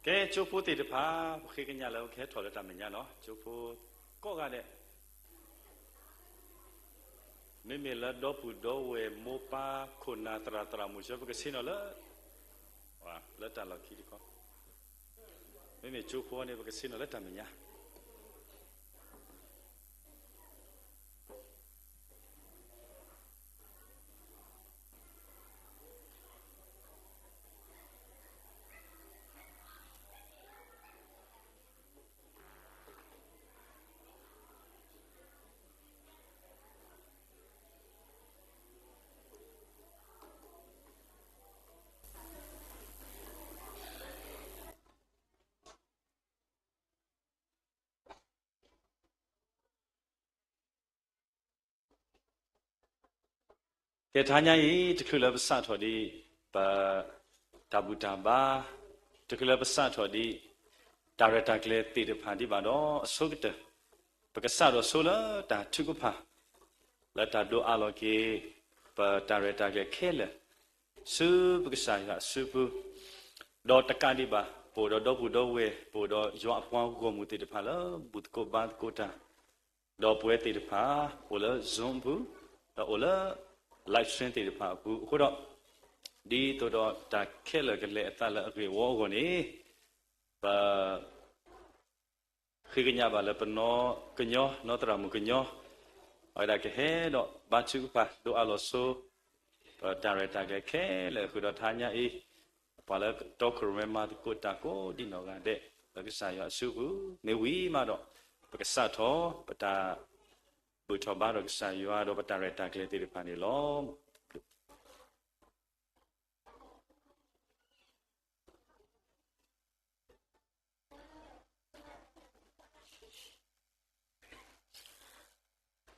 ကဲ ကၠိဖိသ့ၣ်တဖၣ် ပဃ့ကညးလၢပကဟဲထီၣ်လၢတၢ်မဲာ်ညါလီၤ. ကၠိဖိကိးဂၤဒဲး, မ့မ့ၢ်လၢဒီပုၢ်ဒီဝဲၢ်မိၢ်ပၢ်ခိၣ်နၢ်သရၣ်သရၣ်မုၣ်ဆၢ ပကဆ့ၣ်နီၤလၢ လၢတၢ်လီၢ်ခံတခီ, မ့မ့ၢ်ကၠိဖိန့ၣ် ပကဆ့ၣ်နီၤလၢတၢ်မဲာ်ညါ. ကဲ တဟါညါအံၤ တချုးလၢပစးထီၣ်ဒံး ပ တၢ်ဘူၣ်တၢ်ဘါ, တချုးလၢပစးထီၣ်ဒံး တၢ်ရဲၣ်တၢ်ကျဲၤသ့ၣ်တဖၣ်ဒံးဘၣ်ဒီး အဆိကတၢၢ် ပကစးထီၣ်ဆိလၢတၢ်ထုကဖၣ် လၢတၢ်ဒိးအးလီၤက့ၤ ပတၢ်ရဲၣ်တၢ်ကျဲၤခဲလၢာ် ဆူပကစၢ်ယွၤအစုပူၤ, ဒီးတကးဒံးဘၣ် ပအိၣ်ဒီးဒီပုၢ်ဒီဝဲၢ် ပအိၣ်ဒီးယွၤအပှၤဂီၢ်မုၢ်သ့ၣ်တဖၣ်လၢ ဘူၣ်သကိးဘါသကိးတၢ်, ဒီးပဝဲသ့ၣ်တဖၣ် အိၣ်လၢ Zoom အပူၤ, ဒီးအိၣ်လၢ live stream သ့ၣ်တဖၣ်အပူၤအဃိဒီး, ဒ်သိးဒီးတၢ်ခဲလၢာ်ကလဲၤအသးလၢအဂ့ၢ်အဝီအဂီၢ်န့ၣ်, ပ ဃ့ကညးဘၣ်လၢပနီၢ်ကညီ နီၢ်သရၣ်မုၣ်ကညီ အဝဲဒၣ်ကဟဲဒီးဘါထုကဖၣ်ဒိးအးလီၤဆိ ပတၢ်ရဲၣ်တၢ်ကျဲၤခဲလၢာ်ဃုာ်ဒီးတဟါညါအံၤ, ပှၤလၢတီခိၣ်ရိၣ်မဲမၤသကိးတၢ်ကိးဒံနီၢ်ဂၤဒဲး လၢကစၢ်ယွၤအစုပူၤ မ့ၢ်ဝံၤမးဒီး ပကစးထီၣ် ပတၢ်ဘူၣ်ထီၣ်ဘါထီၣ်ကစၢ်ယွၤဒီးပတၢ်ရဲၣ်တၢ်ကျဲၤသ့ၣ်တဖၣ်န့ၣ်လီၤ.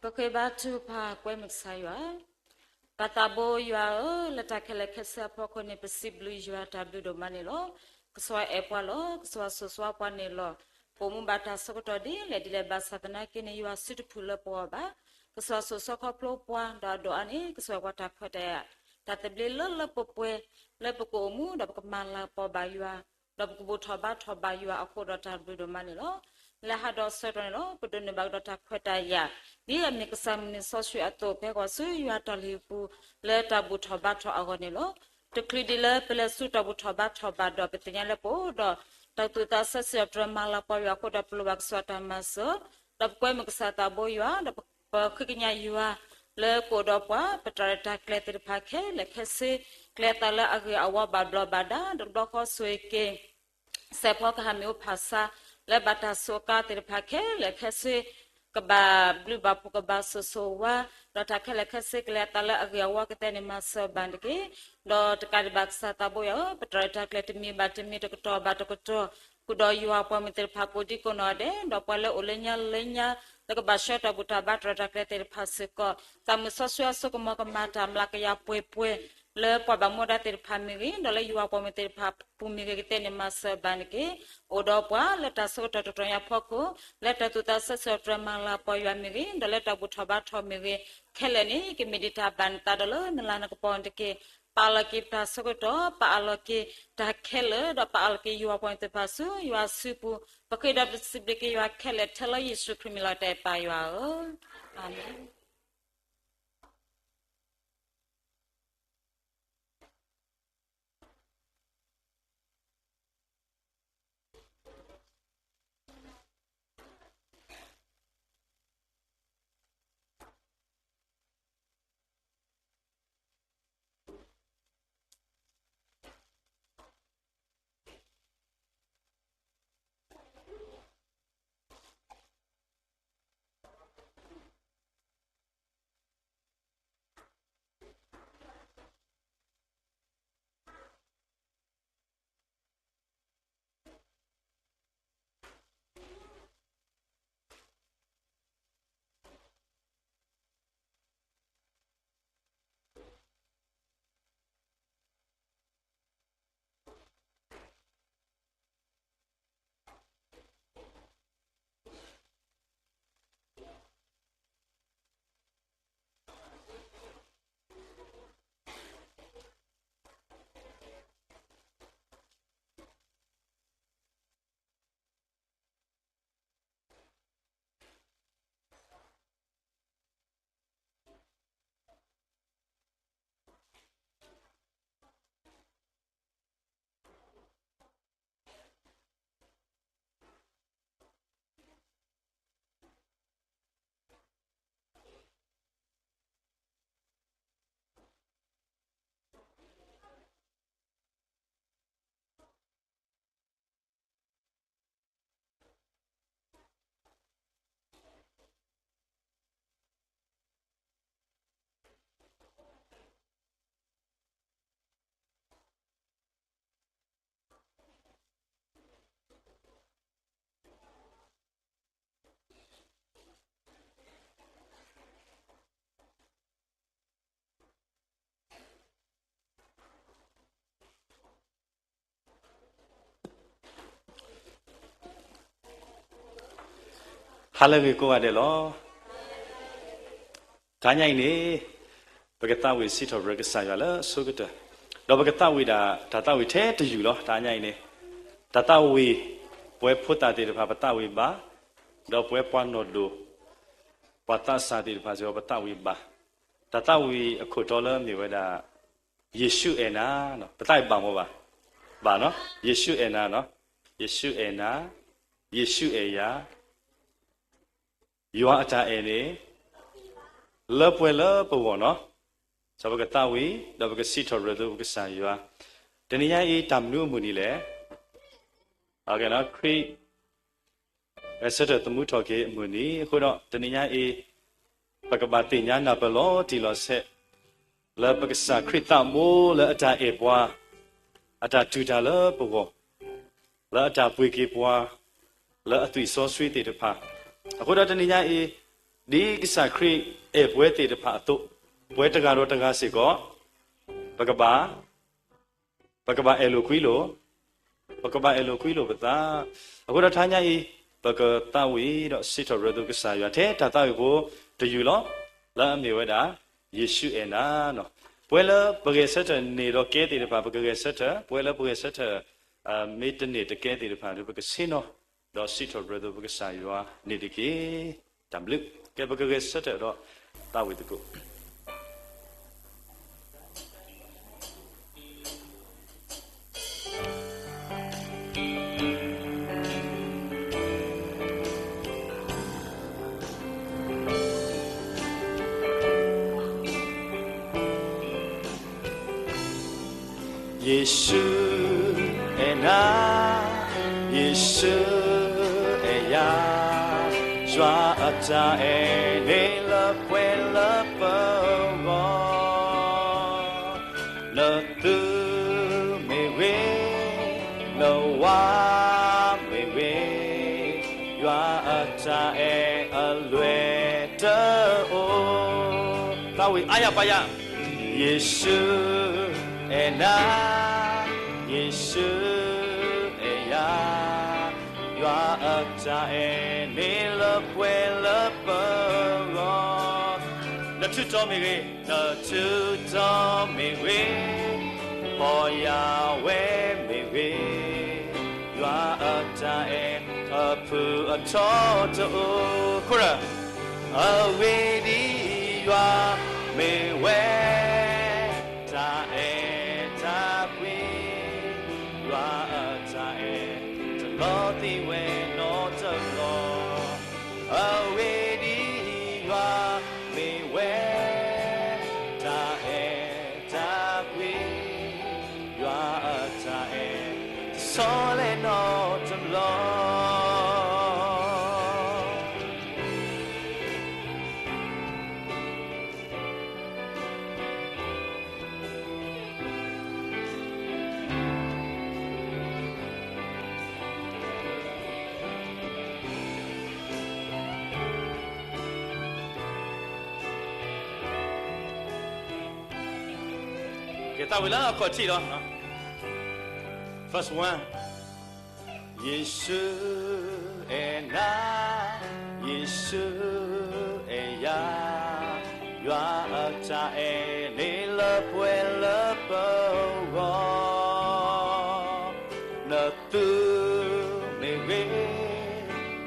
ပဃ့ဘါထုကဖၣ်ကွဲမုာ်ကစၢ်ယွၤ, ပၢ်သးဘိယွၤဧၢ, လၢတၢ်ခဲလၢာ်ခဲဆ့အဖီခိၣ်န့ၣ် ပစံးဘျုးယွၤတၢ်ဘျုးဒိၣ်မးန့ၣ်လီၤ. ကစၢ်ယွၤအဲၣ်ပှၤလီၤ, ကစၢ်ယွၤစိာ်ဆှၢပှၤန့ၣ်လီၤ. ပအိၣ်မူဘၣ်တၢ်ဆၢကတီၢ်ဒ်လဲၣ်ဒ်လဲၣ် ဘၣ်ဆၣ်သနာ်က့န့ၣ် ယွၤစုတဖုၣ်လၢပဂီၢ်ဘၣ်. ကစၢ်ယွၤစိာ်ဆှၢခီဖျိပှၤ ဒီးအဒိၣ်အါန့ၣ် ကစၢ်ယွၤပှၤတၢ်ခွဲးတၢ်ယာ် တၢ်သဘျ့လၢလၢပှဲၤပှဲၤ လၢပကအိၣ်မူဒီးပကမၤလၤကပီၤဘၣ်ယွၤ ဒီးပကဘူၣ်ထီၣ်ဘါထီၣ်ဘၣ်ယွၤအဃိဒီးတၢ်ဘျုးဒိၣ်မးန့ၣ်လီၤ. လၢဟါဒီးဆၢကတီၢ်န့ၣ်လီၤ ပဒိးန့ၢ်ဘၣ်ကဒီးတၢ်ခွဲးတၢ်ယာ် ဒ်အမ့ၢ်ကစၢ်မုၢ်နံၤစီဆှံအသိး ပဟဲဃီၤဆူယွၤတၢ်လုၢ်ဟံၣ်ပူၤ လၢတၢ်ဘူၣ်ထီၣ်ဘါထီၣ်အဂီၢ်န့ၣ်လီၤ. တချုးဒံးလၢပလဲၤဆူတၢ်ဘူၣ်ထီၣ်ဘါထီၣ်ဘၣ်ဒီး ပသ့ၣ်ညါလၢပအိၣ်ဒီး တၢ်သူၣ်သးစၢ်စံၣ်ညီၣ်ပတြၢၤမၤလၤကပီၤယွၤအဃိဒီး ပလိၣ်ဘၣ်ကစၢ်ယွၤတၢ်မၤစၢၤ ဒီးပကွဲမုာ်ကစၢ်သးဘိယွၤ ဒီးပဃ့ကညးယွၤ လၢကအိၣ်ဒီးပှၤ ပတၢ်ရဲၣ်တၢ်ကျဲၤသ့ၣ်တဖၣ်ခဲလၢာ်ခဲဆ့ ကျဲအသးလၢအဂ့ၤအဝါဘၣ်ဘျီးဘၣ်ဒါ ဒီးတဘျီဃီဆိၣ်ဂ့ၤက့ၤ စဲးဖီကဟၣ်မ့ၣ်အူဖၣ်ဆါ လၢဘၣ်တၢ်စူးကါသ့ၣ်တဖၣ်ခဲလၢာ်ခဲဆ့ ကဘၣ်ဘျုးဘၣ်ဖှိၣ် ကဘၣ်စိာ်စိာ်ဝါ ဒီးတၢ်ခဲလၢာ်ခဲဆ့ ကလဲၤအသးလၢအဂ့ၤအဝါကသ့န့ၣ် မၤစၢၤဘၣ်တက့ၢ်. ဒီးတကးဒံးဘၣ်ကစၢ်သးဘိယွၤဧၢ, ပတၢ်ရဲၣ်တၢ်ကျဲၤတမံၤဘၣ်တမံၤ တကတီၢ်ဘၣ်တကတီၢ် ဃုာ်ဒီးယွၤပှၤမုၣ်သ့ၣ်တဖၣ်ကိးဒံကိးနီၢ်ဒဲး ဒီးပှၤလၢအိၣ်လၢညါလၢညါ လၢကဘၣ်ဆှၢတၢ်ဘူၣ်တၢ်ဘါတၢ်ရဲၣ်တၢ်ကျဲၤသ့ၣ်တဖၣ်စ့ၢ်ကီး သးမုၢ်စီဆှံအစိကမီၤကမၤတၢ်မျးကယၤပှဲၤပှဲၤ လၢပှၤဘၣ်မူဘၣ်ဒါသ့ၣ်တဖၣ်မ့ၢ်ဂ့ၤ ဒီးလၢယွၤပှၤမုၣ်သ့ၣ်တဖၣ်ပူၤမ့ၢ်ဂ့ၤ ကသ့န့ၣ်မၤစၢၤဘၣ်န့ၣ်တက့ၢ်. အိၣ်ဒီးပှၤလၢတၢ်ဆၢကတီၢ်တတီၤညါအဖီခိၣ် လၢတၢ်သူၣ်သးစၢ်စံၣ်ညီၣ်ပတြၢၤမၤလၤကပီၤယွၤမ့ၢ်ဂ့ၤ ဒီးလၢတၢ်ဘူၣ်ထီၣ်ဘါထီၣ်မ့ၢ်ဂ့ၤ ခဲလၢာ်န့ၣ် ကမ့ၢ်ဒံးတၢ်ဘၣ်နသးဒီးလၢနလၤနကပီၤန့ၣ်တက့ၢ်. ပာ်လီၤက့ၤပတၢ်ဆၢကတီၢ်, ပာ်အးလီၤက့ၤတၢ်ခဲလၢာ်, ဒီးပာ်အးလီၤက့ၤယွၤပှၤမုၣ်သ့ၣ်တဖၣ်ဆူယွၤစုပူၤ, ပဃ့ဒီးပစံးဘျုးက့ၤယွၤခဲလၢာ် ထဲလၢယ့ၣ်ၡူးခရံာ်မံၤလီၤ တၢ်အဲၣ်ပၢ်ယွၤဧၢ, အၤမ့ၣ်. ဟါလၢအဂ့ၤကိးဂၤဒဲးလီၤ. တဟါညါအံၤန့ၣ် ပကသးဝံၣ်စံးထီၣ်ပတြၢၤကစၢ်ယွၤလၢအဆိကတၢၢ်, ဒီးပကသးဝံၣ်ဒၣ်တၢ်သးဝံၣ်ထဲတယုၢ်လီၤ. တဟါညါအံၤန့ၣ် တၢ်သးဝံၣ် ပဝဲဖိသၣ်သ့ၣ်တဖၣ် ပသးဝံၣ်ဘၣ်, ဒီးပဝဲပှၤနီၢ်ဒိၣ် ပှၤသးစၢ်သ့ၣ်တဖၣ်စ့ၢ်ကီး ပသးဝံၣ်ဘၣ်. တၢ်သးဝံၣ်အခိၣ်တီလၢအမ့ၢ်ဝဲဒၣ် ယ့ၣ်ၡူးအဲၣ်နၤ, ပသးဝံၣ်ဘၣ်မ့ၢ်ဘၣ်, ဘၣ်နီၤ, ယ့ၣ်ၡူးအဲၣ်နၤ, ယ့ၣ်ၡူးအဲၣ်နၤ, ယ့ၣ်ၡူးအဲၣ်ယၤ, ယွၤအတၢ်အဲၣ်န့ၣ် လၢပှဲၤလၢပဂီၢ်နီၤ. စီၤပကသးဝံၣ် ဒီးပကစံးထီၣ်ပတြၢၤသိပကစၢ်ယွၤ, တနံၤညါအံၤ တၢ်မနုၤအမုၢ်နံၤလဲၣ်. ခရံာ် ဂဲၤဆၢထၢၣ်သမူထီၣ်က့ၤအမုၢ်နံၤ, အဃိဒီးတနံၤညါအံၤ ပကဘၣ်သ့ၣ်ညါနၢ်ပၢၢ်လီၤတံၢ်လီၤဆဲး လၢပကစၢ်ခရံာ်သးဘိလၢအတၢ်အဲၣ်ပှၤ, အတၢ်တူၢ်တၢ်လၢပဂီၢ်, လၢအတၢ်ပှ့ၤက့ၤပှၤ, လၢအသွံၣ်စီဆှံသ့ၣ်တဖၣ်. အဃိဒီးတနံၤညါအံၤ ဒ်ကစၢ်ခရံာ်အဲၣ်ပှၤသ့ၣ်တဖၣ်အသိး, ပှၤတဂၤဒီးတဂၤစ့ၢ်ကီး ပကဘၣ် ပကဘၣ်အဲၣ်လိာ်ကွံလိာ်, ပကဘၣ်အဲၣ်လိာ်ကွံလိာ်ပသး. အဃိဒီးတဟါညါအံၤ ပကသးဝံၣ်ဒီးစံးထီၣ်ပတြၢၤသိကစၢ်ယွၤထဲတၢ်သးဝံၣ်ဖိတယုၢ်လီၤ. လၢအမ့ၢ်ဝဲဒၣ် ယ့ၣ်ၡူးအဲၣ်နၤနီၤ. ပဝဲလၢပဂဲၤဆၢထၢၣ်န့ၢ်ဒီးကဲသ့ၣ်တဖၣ် ပကဂဲၤဆၢထၢၣ်, ပဝဲလၢပဂဲၤဆၢထၢၣ် မ့ၢ်တန့ၢ်တကဲသ့ၣ်တဖၣ်ဒီး ပကဆ့ၣ်နီၤ ဒီးစံးထီၣ်ပတြၢၤသိပကစၢ်ယွၤန့ၣ်တက့ၢ်. တၢ်ဘျုး. ကဲ ပကဂဲၤဆၢထၢၣ်ဒီးသးဝံၣ်သကိး. ယ့ၣ်ၡူးအဲၣ်နၤ, ယ့ၣ်ၡူးအဲၣ်ယၤ, ယွၤအတၢ်အဲၣ်န့ၣ်လၢပှဲၤလၢပဂီၢ်, နသုမ့ၢ်ဂ့ၤ, နဝၤမ့ၢ်ဂ့ၤ, ယွၤအတၢ်အဲၣ်အလွဲၢ်တအိၣ်. သးဝံၣ်အါယၤပာ်ယၤ, ယ့ၣ်ၡူးအဲၣ်နၤ, ယ့ၣ်ၡူးအဲၣ်ယၤ, ယွၤအတၢ်အဲၣ်န့ၣ်လၢပှဲၤလၢပဂီၢ်, နထူးတီၤမ့ၢ်ဂ့ၤ, နထူးတီၤမ့ၢ်ဂ့ၤ, ပီၢ်ယၢ်ဝဲမ့ၢ်ဂ့ၤ, ယွၤအတၢ်အဲၣ်အဖုၣ်အထီတအိၣ်. ခိၣ်ရၢၣ်, အဂ့ၢ်ဒ်အံၤ, ယွၤမ့ၢ်ဝဲ တၢ်အဲၣ်တၢ်ကွံ, ယွၤအတၢ်အဲၣ်တလီၤသံဝဲနီတဘျီ. အဂ့ၢ်ဒ်အံၤ, ယွၤမ့ၢ်ဝဲ တၢ်အဲၣ်တၢ်ကွံ, ယွၤအတၢ်အဲၣ်တဆီလဲၣ်နီတဘျီ. ကဲ သးဝံၣ်လၢအခီၣ်ထံးလီၤ. Verse one. ယ့ၣ်ၡူးအဲၣ်နၤ, ယ့ၣ်ၡူးအဲၣ်ယၤ, ယွၤအတၢ်အဲၣ်န့ၣ်လၢပှဲၤလၢပဂီၢ်, နသုမ့ၢ်ဂ့ၤ,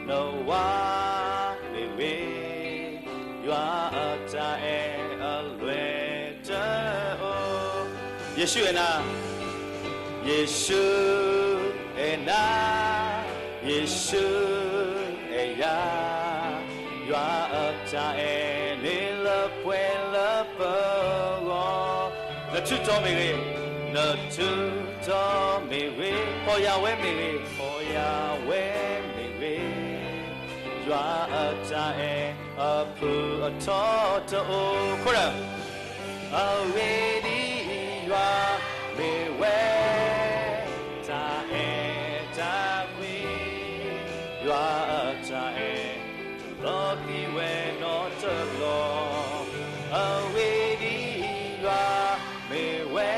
နဝၤမ့ၢ်ဂ့ၤ, ယွၤအတၢ်အဲၣ်အလွဲၢ်တအိၣ်. ယ့ၣ်ၡူးအဲၣ်နၤ, ယ့ၣ်ၡူးအဲၣ်နၤ, ယ့ၣ်ၡူးအဲၣ်ယၤ, ယွၤအတၢ်အဲၣ်န့ၣ်လၢပှဲၤလၢပဂီၢ်, နထူးတီၤမ့ၢ်ဂ့ၤ, နထူးတီၤမ့ၢ်ဂ့ၤ, ပီၢ်ယၢ်ဝဲမ့ၢ်ဂ့ၤ, ပီၢ်ယၢ်ဝဲမ့ၢ်ဂ့ၤ, ယွၤအတၢ်အဲၣ်အဖုၣ်အထီတအိၣ်. ခိၣ်ရၢၣ်, အဂ့ၢ်ဒ်အံၤ, ယွၤမ့ၢ်ဝဲ တၢ်အဲၣ်တၢ်ကွံ, ယွၤအတၢ်အဲၣ်တလီၤသံဝဲနီတဘျီ. အဂ့ၢ်ဒ်အံၤ, ယွၤမ့ၢ်ဝဲ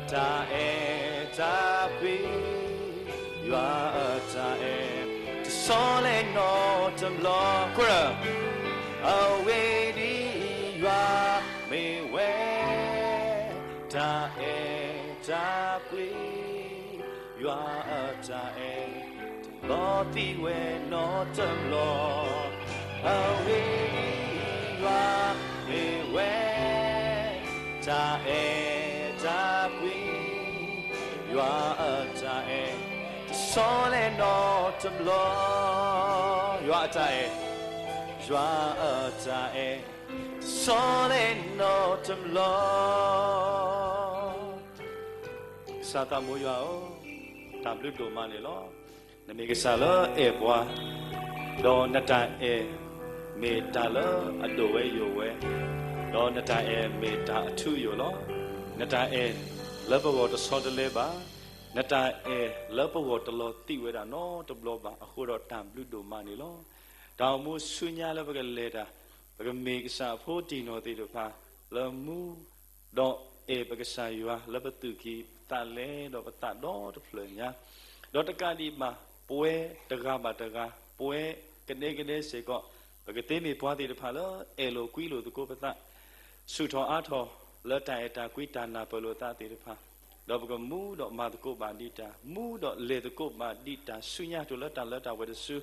တၢ်အဲၣ်တၢ်ကွံ, ယွၤအတၢ်အဲၣ်တဆီလဲၣ်နီတ တဘျီ, ခိၣ်ရၢ, အဝဲဒ်ယွၤမ့ၢ်ဝဲ တၢ်အဲၣ်တၢ်ကွံ, ယွၤအတၢ်အဲၣ် တလီၤသံဝဲနီတဘျီ, အဝဲဒ်ယွၤမ့ၢ်ဝဲ တၢ်အဲၣ်တၢ်ကွံ, ယွၤအတၢ်အဲၣ် တဆီလဲၣ်နီတဘျီ, ယွၤအတၢ်အဲၣ်, ယွၤအတၢ်အဲၣ် တဆီလဲၣ်နီတဘျီ. ကစၢ်သးမိၢ်ယွၤဧၢ, တၢ်ဘျုးဒိၣ်မးန့ၣ်လီၤ. နမ့ၢ်ကစၢ်လၢအဲၣ်ပှၤ, ဒီးနတၢ်အဲၣ်မ့ၢ်တၢ်လၢအဒိၣ်ဝဲယိာ်ဝဲ, ဒီးနတၢ်အဲၣ်မ့ၢ်တၢ်အထူအယိာ်လီၤ. နတၢ်အဲၣ်လၢပဂီၢ်တဆီတလဲဘၣ်, နတၢ်အဲၣ်လၢပဂီၢ်တလီၤသံဝဲဒၣ်နီတဘျီဘၣ်, အဃိဒီးတၢ်ဘျုးဒိၣ်မးန့ၣ်လီၤ. တၢ်အိၣ်မူဆူညါလၢပကလဲၤတၢ်, ပကမ့ၢ်ကစၢ်အဖိတံၢ်နီၢ်သ့ၣ်တဖၣ် လၢမူ ဒီးအဲၣ်ပကစၢ်ယွၤလၢပသူၣ်ကံၢ်သးလဲ ဒီးပသးဒီတဖျၢၣ်ညါ, ဒီးတကးဒံးဘၣ် ပဝဲတဂၤဘၣ်တဂၤ, ပဝဲကဒဲကဒဲစ့ၢ်ကီး, ပကသ့မ့ၢ်ပှၤသ့ၣ်တဖၣ်လၢအဲၣ်လိာ်ကွံလိာ်သကိးပသး, ဆူၣ်ထီၣ်အါထီၣ်လၢတၢ်အဲၣ်တၢ်ကွံတၢ်နၢ်ပၢၢ်လိာ်သးသ့ၣ်တဖၣ်, ဒီးပကမူဒီးမၤသကိးဘၣ်ဒံးတၢ်, မူဒီးလဲၤသကိးဘၣ်ဒံးတၢ်ဆူညါ တိၤလၢတၢ်လၢတၢ်ဝဲတစု,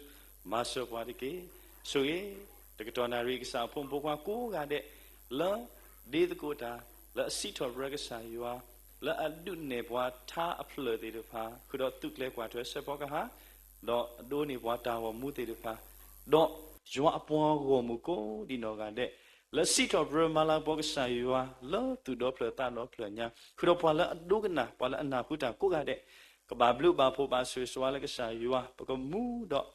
မၤစၢၤပှၤတက့ၢ်. ဆိၣ်ဂ့ၤ တကတီၢ်နၣ်ရံၣ် ကစၢ်အဖိမုၣ်ဖိခွါကိးဂၤဒဲး လၢဒ့သကိးတၢ်, လၢအစံးထီၣ်ပတြၢၤကစၢ်ယွၤ, လၢအဒုးနဲၣ်ပှၤထါအဖျၢၣ်သ့ၣ်တဖၣ်, ဃုာ်ဒီးသုးကျဲၤကွၢ်ထွဲစဲးဖီကဟၣ်, ဒီးအဒိးန့ၢ်ပှၤတၢ်ဂီၤမူသ့ၣ်တဖၣ်, ဒီးယွၤအပှၤဂီၢ်မုၢ်ကိးဒံးနီၢ်ဂၤဒဲး လၢစံးထီၣ်ပတြၢၤမၤလၤကပီၤကစၢ်ယွၤ လၢသူၣ်ဒီဖျၢၣ်သးဒီဖျၢၣ်ညါ, ဃုာ်ဒီးပှၤလၢအဒိကနၣ် ပှၤလၢအနၢ်ဟူတၢ်ကိးဂၤဒဲး, ကဘၣ်ဘျုးဘၣ်ဖှိၣ်ဘၣ်ဆိၣ်ဂ့ၤဆိၣ်ဝါလၢကစၢ်ယွၤ, ပကမူဒီး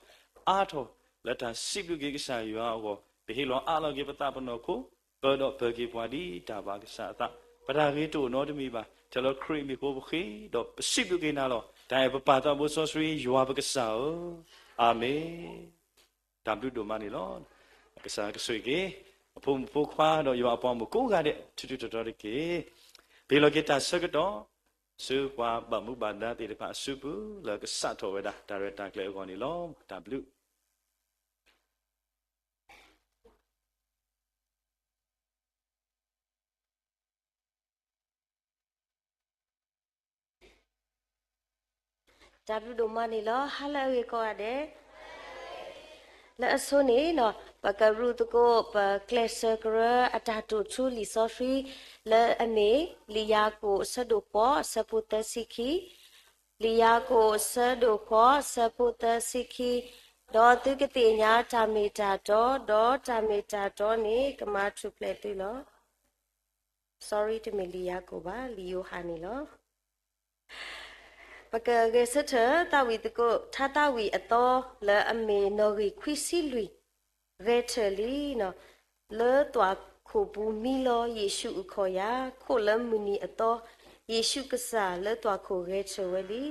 အါထီၣ်လၢတၢ်စံးဘျုးက့ၤကစၢ်ယွၤအဂီၢ်, ပဟ့ၣ်လီၤအးလီၤက့ၤပသးပနီၢ်ခိ, ပၢဒီးပၢၤက့ၤပှၤဒ်တၢ်ဘၣ်ကစၢ်အသး, ပတၢ်ဂ့ၤတအိၣ်နီတမံၤဘၣ်, ထဲလၢခရံာ်အမံၤအဃိပဃ့, ဒီးပစံးဘျုးက့ၤနၤလီၤ. တၢ်အဲၣ်ပပၢ်သးဘိစီဆှံ ယွၤပကစၢ်ဧၢ, အၤမ့ၣ်. တၢ်ဘျုးဒိၣ်မးန့ၣ်လီၤ. ကစၢ်ကဆိၣ်ဂ့ၤက့ၤ အဖိမုၣ်ဖိခွါဒီးယွၤအပှၤမုၣ်ကိးဂၤဒဲး ထူးထူးတီၤတီၤတက့ၢ်. ပဟ့ၣ်လီၤက့ၤတၢ်ဆၢကတီၢ် ဆူပှၤဘၣ်မူဘၣ်ဒါသ့ၣ်တဖၣ်အစုပူၤ လၢကစးထီၣ်ဝဲဒၣ်တၢ်ရဲၣ်တၢ်ကျဲၤအဂီၢ်န့ၣ်လီၤ. တၢ်ဘျုး တၢ်ဘျုးဒိၣ်မးန့ၣ်လီၤ. ဟါလၢအဂ့ၤကိးဂၤဒဲး, လၢအဆိန့ၣ် ပကရူၢ်သကိး ပကျဲးစၢးကရၢအတၢ်တိာ်ထူလံာ်စီဆှံ လၢအမ့ၢ် လံာ်ယၤကိာ်အဆၢဒိၣ်ဃိး အဆၢဖိသၢဆံခံ, လံာ်ယၤကိာ်အဆၢဒိၣ်ဃိး အဆၢဖိသၢဆံခံ, ဒီးသုကသ့ၣ်ညါတၢ်မ့ၢ်တၢ်တီ, ဒီးတၢ်မ့ၢ်တၢ်တီန့ၣ် ကမၤထူၣ်ဖျဲးသုလီၤ. Sorry, တမ့ၢ်လံာ်ယၤကိာ်ဘၣ်, လံာ်ယိၤဟၣ်န့ၣ်လီၤ. ပကဂဲၤဆၢထၢၣ်သးဝံၣ်သကိး ထါသးဝံၣ်အသီ လၢအမ့ၢ်နီၣ်ဂံၢ်ခွံဆံလွံၢ်, ဂဲၤထၢၣ်လံ, လၢသွၣ်ခိၣ်ပူၤမံလီၤ ယ့ၣ်ၡူးအုၣ်ခီၣ်ယၤ, ခိၣ်လၢမုၢ်နံၤအသီ, ယ့ၣ်ၡူးကစၢ်လၢသွၣ်ခိၣ်ဂဲၤထၢၣ်ဝဲလံ.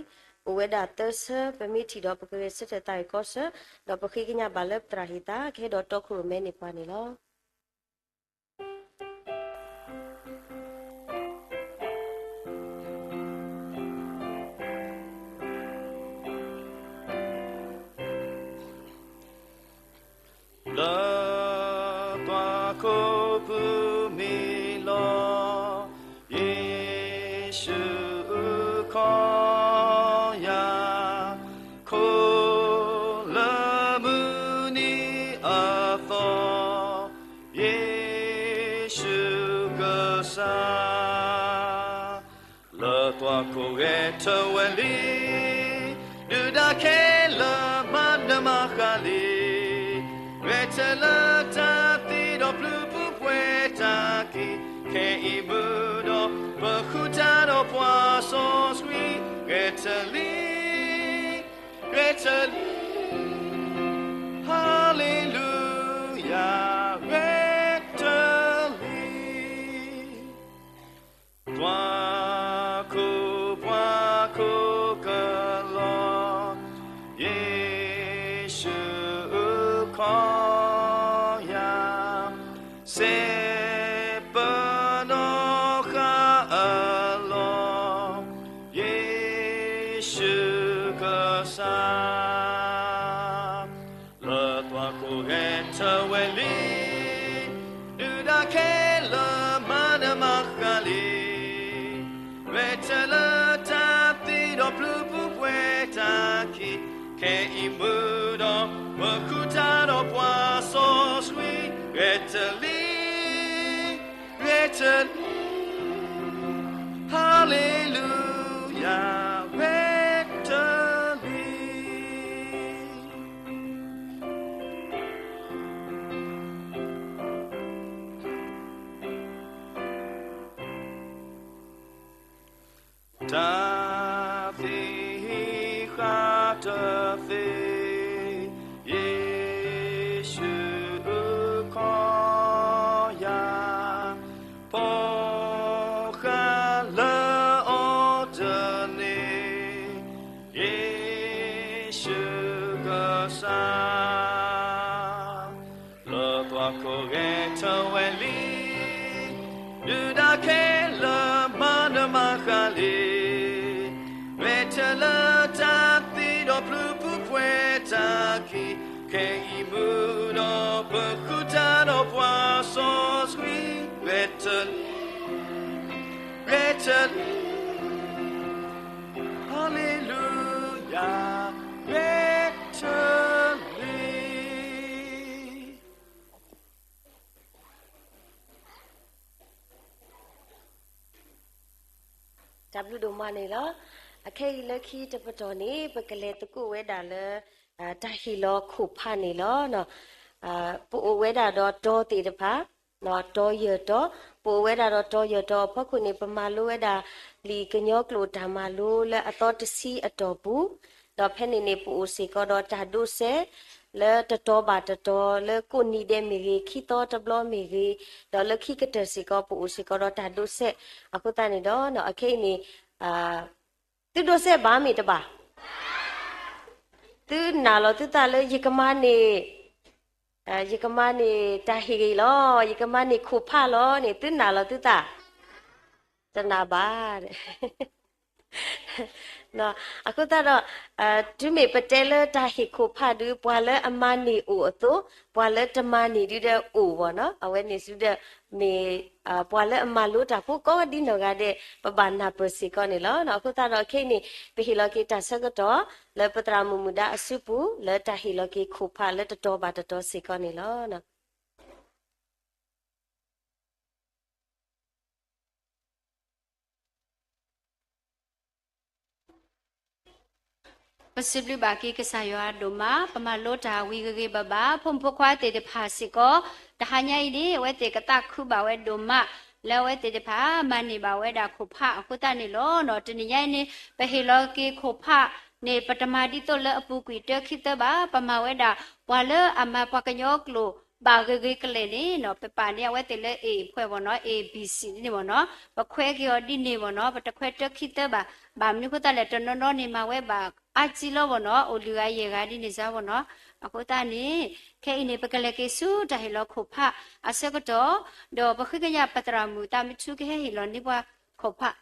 အိၣ်ဝဲဒၣ်သၢဆၢ, ပမ့ၢ်ထံၣ်ဒီးပကဂဲၤဆၢထၢၣ်သးဝံၣ်ကီးဆၢ, ဒီးပဃ့ကညးဘၣ်လၢပသရၣ်ဟ့ၣ်သး ကဟဲဒီးတီခိၣ်ရိၣ်မဲန့ၢ်ပှၤန့ၣ်လီၤ. လၢသွၣ်ခိၣ်ပူၤမံလီၤ ယ့ၣ်ၡူးအုၣ်ခီၣ်ယၤ, ခိၣ်လၢမုၢ်နံၤအသီ, ယ့ၣ်ၡူးကစၢ် လၢသွၣ်ခိၣ်ဂဲၤထၢၣ်ဝဲလံ, ဒုၣ်ဒါခဲလၢာ်မၤနၢၤမၤဃၣ်လံ, ဂဲၤထၢၣ်လၢတၢ်သံဒီးပျုၤပူၤပှဲၤတၢ်က့ၤ, ခဲအံၤမုၢ်ဒီးပဃုတၢ်ဒီးပှၤစီဆှံ, ဂဲၤထၢၣ်လံ, ဂဲၤထၢၣ်လံ, ဟါလ့လူယၤ, ဂဲၤထၢၣ်လံ. သွၣ်ခိၣ်ပှၤခိၣ်ကလီၤ, ယ့ၣ်ၡူးအုၣ်ခီၣ်ယၤ, စဲးပနီၣ်ဃာ်အလီၢ်, ယ့ၣ်ၡူးကစၢ် မုၢ်ဒီးပဃုတၢ်ဒီးပှၤစီဆှံ, ဂဲၤတလံ, ဂဲၤတလံ, Hallelujah, ဂဲၤတလံ. တၢ်သ့ၣ်ဃးတသ့, ယ့ၣ်ၡူးအုၣ်ခီၣ်ယၤ, ဖီၣ်ဃာ်လၢအီၤတန့ၢ်, ယ့ၣ်ၡူးကစၢ် လၢသွၣ်ခိၣ်ဂဲၤထၢဝဲလံ, ဒုၣ်ဒါခဲလၢာ်မၤနၢၤမၤဃၣ်လံ, ဂဲၤထၢလၢတၢ်သံဒီးပျုၤပူၤပှဲၤတၢ်ခံ, ခဲအံၤမုၢ်ဒီးပဃုတၢ်ဒီးပှၤစီဆှံ, ဂဲၤထၢ, ဂဲၤထၢ, Hallelujah, ဂဲၤထၢလံ. တၢ်ဘျုးဒိၣ်မးန့ၣ်လီၤ. အခဲအံၤလၢခံတပတီၢ်န့ၣ် ပကလဲၤသကိးဝဲဒၣ်လၢ တၢ်ဟ့ၣ်လီၤခိၣ်ဖးန့ၣ်လီၤ. ပအိၣ်ဝဲဒၣ်ဒီးတီသ့ၣ်တဖၣ်, တီယၢၢ်တီ, ပအိၣ်ဝဲဒၣ်ဒီးတီယၢၢ်တီအဖီခိၣ်န့ၣ် ပမၤလိဝဲဒၣ် လံာ်ကညီကျိာ်တၢ်မၤလိလၢအသီတဆံအတီၢ်ပူၤ, ဒီးဖဲန့ၣ်န့ၣ် ပအိၣ်စ့ၢ်ကီးဒီးတၢ်ဒိးစဲး လၢတတီၤဘၣ်တတီၤ လၢကိးနံၤဒဲးမ့ၢ်ဂ့ၤ, ခံသီတဘျီမ့ၢ်ဂ့ၤ, ဒီးလၢခံကတၢၢ်စ့ၢ်ကီး ပအိၣ်စ့ၢ်ကီးဒီးတၢ်ဒိးစဲး. အဃိသတးန့ၣ်ဒီး အခဲအံၤန့ၣ် သုဒိးစဲးဘၣ်မ့ၢ်တဘၣ်, သုနာ်လီၤသုသးလၢယကမၤန့ၢ်, ယကမၤန့ၢ်တၢ်ဟ့ၣ်ဂ့ၤလီၤ, ယကမၤန့ၢ်ခိၣ်ဖးလီၤန့ၣ် သုနာ်လီၤသုသး, တနာ်ဘၣ်. အဃိသတးဒီး တုၤမ့ၢ်ပတဲလၢတၢ်ဟ့ၣ်ခိၣ်ဖးဒုး ပှၤလၢအမၤန့ၢ်အိၣ်အသိး, ပှၤလၢတမၤန့ၢ်ဒုးဒီးအိၣ်ဘၣ်နီၤ, အဝဲန့ၣ်စုဒီး မ့ၢ်ပှၤလၢအမၤလိတၢ်ဖိကိးဒ်နီၢ်ဂၤဒဲး ပဘၣ်နၢ်ပၢၢ်စ့ၢ်ကီးန့ၣ်လီၤ. အဃိသတးဒီးခဲအံၤန့ၣ် ပဟ့ၣ်လီၤက့ၤတၢ်ဆၢကတီၢ် လၢပသရၣ်မုၣ်မုၢ်ဒါအစုပူၤ လၢတၢ်ဟ့ၣ်လီၤက့ၤခိၣ်ဖးလၢတတီၤဘၣ်တတီၤစ့ၢ်ကီးန့ၣ်လီၤ. ပစံးဘျုးဘၣ်က့ၤကစၢ်ယွၤဒိၣ်မး, ပမၤလိတၢ်ဝံၤဂ့ၤဂ့ၤဘၣ်ဘၣ်, ဖိမုၣ်ဖိခွါသ့ၣ်တဖၣ်စ့ၢ်ကီး, တဟါညါအံၤန့ၣ် အဝဲသ့ၣ်ကသးခုဘၣ်ဝဲဒိၣ်မး, လၢအဝဲသ့ၣ်တဖၣ်မၤန့ၢ်ဘၣ်ဝဲဒၣ်ခိၣ်ဖးအဃိသတးန့ၣ်လီၤ. တနံၤညါအံၤန့ၣ် ပဟ့ၣ်လီၤက့ၤခိၣ်ဖးန့ၣ် ပတမၤဒ်သိးလၢအပူၤကွံာ်တၢခံသၢဘၣ်, ပမၤဝဲဒၣ် ပှၤလၢအမၤပှၤကညီကျိာ် ဘၣ်ဂ့ၤဂ့ၤကလဲာ်န့ၣ်နီၤ, ပပာ်န့ၢ်အဝဲသ့ၣ်လၢ A အဖွဲ့ပေါ့နော်, A B C န့ၣ်ပေါ့နော်, ပခွဲက့ၤအီၤဒ်န့ၣ်ပေါ့နော်, ပတခွဲတၢခံသၢဘၣ်, ဘၣ်မနုၤအဃိသတးလဲၣ်, တနီၤနီၤန့ၣ်မၤဝဲဘၣ်အါကံလီၤပေါ့နော်, အိၣ်လွံၢ်ဂၤယဲၢ်ဂၤဒ်န့ၣ်စ့ၢ်ပေါ့နော်. အဃိသတးန့ၣ် ခဲအံၤန့ၣ် ပကလဲၤက့ၤဆူတၢ်ဟ့ၣ်လီၤခိၣ်ဖးအဆၢကတီၢ်, ဒီးပဃ့ကညးပသရၣ်မုၣ်သးမထူကဟဲဟ့ၣ်လီၤန့ၢ်ပှၤခိၣ်ဖး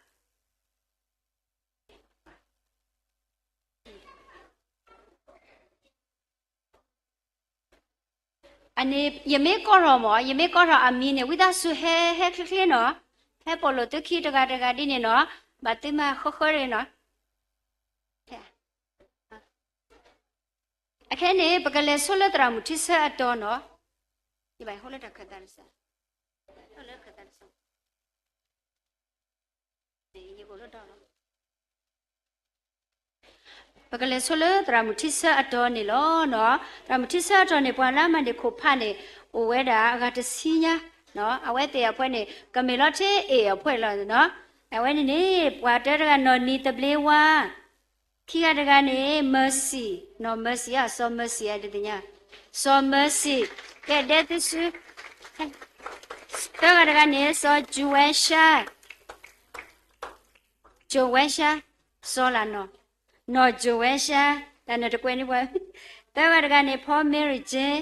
အန့ၣ် ယမ့ၢ်ကိးထီၣ်မၢ်, ယမ့ၢ်ကိးထီၣ်အမံၤန့ၣ် ဝံသးစူၤဟဲ ဟဲချ့ချ့နီၤ, ဟဲပိာ်လိာ်သုခံတဂၤတဂၤဒ်န့ၣ်နီၤ, ဘၣ်သုမၤဃၢဃၢတဂ့ၤနီၤ. အခဲအံၤန့ၣ် ပကလဲၤဆိလၢသရၣ်မုၣ်ထံဆၢအတီၤနီၤ, ယဘၣ်ဟဲလၢတၢ်ခၢၣ်သးတစဲး ပကလဲၤဆိလၢသရၣ်မုၣ်ထံဆၢအတီၤန့ၣ်လီၤ. သရၣ်မုၣ်ထံဆၢအတီၤန့ၣ် ပှၤလၢအမၤန့ၢ်ခိၣ်ဖးန့ၣ် အိၣ်ဝဲဒၣ်အဂၤတဆံညါ, အဝဲသ့ၣ်အဖဲန့ၣ် ကမ့ၢ်လီၤထဲ A အဖဲလီၤ. အဝဲန့ၣ်န့ၣ် ပှၤတၢတဂၤနီၢ်နံၤသဘျ့ဝါ, ခံဂၤတဂၤန့ၣ် Mercy, နီၢ် Mercy ဧါ, စီၤ Mercy ဧါ, တသ့ၣ်ညါ, စီၤ Mercy, ကဲဒဲသုစု, သၢဂၤတဂၤန့ၣ် စီၤ Joanne Shah, Joanne Shah, စီၤလၢနီၢ်, နီၢ် Joanne Shah, တၢ်နၢ်တကွဲးန့ၣ်ပှၤ, သၢဂၤတဂၤန့ၣ် ဖီ Mary Jane,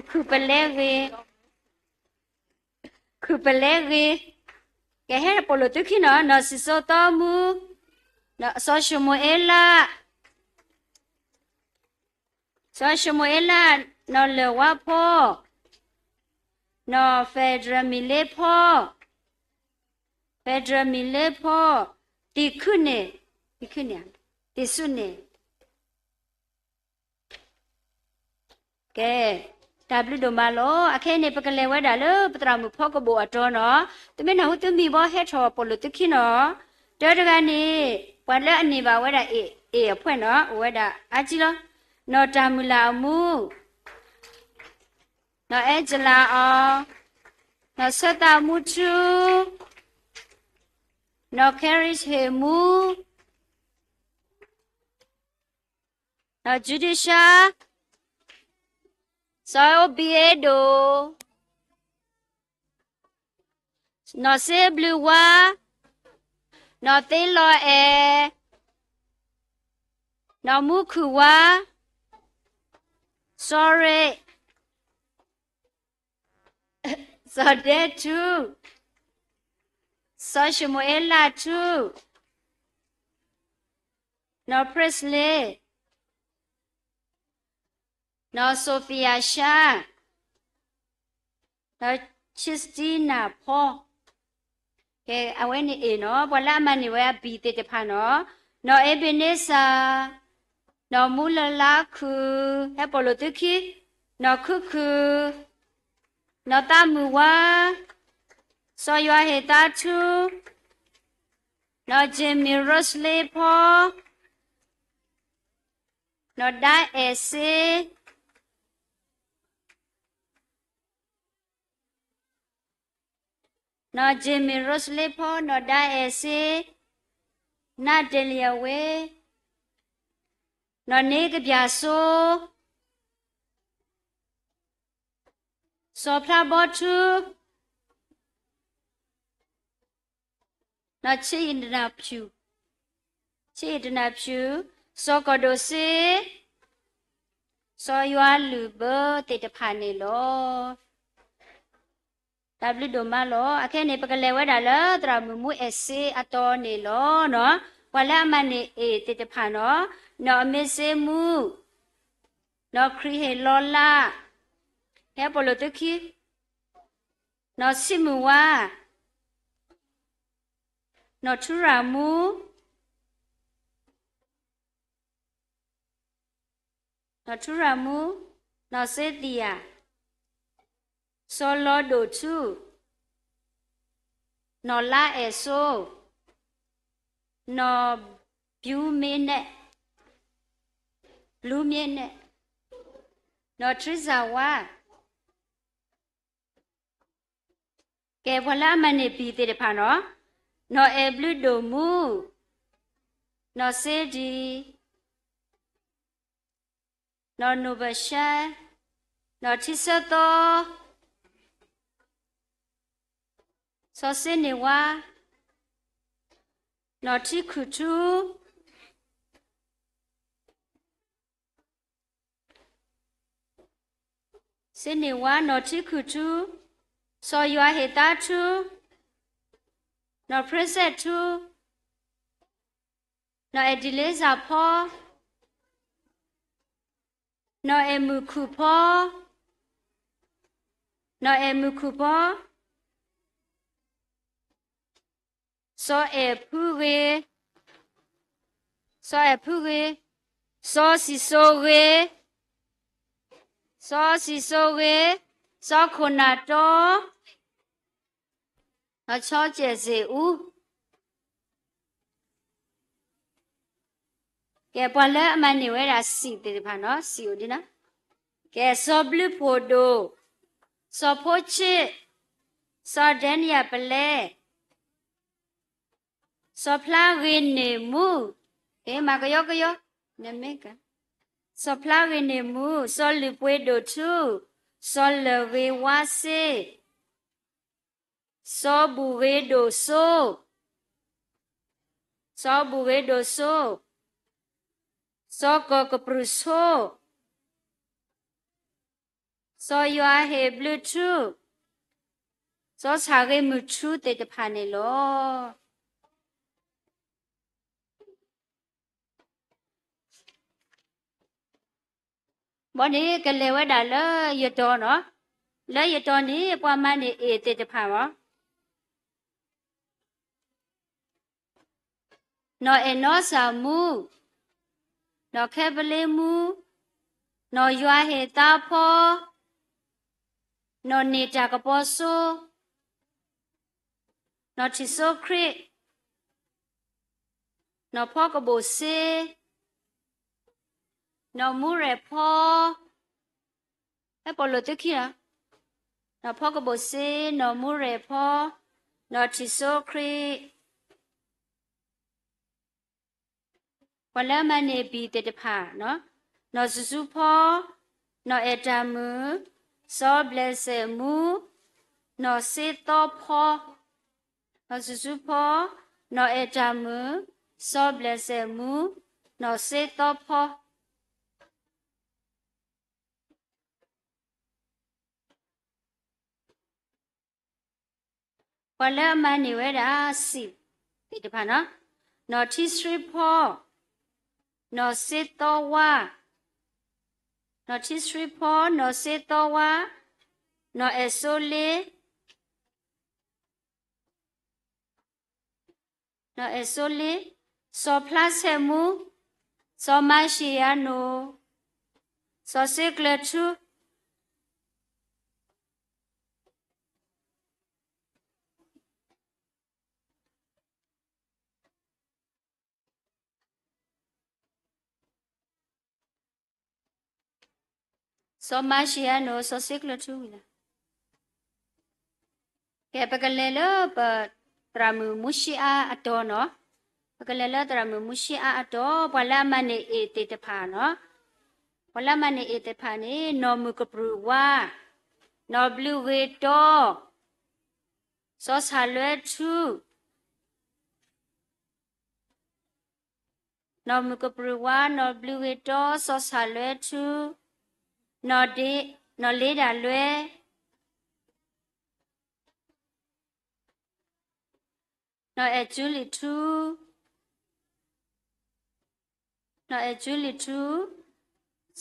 ခုၣ်ပလဲဂ့ၤ, ခုၣ်ပလဲဂ့ၤ, ကဟဲပိာ်လိာ်သုခံနီၤ, နီၢ်စံၣ်စိသီမူ, စီၤၡမူၤအ့လး, စီၤၡမူၤအ့လး, နီၢ်လၢၢ်ဝါဖီ, နီၢ် Federal မံၤလ့ဖီ, Federal မံၤလ့ဖီ, သံခုန့ၣ်, သံခုန့ၣ်, သံဆူန့ၣ် ကဲ, တၢ်ဘျုးဒိၣ်မးလီၤ. အခဲအံၤန့ၣ် ပကလဲၤဝဲဒၣ်လၢပသရၣ်မုၣ်ဖီကဘိၣ်အတီနီၤ. သုမ့ၢ်နၢ်ဟူသုမံၤဘီ ဟဲထီၣ်ပိာ်လိာ်သုခံနီၤ. တၢတဂၤန့ၣ် ပှၤလၢအန့ၢ်ဘၣ်ဝဲဒၣ် A, A အဖှဲၣ်နီၤ အိၣ်ဝဲဒၣ်အါကံလီၤ. နီၢ်တၢ်မုၢ်လၢ်အမူ, နီၢ်အဲကလးအီၤ, နီၢ်ဆၢသးမူထူ, နီၢ်ခဲရံဟ့ၣ်မူ, နီၢ် Judisha, စီၤအိၣ်ဘံအ့ဒိၣ်, နီၢ်စ့ဘျုးဝါ, နီၢ်သ့လီၤအဲၣ်, နီၢ်မူခုၣ်ဝါ, စီၤရ့ၣ်, စီၤဒဲထူ, စီၤၡမူၤအ့လးထူ, နီၢ် Presley, နီၢ် Sophia Sha, နီၢ် Christina ဖီ, ကဲ အဝဲန့ၣ် A နီၤ. ပှၤလၢအမၤန့ၢ်ဝဲ B သ့ၣ်တဖၣ်နီၤ. နီၢ် Ebenezer, နီၢ်မူလလါခုၣ်, ဟဲပိာ်လိာ်သုခံ, နီၢ်ခုၣ်ခုၣ်, နီၢ်သးမုၢ်ဝါ, စီၤယွၤဟ့ၣ်သါထူ, နီၢ် Jimmy Rosalie ဖီ, နီၢ်ဒါအဲၣ်စ့, နီၢ် Jimmy Rosalie ဖီ, နီၢ်ဒါအဲၣ်စ့, နၤဒလံအဝ့ၢ်, နီၢ်န့ကဘျၣ်စိ, စီၤဖျါဘီထူ, နီၢ်ဆံးအံၤတနၢ်ဖၠူၣ်, ဆံးအံၤတနၢ်ဖၠူၣ်, စီၤကီၢ်ဒိၣ်စ့, စီၤယွၤလုၢ်ဘၢသ့ၣ်တဖၣ်န့ၣ်လီၤ. တၢ်ဘျုးဒိၣ်မးလီၤ. အခဲအံၤန့ၣ် ပကလဲၤဝဲဒၣ်လၢသရၣ်မုၣ်မူအဲၣ်စ့အတီန့ၣ်လီၤနီၤ. ပှၤလၢအမၤန့ၢ် A သ့ၣ်တဖၣ်နီၤ, နီၢ်အမ့ၢ်စ့မူ, နီၢ်ခရံာ်ဟ့ၣ်လီၤလး, ဟဲပိာ်လိာ်သုခံ, နီၢ်ဆံးမုၢ်ဝါ, နီၢ်ထူရၤမူ, နီၢ်ထူရၤမူ, နီၢ်စ့သံယၤ, စီၤလီၤဒိၣ်ထူ, နီၢ်လါအဲၣ်စိ, နီၢ် ဘျူးမ့နဲၣ်, ဘျူးမ့နဲၣ်, နီၢ်ထရံစၢ်ဝါ, ကဲ ပှၤလၢအမၤန့ၢ် B သ့ၣ်တဖၣ်နီၤ, နီၢ်အဲၣ်ဘျုးဒိၣ်မူ, နီၢ်စ့ဒံ, နီၢ်နိၣ်ဘၢၣ်ရှါ, နီၢ်ထံဆၢသီ, စီၤစ့န့ၢ်ဝါ, နီၢ်ထံခုၣ်ထူ, စ့န့ၢ်ဝါ, နီၢ်ထံခုၣ်ထူ, စီၤယွၤဟ့ၣ်သါထူ, နီၢ် Princess ထူ, နီၢ်အဲၣ်ဒံလ့စၢ်ဖီ, နီၢ်အဲၣ်မုၢ်ခုၣ်ဖီ, နီၢ်အဲၣ်မုၢ်ခုၣ်ဖီ, စီၤအဲၣ်ဖုဂ့ၤ, စီၤအဲၣ်ဖုဂ့ၤ, စီၤစံၣ်စိဂ့ၤ, စီၤစံၣ်စိဂ့ၤ, စီၤခိၣ်နၢ်တီ, နီၢ်ဆီကဲၣ်စ့ၣ်အူ. ကဲ ပှၤလၢအမၤန့ၢ်ဝဲဒၣ် C သ့ၣ်တဖၣ်နီၤ, C အိၣ်ဒ်နီၤ. ကဲ စီၤဘျုးဖှိၣ်ဒိၣ်, စီၤဖိဆ့, စီၤဒဲနယၤပလဲ, စီၤဖျါဂ့ၤန့ၢ်မူ, ကဲ မၤကယီကယီ, နမ့ၢ်က, စီၤဖျါဂ့ၤန့ၢ်မူ, စီၤလုၢ်ပှ့ၤဒိၣ်ထူ, စီၤလၢၢ်ဂ့ၤဝါစ့, စီၤဘူၣ်ဂ့ၤဒိၣ်စိ, စီၤဘူၣ်ဂ့ၤဒိၣ်စိ, စီၤကီၢ်ကပြုၢ်ဆိ, စီၤယွၤဟ့ၣ်ဘျုးထူ, စီၤဆၣ်ဂ့ၤမုၢ်ထူသ့ၣ်တဖၣ်န့ၣ်လီၤ. ဘီန့ၣ် ကလဲၤဝဲဒၣ်လၢယတီၤနီၤ, လၢယတီၤန့ၣ် ပှၤမၤန့ၢ် A သ့ၣ်တဖၣ်လီၤ. နီၢ်အဲၣ်နီစၢ်မူ, နီၢ်ခဲပလ့မူ, နီၢ်ယွၤဟ့ၣ်သးဖီ, နီၢ်န့ၢ်တၢ်ကပီၤစိ, နီၢ်ထံၣ်စိခရံာ်, နီၢ်ဖီကဘိၣ်စ့, နီၢ်မူရဲၣ်ဖီ, ဟဲပိာ်လိာ်သုခံလီၤ, နီၢ်ဖီကဘိၣ်စ့, နီၢ်မူရဲၣ်ဖီ, နီၢ်ထံၣ်စိခရံာ် ပှၤလၢအမၤန့ၢ် B သ့ၣ်တဖၣ်, နီၢ်စူၤစူၤဖီ, နီၢ်အဲၣ်တၢ်မုၣ်, စီၤဘျဲးစဲးမူ, နီၢ်စ့သီဖီ, နီၢ်စူၤစူၤဖီ, နီၢ်အဲၣ်တၢ်မုၣ်, စီၤဘျဲးစဲးမူ, နီၢ်စ့သီဖီ ပှၤလၢအမၤန့ၢ်ဝဲဒၣ် C သ့ၣ်တဖၣ်နီၤ, နီၢ်ထံဆှံဖီ, နီၢ်စ့သီဝါ, နီၢ်ထံဆှံဖီ, နီၢ်စ့သီဝါ, နီၢ်အဲၣ်စိလ့ နီၢ်အဲၣ်စိလ့, စီၤဖျါဆဲးမူ, စီၤမၤၡံယၤနိၣ်, စီၤစ့ကျၢၤထူ စီၤမၤၡံယၤနိၣ်, စီၤစ့ကျၢၤထူဝံၤလီၤ. ကဲ ပကလဲၤလၢပသရၣ်မုၣ်မူၡ့အါအတီၤနီၤ, ပကလဲၤလၢသရၣ်မုၣ်မူၡ့အါအတီၤ, ပှၤလၢအမၤန့ၢ် A သ့ၣ်တဖၣ်နီၤ, ပှၤလၢအမၤန့ၢ် A သ့ၣ်တဖၣ်န့ၣ် နီၢ်မုၢ်ကပြုၢ်ဝါ, နီၢ်ဘျုးဂ့ၤတီ, စီၤဆၣ်လွဲထူ နီၢ်မုၢ်ကပြုၢ်ဝါ, နီၢ်ဘျုးဂ့ၤတီ, စီၤဆၣ်လွဲထူ, နီၢ်လ့ဒၣ်လွဲ, နီၢ်အဲၣ်ကူလံၣ်ထူ, နီၢ်အဲၣ်ကူလံၣ်ထူ,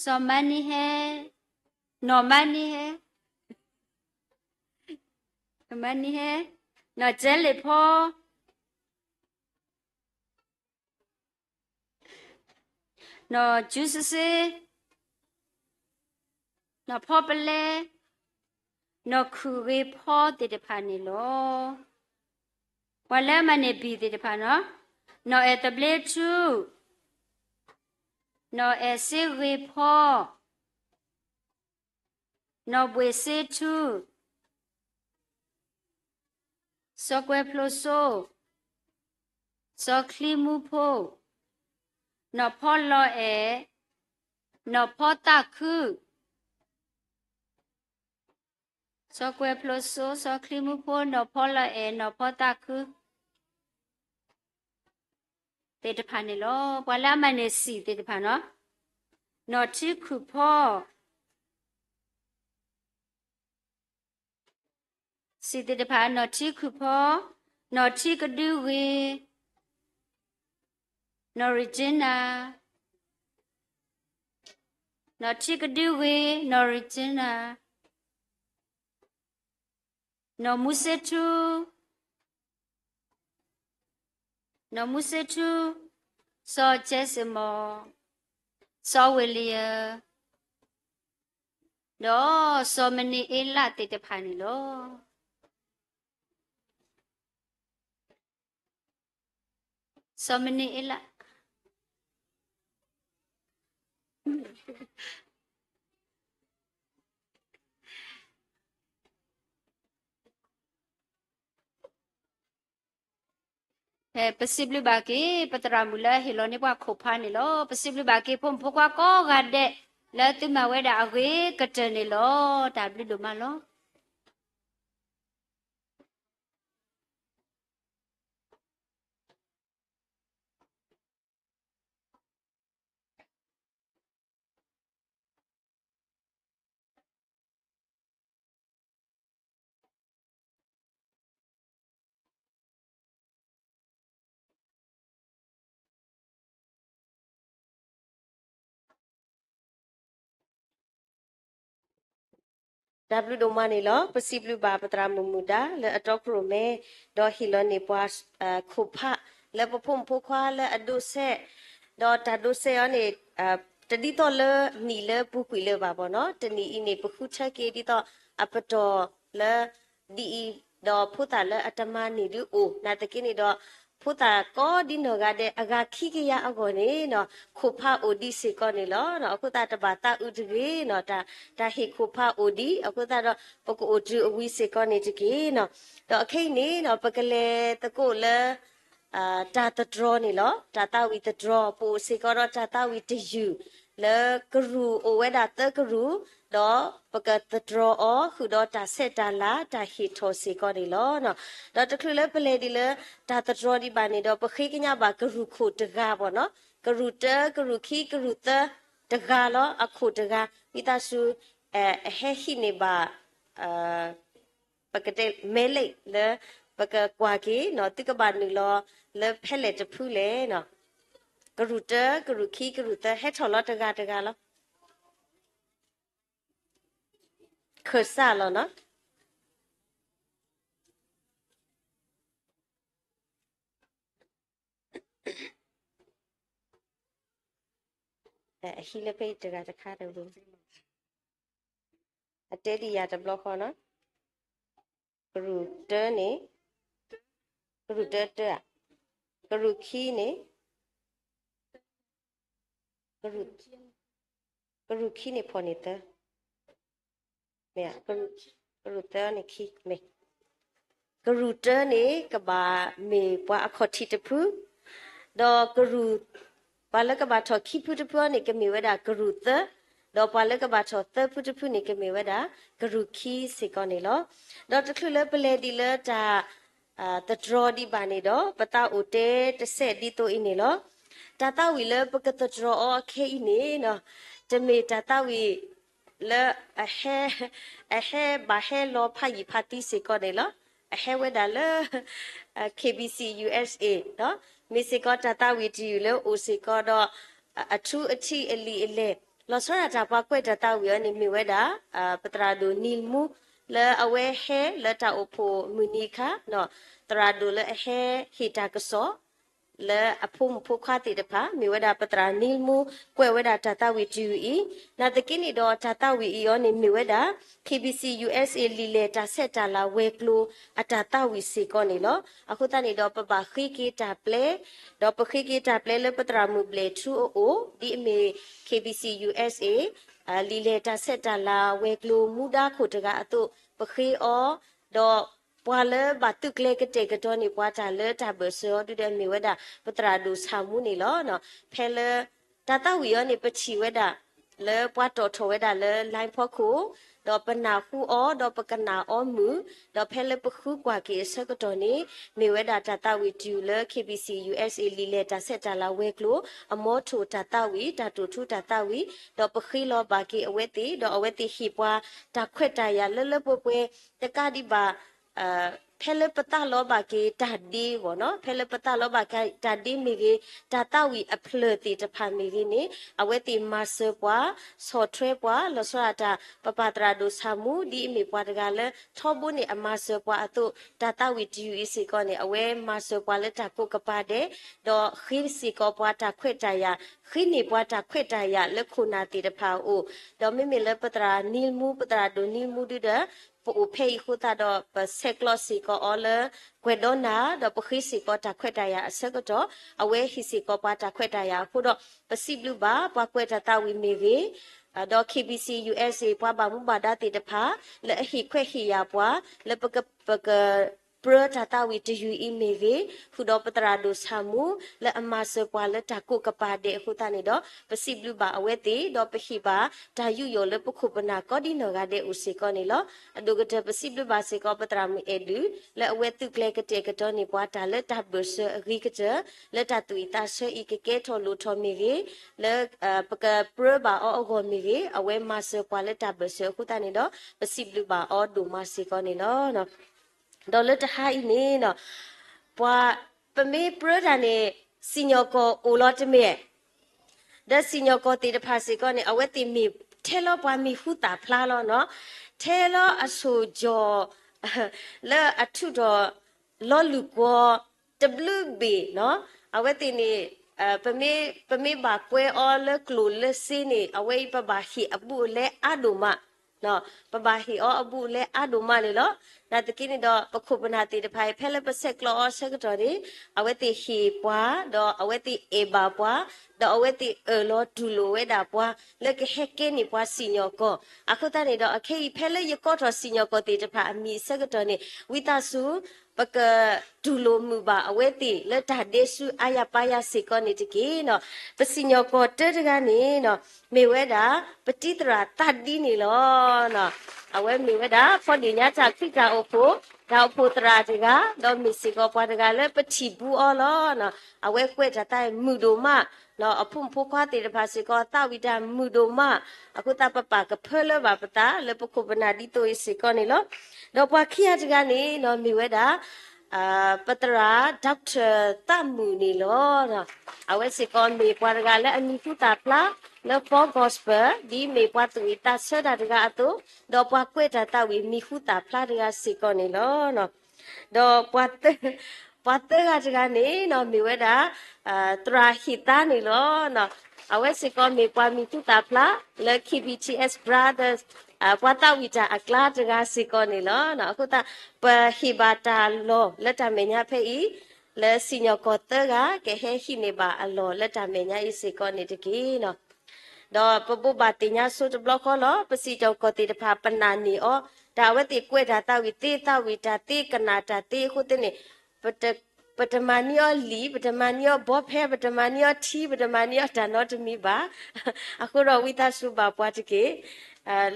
စီၤမါနံဟဲ, နီၢ်မါနံဟဲ, နီၢ်မါနံဟဲ, နီၢ်ကဲလ့ၣ်ဖီ နီၢ်ကူစ့စ့, နီၢ်ဖီပလဲ, နီၢ်ခုၣ်ဂ့ၤဖီသ့ၣ်တဖၣ်န့ၣ်လီၤ. ပှၤလၢအမၤန့ၢ် B သ့ၣ်တဖၣ်နီၤ, နီၢ်အဲၣ်သဘျ့ထူ, နီၢ်အဲၣ်စ့ဂ့ၤဖီ နီၢ်ဘှ့ၣ်စ့ထူ, စီၤကွဲးဖျိစိ, စီၤချံမူဖိ, နီၢ်ဖီလီၤအဲၣ်, နီၢ်ဖီသးခု, စီၤကွဲးဖျိစိ, စီၤချံမူဖိ, နီၢ်ဖီလီၤအဲၣ်, နီၢ်ဖီသးခု သ့ၣ်တဖၣ်န့ၣ်လီၤ. ပှၤလၢအမၤန့ၢ် C သ့ၣ်တဖၣ်နီၤ, နီၢ်ထံခုၣ်ဖီ စံးသ့ၣ်တဖၣ်, နီၢ်ထံခုၣ်ဖီ, နီၢ်ထံကဒုဂ့ၤ, နီၢ်ရံၣ်က့နၤ, နီၢ်ထံကဒုဂ့ၤ, နီၢ်ရံၣ်က့နၤ, နီၢ်မူစ့ထူ, နီၢ်မူစ့ထူ, စီၤကဲစ့မီၢ်, စီၤဝ့လံယၢၣ်, ဒီးစီၤမနံၤအ့လးသ့ၣ်တဖၣ်န့ၣ်လီၤ. စီၤမနံၤအ့လး ပစံးဘျုးဘၣ်က့ၤ ပသရၣ်မုၣ်လၢအဟ့ၣ်လီၤန့ၢ်ပှၤခိၣ်ဖးန့ၣ်လီၤ. ပစံးဘျုးဘၣ်က့ၤ ဖိမုၣ်ဖိခွါကိးဂၤဒဲး လၢသုမၤဝဲဒၣ်အဂ့ၤကတၢၢ်န့ၣ်လီၤ. တၢ်ဘျုးဒိၣ်မးလီၤ.တၢ်ဘျုးဒိၣ်မးန့ၣ်လီၤ. ပစံးဘျုးဘၣ်ပသရၣ်မုၣ်မုၢ်ဒါ လၢအတီခိၣ်ရိၣ်မဲ ဒီးဟ့ၣ်လီၤန့ၢ်ပှၤ ခိၣ်ဖး လၢပဖိမုၣ်ဖိခွါလၢအဒိးစဲး, ဒီးတၢ်ဒိးစဲးအီၤန့ၣ် တဒ်သိးလၢနံၣ်လၢပူၤကွံာ်လၢၤဘၣ်ဘၣ်နီၤ. တနံၣ်အံၤန့ၣ် ပဃုထၢက့ၤဒ်သိးအပတီၢ်လၢ ဒ်အံၤ, ဒီးဖိသၣ်လၢအတမၤန့ၢ်ဒုးအိၣ်, နာ်သက့န့ၣ်ဒီး ဖိသၣ်ကိးဒ်နီၢ်ဂၤဒဲး အဂၤခံကယၤအဂီၢ်န့ၣ်နီၤ, ခိၣ်ဖးအိၣ်ဒံးစ့ၢ်ကီးန့ၣ်လီၤ. အဃိသတးတဘၣ်သးအုးတဂ့ၤနီၤ, တၢ်, တၢ်ဟ့ၣ်ခိၣ်ဖးအိၣ်ဒံး, အဃိသတးဒီး ပကအိၣ်တုၤအဝံၤစ့ၢ်ကီးန့ၣ်တက့ၢ်နီၤ. ဒီးခဲအံၤန့ၣ်နီၤ ပကလဲၤသကိးလၢ တၢ်သတြီၤန့ၣ်လီၤ. တၢ်သးဝံၣ်သတြီၤ, ပအိၣ်စ့ၢ်ကီးဒီးတၢ်သးဝံၣ်တယုၢ် လၢကရူၢ်အိၣ်ဝဲဒၣ်သၢကရူၢ်, ဒီးပကသတြီၤအီၤ ဃုာ်ဒီးတၢ်ဆဲးတၢ်လၤ တၢ်ဟ့ၣ်ထီၣ်စ့ၢ်ကီးန့ၣ်လီၤ. ဒီးတချုးလၢပလဲၤဒံးလၢ တၢ်သတြီၤဒံးဘၣ်န့ၣ်ဒီး ပဃ့ကညးဘၣ်ကရူၢ်ခိၣ်တဂၤဘၣ်နီၤ, ကရူၢ်တၢ, ကရူၢ်ခံ, ကရူၢ်သၢ, တဂၤလီၤ, အခိၣ်တဂၤ, ဝံသးစူၤ အဟဲဟံးန့ၢ်ဘၣ် ပကတဲ မဲလိာ်လၢ ပကကွၢ်က့ၤနီၤ, သုကဘၣ်နုာ်လီၤလၢဖဲလဲၣ်တဖုလဲၣ်နီၤ. ကရူၢ်တၢ, ကရူၢ်ခံ, ကရူၢ်သၢ, ဟဲထီၣ်လီၤတဂၤတဂၤလီၤ. ခၢၣ်စးလီၤနီၤ. အဟံးလၢဖဲအံၤတဂၤတခါတဂၤ, အတဲဒ်ယၤတဘျီဃီနီၤ. ကရူၢ်တၢန့ၣ်, ကရူၢ်တၢတၢဧါ, ကရူၢ်ခံန့ၣ်, ကရူၢ်, ကရူၢ်ခံန့ၣ်ဖီၣ်န့ၢ်သၢ, မ့ၢ်, ကရူၢ်သၢန့ၣ်ခံ, မ့ၢ်, ကရူၢ်တၢန့ၣ် ကဘၣ်မ့ၢ်ပှၤအခီၣ်ထံးတဖု, ဒီးကရူၢ်, ပှၤလၢကဘၣ်ထီၣ်ခံဖုတဖုအံၤန့ၣ် ကမ့ၢ်ဝဲဒၣ်ကရူၢ်သၢ, ဒီးပှၤလၢကဘၣ်ထီၣ်သၢဖုတဖုန့ၣ် ကမ့ၢ်ဝဲဒၣ်ကရူၢ်ခံစ့ၢ်ကီးန့ၣ်လီၤ. ဒီးတချုးလၢပလဲၤဒံးလၢတၢ် သတြီၤဒံးဘၣ်န့ၣ်ဒီး ပသးအိၣ်တဲတစဲးဒ်သိးအံၤန့ၣ်လီၤ. တၢ်သးဝံၣ်လၢပကသတြီၤအီၤအခဲအံၤန့ၣ်နီၤ, တမ့ၢ်တၢ်သးဝံၣ်လၢအဟဲ, အဟဲဘၣ်ဟဲလီၤဖးယံာ်ဖးသံစ့ၢ်ကီးန့ၣ်လီၤ. အဟဲဝဲဒၣ်လၢ KBC USA မ့ၢ်စ့ၢ်ကီးတၢ်သးဝံၣ်တယုၢ်လၢအိၣ်စ့ၢ်ကီးဒီး အထူအထံးအလံာ်အလဲၢ်, လီၤဆီဒၣ်တၢ်ပှၤကွဲးတၢ်သးဝံၣ်အီၤန့ၣ်မ့ၢ်ဝဲဒၣ် ပသရၣ်ဒိၣ် Neil Moore လၢအဝဲဟဲလၢတၢ်အိၣ်ဖှိၣ်မုၢ်နံၤအခါ, သရၣ်ဒိၣ်လၢအဟဲဟ့ၣ်တၢ်ကစီၣ် လၢအဖိမုၣ်ဖိခွါသ့ၣ်တဖၣ် မ့ၢ်ဝဲဒၣ်ပသရၣ် Neil Moore ကွဲးဝဲဒၣ်တၢ်သးဝံၣ်တယုၢ်အံၤ, နာ်သက့န့ၣ်ဒီးတၢ်သးဝံၣ်အံၤအီၤန့ၣ်မ့ၢ်ဝဲဒၣ် KBC USA လံာ်လဲၢ်တၢ်ဆဲးတၢ်လၤဝဲၤကျိၤအတၢ်သးဝံၣ်စ့ၢ်ကီးန့ၣ်လီၤ. အဃိသတးန့ၣ်ဒီး ပဘၣ်ဃ့က့ၤတၢ်ပျဲ, ဒီးပဃ့က့ၤတၢ်ပျဲလၢပသရၣ်မုၣ်ဘျဲၣ်ထူအအိၣ် ဒ်အမ့ၢ် KBC USA လံာ်လဲၢ်တၢ်ဆဲးတၢ်လၤဝဲၤကျိၤမူဒါခိၣ်တဂၤအသိး ပဃ့အီၤ, ဒီးပှၤလၢဘၣ်သုးကျဲၤကတဲာ်ကတီၤန့ၢ်ပှၤတၢ်လၢတၢ်ဘၢၣ်စၢၤအီၤဒုဒီးမ့ၢ်ဝဲဒၣ် ပသရၣ်ဒိၣ်ဆၣ်မူန့ၣ်လီၤ. ဖဲလၢ တၢ်သးဝံၣ်အီၤန့ၣ် ပထံၣ်ဝဲဒၣ် လၢပှၤတီၣ်ထီၣ်ဝဲဒၣ်လၢ line ဖီခိၣ်, ဒီးပနၢ်ဟူအီၤ ဒီးပကနၣ်အီၤမုာ်, ဒီးဖဲလၢပဃုကွၢ်က့ၤအဆၢကတီၢ်န့ၣ် မ့ၢ်ဝဲဒၣ်တၢ်သးဝံၣ်တယုၢ်လၢ KBC USA လံာ်လဲၢ်တၢ်ဆဲးတၢ်လၤဝဲၤကျိၤ အမီထိၣ်တၢ်သးဝံၣ် တၢ်တိာ်ထူတၢ်သးဝံၣ်, ဒီးပဃ့လီၤဘၣ်က့ၤအဝဲသ့ၣ် ဒီးအဝဲသ့ၣ်ဟ့ၣ်ပှၤတၢ်ခွဲးတၢ်ယာ်လၢလၢပှဲၤပှဲၤ တကးဒံးဘၣ် ဖဲလၢပသးလီဘၣ်က့ၤတၢ်ဒ့ဘၣ်နီၤ, ဖဲလၢပသးလီဘၣ်က့ၤတၢ်ဒ့မ့ၢ်ဂ့ၤ, တၢ်သးဝံၣ်အဖျၢၣ်သ့ၣ်တဖၣ်မ့ၢ်ဂ့ၤန့ၣ် အဝဲသ့ၣ်မၤစၢၤပှၤ, ဆီၣ်ထွဲပှၤ, လီၤဆီဒၣ်တၢ် ပပၢ်သရၣ်ဒိၣ်ဆၣ်မူ ဒ်အမ့ၢ်ပှၤတဂၤလၢ ထီဘိန့ၣ်အမၤစၢၤပှၤအသိး တၢ်သးဝံၣ်တယုၢ်အံၤစ့ၢ်ကီးန့ၣ် အဝဲမၤစၢၤပှၤလၢတၢ်ကိးကပၤဒဲး, ဒီးဃ့စ့ၢ်ကီးပှၤတၢ်ခွဲးတၢ်ယာ်, ဃ့န့ၢ်ပှၤတၢ်ခွဲးတၢ်ယာ်လၢခိၣ်နၢ်သ့ၣ်တဖၣ်အအိၣ်, ဒီးမ့မ့ၢ်လၢပသရၣ် Neil Moore, ပသရၣ်ဒိၣ် Neil Moore ဒုဒီး ပအိၣ်ဖဲအံၤအဃိသတးဒီး ပဆဲးကျိးစ့ၢ်ကီးအီၤလၢ ကွဲးဒီးနၤ, ဒီးပဃ့စ့ၢ်ကီးတၢ်ခွဲးတၢ်ယာ်အဆၢကတီၢ်, အဝဲဟ့ၣ်စ့ၢ်ကီးပှၤတၢ်ခွဲးတၢ်ယာ်အဃိဒီး ပစံးဘျုးဘၣ်ပှၤကွဲးတၢ်သးဝံၣ်မ့ၢ်ဂ့ၤ, ဒီး KBC USA ပှၤဘၣ်မူဘၣ်ဒါသ့ၣ်တဖၣ် လၢအဟ့ၣ်ခွဲးဟ့ၣ်ယာ်ပှၤ လၢပက, ပကပြၢတၢ်သးဝံၣ်တယုၢ်အံၤမ့ၢ်ဂ့ၤ, ဃုာ်ဒီးပသရၣ်ဒိၣ်ဆၣ်မူ လၢအမၤစၢၤပှၤလၢတၢ်ကိးကပၤဒဲးအဃိသတးန့ၣ်ဒီး ပစံးဘျုးဘၣ်အဝဲသ့ၣ် ဒီးပဟ့ၣ်ဘၣ်တၢ်ယူးယီၣ်လၢပခိၣ်ပနၢ်ကိးဒ်နီၢ်ဂၤဒဲးအိၣ်စ့ၢ်ကီးန့ၣ်လီၤ. အဒိၣ်ကတၢၢ်ပစံးဘျုးဘၣ်စ့ၢ်ကီးပသရၣ်မုၣ်အဲၣ်ဒုး လၢအဝဲသုးကျဲၤကတဲာ်ကတီၤန့ၢ်ပှၤတၢ်လၢတၢ်ဘၢၣ်စၢၤအဂ့ၤကတၢၢ်, လၢတၢ်သူၣ်ဝံၣ်သးဆၢအံၤကကဲထီၣ်လိၣ်ထီၣ်မ့ၢ်ဂ့ၤ, လၢ ပကပြၢဘၣ်အီၤအဂီၢ်မ့ၢ်ဂ့ၤ, အဝဲမၤစၢၤပှၤလၢတၢ်ဘၢၣ်စၢၤအဃိသတးန့ၣ်ဒီး ပစံးဘျုးဘၣ်အီၤဒိၣ်မးစ့ၢ်ကီးန့ၣ်လီၤ. ဒီးလၢတဟါအံၤန့ၣ် ပှၤ, ပမ့ၢ်ပြၢတၢ်န့ၣ် စံၣ်ညီၣ်ကွီၢ်အိၣ်လီၤတမ့ၢ်, ဒီးစံၣ်ညီၣ်ကွီၢ်သ့ၣ်တဖၣ်စ့ၢ်ကီးန့ၣ် အဝဲသ့ၣ်မ့ၢ်ထဲလီၤပှၤမံၤဟူသၣ်ဖျါလီၤနီၤ, ထဲလီၤအဆိၣ်ကၠီၣ် လၢအထုးထီၣ်လီၤလုၢ်ကွီၢ်တဘျုးဘ့ၣ်နီၤ, အဝဲသ့ၣ်န့ၣ် ပမ့ၢ်ဘၣ်ကွဲအီၤလၢကျိာ်လၢစ့န့ၣ် အဝဲအံၤပဘၣ်ဟ့ၣ်အဘူးအလဲအါဒိၣ်မး, ပဘၣ်ဟ့ၣ်အီၤအဘူးအလဲအါဒိၣ်မးန့ၣ်လီၤ. နာ်သက့န့ၣ်ဒီး ပခိၣ်ပနၢ်သ့ၣ်တဖၣ်အံၤ ဖဲလၢပဆဲးကျိးအီၤအဆၢကတီၢ်န့ၣ် အဝဲသ့ၣ်ဟ့ၣ်ပှၤ ဒီးအဝဲသ့ၣ်အဲၣ်ဘၣ်ပှၤ, ဒီးအဝဲသ့ၣ်အၢၣ်လီၤတူၢ်လိာ်ဝဲဒၣ်ပှၤ လၢကဟဲကဲန့ၢ်ပှၤစံၣ်ညီၣ်ကွီၢ်. အဃိသတးန့ၣ်ဒီး အခဲအံၤဖဲလၢယကိးထီၣ်စံၣ်ညီၣ်ကွီၢ်သ့ၣ်တဖၣ်အမံၤအဆၢကတီၢ်န့ၣ် ဝံသးစူၤ ပကတူၢ်လိာ်မုာ်ဘၣ်အဝဲသ့ၣ် လၢတၢ်ဒဲဆူအါယၤပါယၤစ့ၢ်ကီးန့ၣ်တက့ၢ်. ပစံၣ်ညီၣ်ကွီၢ်တၢတဂၤန့ၣ် မ့ၢ်ဝဲဒၣ် ပတံၤသရၣ်သးဒံန့ၣ်လီၤ. အဝဲမ့ၢ်ဝဲဒၣ် ဖီဒ့ၣ်ညါတၢ်ခရံာ်တၢ်အိၣ်ဖှိၣ်, တၢ်အိၣ်ဖှိၣ်သရၣ်တဂၤ, ဒီးမ့ၢ်စ့ၢ်ကီးပှၤတဂၤလၢပထံၣ်ဘူးအီၤလီၤ. အဝဲကွဲးတၢ်သးဝံၣ်မုာ်ဒိၣ်မး, အဖိမုၣ်ဖိခွါသ့ၣ်တဖၣ်စ့ၢ်ကီး သးဝံၣ်တၢ်မုာ်ဒိၣ်မး, အဃိသတးပပာ်ကဖၢလၢဘၣ်ပသးလၢပခိၣ်ပနၢ်ဒ်သိးအံၤစ့ၢ်ကီးန့ၣ်လီၤ. ဒီးပှၤခံဂၤတဂၤန့ၣ် မ့ၢ်ဝဲဒၣ် ပသရၣ် Doctor သးမုၣ်န့ၣ်လီၤ. အဝဲစ့ၢ်ကီးမ့ၢ်ပှၤတဂၤလၢအမံၤဟူသၣ်ဖျါ လၢ Full Gospel ဒ်မ့ၢ်ပှၤသးဝံၣ်သးဆၢတၢ်တဂၤအသိး, ဒီးပှၤကွဲးတၢ်သးဝံၣ်မံၤဟူသၣ်ဖျါတဂၤစ့ၢ်ကီးန့ၣ်လီၤ. ဒီး ပှၤသၢဂၤတဂၤန့ၣ် မ့ၢ်ဝဲဒၣ် သရၣ်ဟ့ၣ်သါန့ၣ်လီၤ. အဝဲစ့ၢ်ကီးမ့ၢ်ပှၤမံၤဟူသၣ်ဖျါ လၢ K B T S Brothers ပှၤသးဝံၣ်တၢ်အကျါတဂၤစ့ၢ်ကီးန့ၣ်လီၤ. အဃိသတး ပဟ့ၣ်ဘၣ်တၢ်လီၢ်လၢတၢ်မဲာ်ညါဖဲအံၤ လၢစံၣ်ညီၣ်ကွီၢ်သၢဂၤ ကဟဲဟံးန့ၢ်ဘၣ်အလီၢ်လၢတၢ်မဲာ်ညါအံၤစ့ၢ်ကီးန့ၣ်တက့ၢ်. ဒီးပဘိးဘၣ်သ့ၣ်ညါဆိတဘျီဃီလီၤ. ပစံၣ်ညီၣ်ကွီၢ်သ့ၣ်တဖၣ် ပနာ်န့ၢ်အီၤ တၢ်အဝဲသ့ၣ်ကွဲးတၢ်သးဝံၣ်သ့ သးဝံၣ်တၢ်သ့ ကနၣ်တၢ်သ့အဃိသတးန့ၣ် ပတမၤန့ၢ်အီၤလံာ်, ပတမၤန့ၢ်အီၤဘီဖဲ, ပတမၤန့ၢ်အီၤထံ, ပတမၤန့ၢ်အီၤတၢ်နီတမံၤဘၣ်. အဃိဒီးဝံသးစူၤဘၣ်ပှၤတက့ၢ်.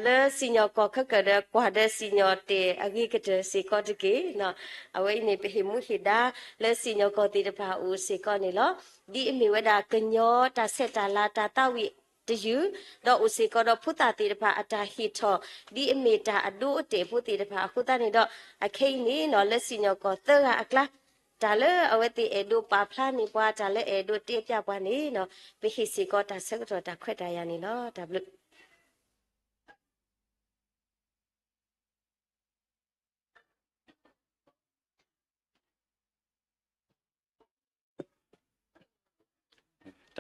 လၢစံၣ်ညီၣ်ကွီၢ်ခဲကၢၣ်ဒီး ကွၢ်ဒီးစံၣ်ညီၣ်တဲာ်အဂ့ၤကတၢၢ်စ့ၢ်ကီးတက့ၢ်. အဝဲအံၤန့ၣ် ပဟ့ၣ်မူဟ့ၣ်ဒါလၢစံၣ်ညီၣ်ကွီၢ်သ့ၣ်တဖၣ်အအိၣ်စ့ၢ်ကီးန့ၣ်လီၤ. ဒ်အမ့ၢ်ဝဲဒၣ်ကညီတၢ်ဆဲးတၢ်လၤတၢ်သးဝံၣ်တယုၢ်, ဒီးအိၣ်စ့ၢ်ကီးဒီးဖိသၣ်သ့ၣ်တဖၣ်အတၢ်ဟ့ၣ်ထီၣ် ဒ်အမ့ၢ်တၢ်အဒိအတဲာ်ဖိသ့ၣ်တဖၣ်အဃိသတးန့ၣ်ဒီး အခဲအံၤန့ၣ်နီၤ လၢစံၣ်ညီၣ်ကွီၢ်သၢဂၤအကျါ တၢ်လၢအဝဲသ့ၣ်အဲၣ်ဒိးပာ်ဖျါန့ၢ်ပှၤ တၢ်လၢအဲၣ်ဒိးတဲပျးပှၤန့ၣ်နီၤ ပဟ့ၣ်စ့ၢ်ကီးတၢ်ဆၢကတီၢ်တၢ်ခွဲးတၢ်ယာ်န့ၣ်လီၤ. တၢ်ဘျုး တ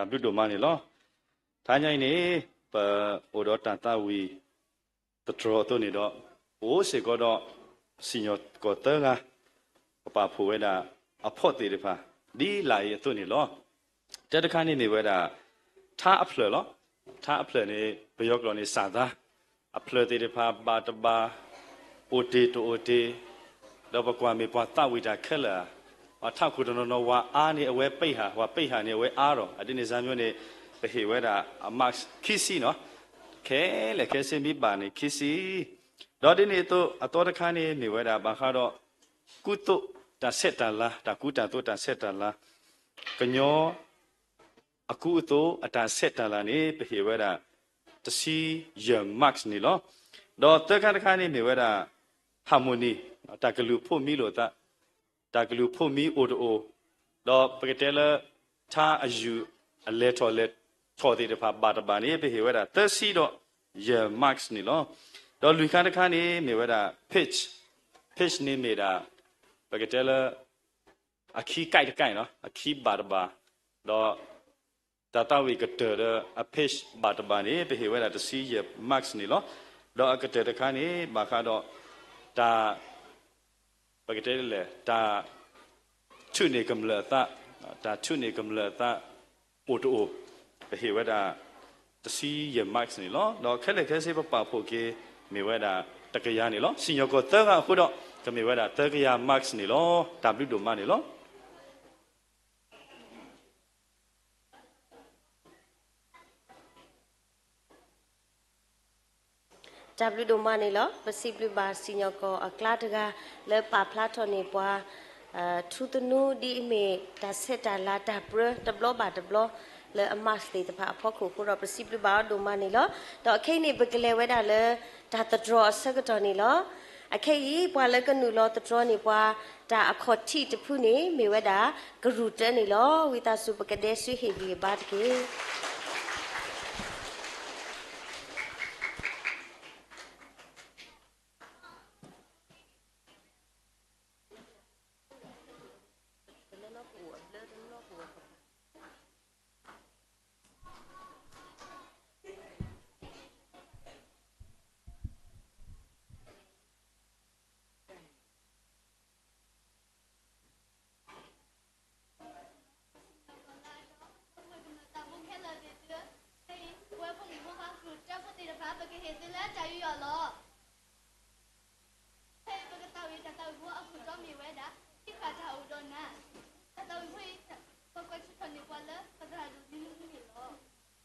ၢ်ဘျုးဒိၣ်မးန့ၣ်လီၤ. တဟါညါအံၤန့ၣ် ပအိၣ်ဒီးတၢ်သးဝံၣ်သတြီၤအသိးန့ၣ်ဒီး ပအိၣ်စ့ၢ်ကီးဒီး စံၣ်ညီၣ်ကွီၢ်သၢဂၤ ပပာ်ဖှိၣ်ဝဲဒၣ်အဖီၣ်သ့ၣ်တဖၣ် ဒ်လာ်အံၤအသိးန့ၣ်လီၤ. တၢတခါန့ၣ်မ့ၢ်ဝဲဒၣ် ထါအဖျၢၣ်လီၤ. ထါအဖျၢၣ်န့ၣ် ပယီၤကျိာ်န့ၣ် စၢ်သါ, အဖျၢၣ်သ့ၣ်တဖၣ်ဘၣ်တဘၣ် အိၣ်တ့ၢ်တအိၣ်တ့ၢ်, ဒီးပကွၢ်မ့ၢ်ပှၤသးဝံၣ်တၢ်ခဲလၢာ်ဧါ, ပှၤထးခိၣ်တနီၤနီၤ ဝၤအါန့ၣ် အဝဲပံဟး, ပှၤပံဟးန့ၣ် အဝဲအါဒီး အဒ်န့ၣ်စၢ်မၠိန့ၣ် ပဟ့ၣ်ဝဲဒၣ်အ marks ခံဆံနီၤ, ခဲလၢာ်ခဲဆ့မ့ၢ်ဘၣ်န့ၣ် ခံဆံ ဒီးဒ်န့ၣ်အသိး အသီတခါန့ၣ် မ့ၢ်ဝဲဒၣ်ဘၣ်ဃးဒီး ကူသိးတၢ်ဆဲးတၢ်လၤ, တၢ်ကူတၢ်သိးတၢ်ဆဲးတၢ်လၤ, ကညီအကူအသိးအတၢ်ဆဲးတၢ်လၤန့ၣ် ပဟ့ၣ်ဝဲဒၣ် တဆံယဲၢ် marks န့ၣ်လီၤ. ဒီးသၢခါတခါန့ၣ် မ့ၢ်ဝဲဒၣ် harmony, တၢ်ကလုၢ်ဖိးမံလိာ်သး, တၢ်ကလုၢ်ဖိးမံအိၣ်တအိၣ်, ဒီးပကတဲလၢ ထါအယုၢ်အလဲၤထီၣ်လဲၤထီၣ်သ့ၣ်တဖၣ်ဘၣ်တဘၣ်န့ၣ် ပဟ့ၣ်ဝဲဒၣ်သၢဆံဒီးယဲၢ် marks န့ၣ်လီၤ. ဒီးလွံၢ်ခါတခါန့ၣ် မ့ၢ်ဝဲဒၣ် pitch, pitch န့ၣ်မ့ၢ်ဒၣ် ပကတဲလၢ အခံကိုက်တကိုက်နီၤ, အခံဘၣ်တဘၣ်, ဒီးတၢ်သးဝံၣ်ကတၢၢ်ဒီးအ pitch ဘၣ်တဘၣ်န့ၣ် ပဟ့ၣ်ဝဲဒၣ်တဆံယဲၢ် marks န့ၣ်လီၤ. ဒီးအကတၢၢ်တခါန့ၣ် ဘၣ်ဃးဒီး တၢ် ပကတဲလဲၣ် တၢ်ထုးန့ၢ်ကမျၢၢ်အသး, တၢ်ထုးန့ၢ်ကမျၢၢ်အသးအိၣ်တအိၣ်, ပဟ့ၣ်ဝဲဒၣ်တဆံယဲၢ် marks န့ၣ်လီၤ. ဒီးခဲလၢာ်ခဲဆ့ပပာ်ဖှိၣ်က့ၤ မ့ၢ်ဝဲဒၣ်တကယၤန့ၣ်လီၤ. စံၣ်ညီၣ်ကွီၢ်သၢဂၤအဃိဒီး ကမ့ၢ်ဝဲဒၣ်သၢကယၤ marks န့ၣ်လီၤ. တၢ်ဘျုးဒိၣ်မးန့ၣ်လီၤ. တၢ်ဘျုးဒိၣ်မးန့ၣ်လီၤ. ပစံးဘျုးဘၣ်စံၣ်ညီၣ်ကွီၢ်အကျါတဂၤ လၢပာ်ဖျါထီၣ်န့ၢ်ပှၤ ထူသနူ ဒ်အမ့ၢ်တၢ်ဆဲးတၢ်လၤတၢ်ပြၢတဘျီဘၣ်တဘျီ လၢအ marks သ့ၣ်တဖၣ်အဖီခိၣ်အဃိဒီး ပစံးဘျုးဘၣ်အီၤဒိၣ်မးန့ၣ်လီၤ. ဒီးအခဲအံၤန့ၣ် ပကလဲၤဝဲဒၣ်လၢတၢ်သတြီၤအဆၢကတီၢ်န့ၣ်လီၤ. အခဲအံၤ ပှၤလၢကနုာ်လီၤသတြီၤန့ၢ်ပှၤ တၢ်အခီၣ်ထံးတဖုန့ၣ် မ့ၢ်ဝဲဒၣ် ကရူၢ်တၢန့ၣ်လီၤ. ဝံသးစူၤ ပကဒဲဆူဟ့ၣ်ဂံၢ်ဘါတက့ၢ်. ပှၤတၢ်အိၣ်ဒီးနၤ, တၢ်သးဝံၣ်ဖိအံၤ ပှၤကွၢ်ဆၢထၢၣ်န့ၢ်ပှၤလၢပသရၣ်ဒိၣ်မနုၤမနုၤန့ၣ်လီၤ.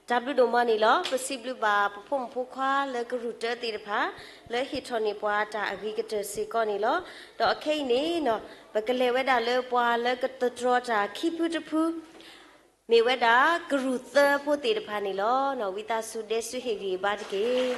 တၢ်ဘျုးဒိၣ်မးန့ၣ်လီၤ. ပစံးဘျုးဘၣ်ပဖိမုၣ်ဖိခွါလၢကရူၢ်တၢသ့ၣ်တဖၣ် လၢဟ့ၣ်ထီၣ်န့ၢ်ပှၤတၢ်အဂ့ၤကတၢၢ်စ့ၢ်ကီးန့ၣ်လီၤ. ဒီးအခဲအံၤန့ၣ် ပကလဲၤဝဲဒၣ်လၢပှၤလၢကသတြီၤတၢ်ခံဖုတဖု မ့ၢ်ဝဲဒၣ်ကရူၢ်သၢဖိသ့ၣ်တဖၣ်န့ၣ်လီၤ. ဝံသးစူၤဒဲဆူဟ့ၣ်ဂံၢ်ဘါတက့ၢ်.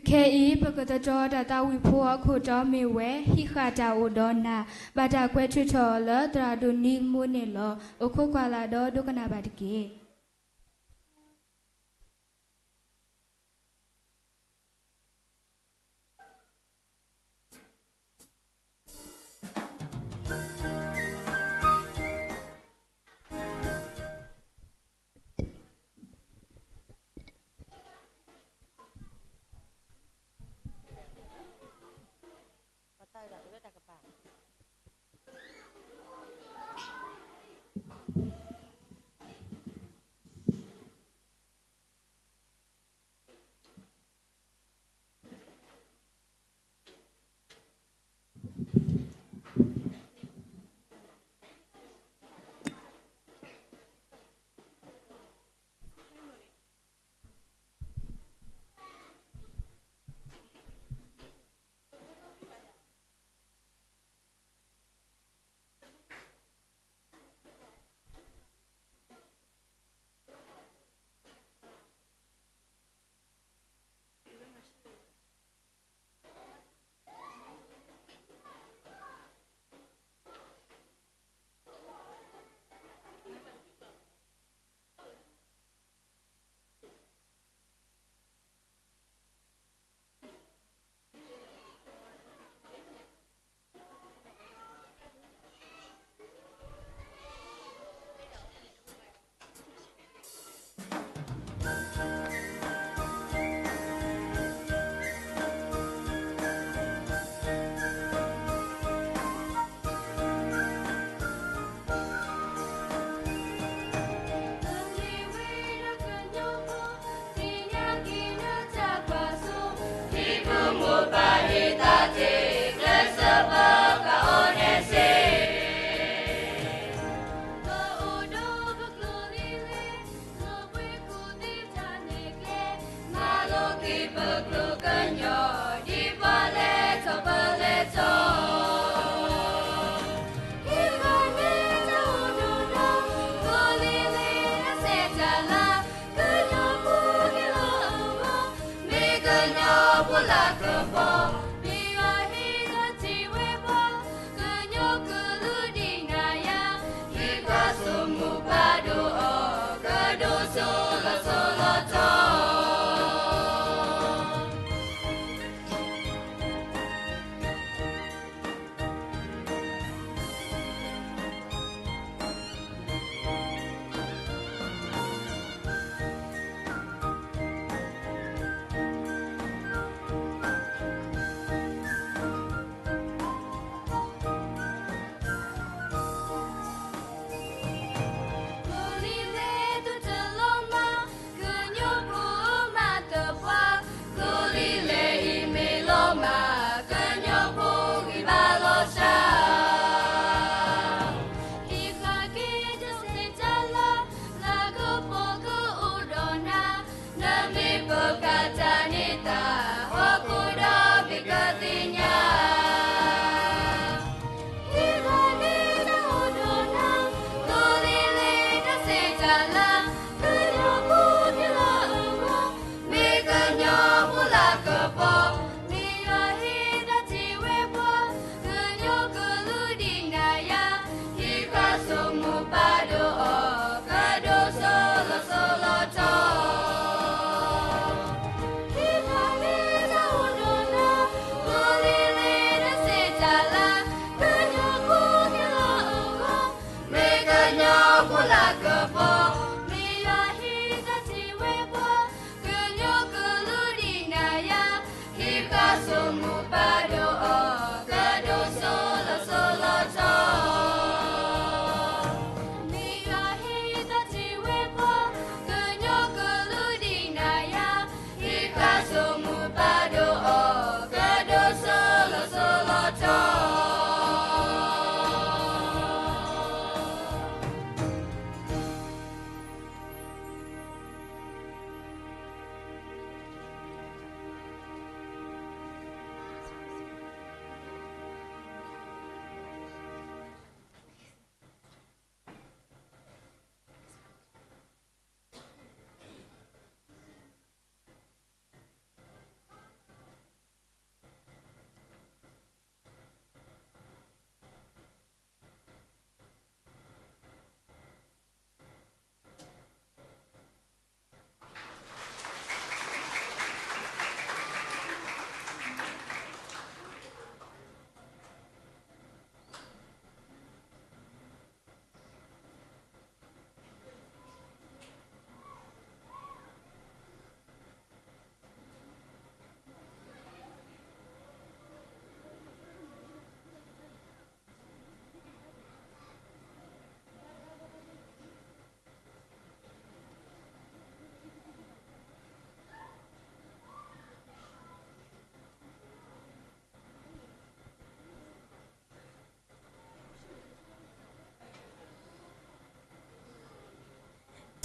ခဲအံၤ ပကသတြီတၢ်သးဝံၣ်ဖိအခိၣ်တီမ့ၢ်ဝဲ ဟံးဃာ်တၢ်အိၣ်ဒီးနၤ, ဘၣ်တၢ်ကွဲးထုးထီၣ်အီၤလၢသရၣ်ဒိၣ်နံၤကမိန့ၣ်လီၤ. အိၣ်ခိးကွၢ်လၢ်ဒီးဒိကနၣ်ဘၣ်တက့ၢ်.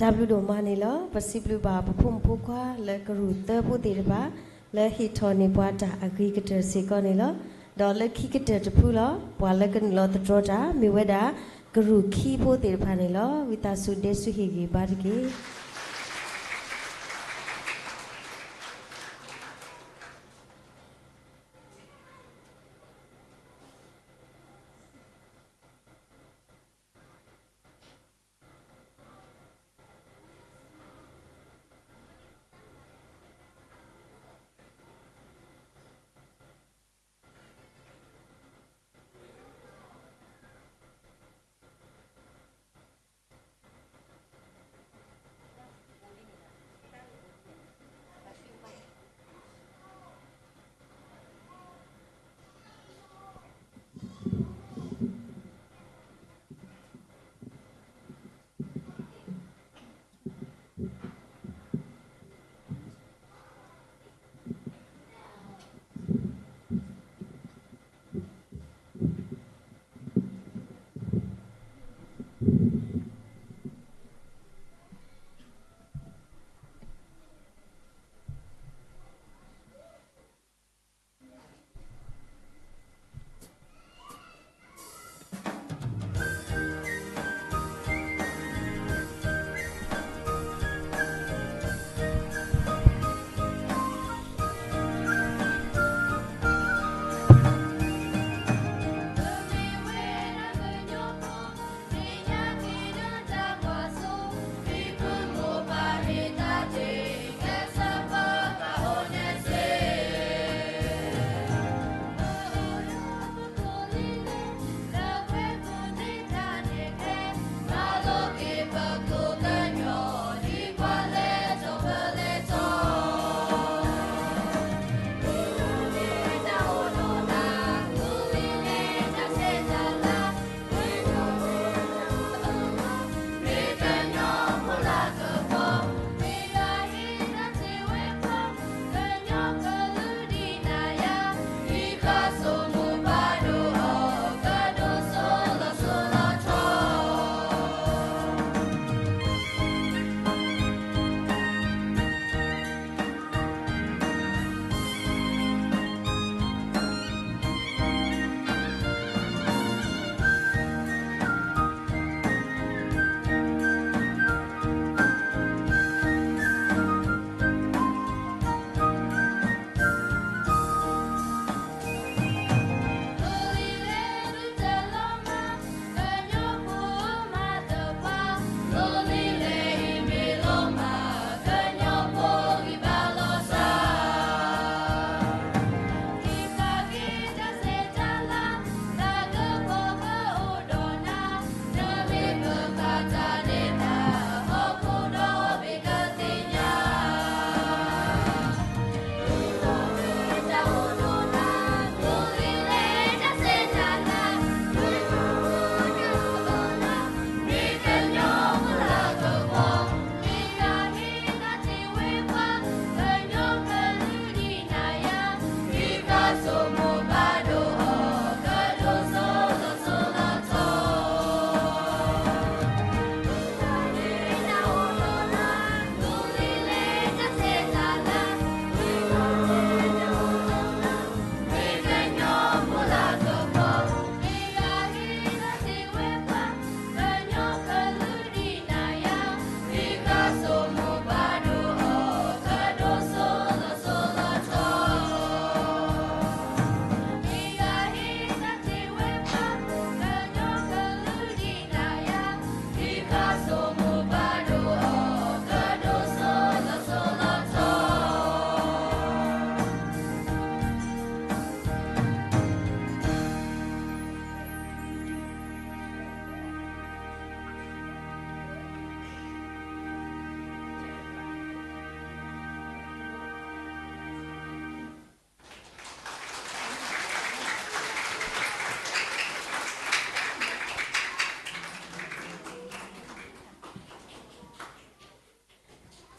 တၢ်ဘျုးဒိၣ်မးန့ၣ်လီၤ. ပစံးဘျုးဘၣ်ပဖိမုၣ်ဖိခွါလၢကရူၢ်သၢဖိသ့ၣ်တဖၣ် လၢဟ့ၣ်ထီၣ်န့ၢ်ပှၤတၢ်အဂ့ၤကတၢၢ်စ့ၢ်ကီးန့ၣ်လီၤ. ဒီးလၢခံကတၢၢ်တဖုလီၤ ပှၤလၢကနုာ်လီၤသတြီၤတၢ် မ့ၢ်ဝဲဒၣ်ကရူၢ်ခံဖိသ့ၣ်တဖၣ်န့ၣ်လီၤ. ဝံသးစူၤဒဲဆူဟ့ၣ်ဂံၢ်ဘါတက့ၢ်.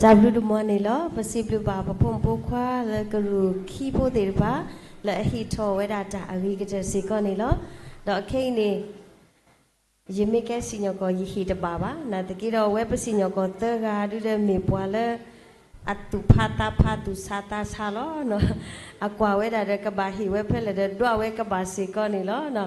တၢ်ဘျုးဒိၣ်မးန့ၣ်လီၤ. ပစံးဘျုးဘၣ်ပဖိမုၣ်ဖိခွါ လၢကရူၢ်ခံဖိသ့ၣ်တဖၣ် လၢအဟ့ၣ်ထီၣ်ဝဲဒၣ်တၢ်အဂ့ၤကတၢၢ်စ့ၢ်ကီးန့ၣ်လီၤ. ဒီးခဲအံၤန့ၣ် ယမ့ၢ်ကဲစံၣ်ညီၣ်ကွီၢ် ယဟ့ၣ်တဘၣ်ဘၣ်. နာ်သက့ဒီး အဝဲပစံၣ်ညီၣ်ကွီၢ်သၢဂၤဒုဒီး မ့ၢ်ပှၤလၢအသူၣ်ဖးသးဖး သူၣ်ဆးသးဆးလီၤ. အကွၢ်ဝဲဒၣ်ဒီး ကဘၣ်ဟ့ၣ်ဝဲဖဲလဲၣ်ဒီး ဒွးဝဲကဘၣ်စ့ၢ်ကီးန့ၣ်လီၤ.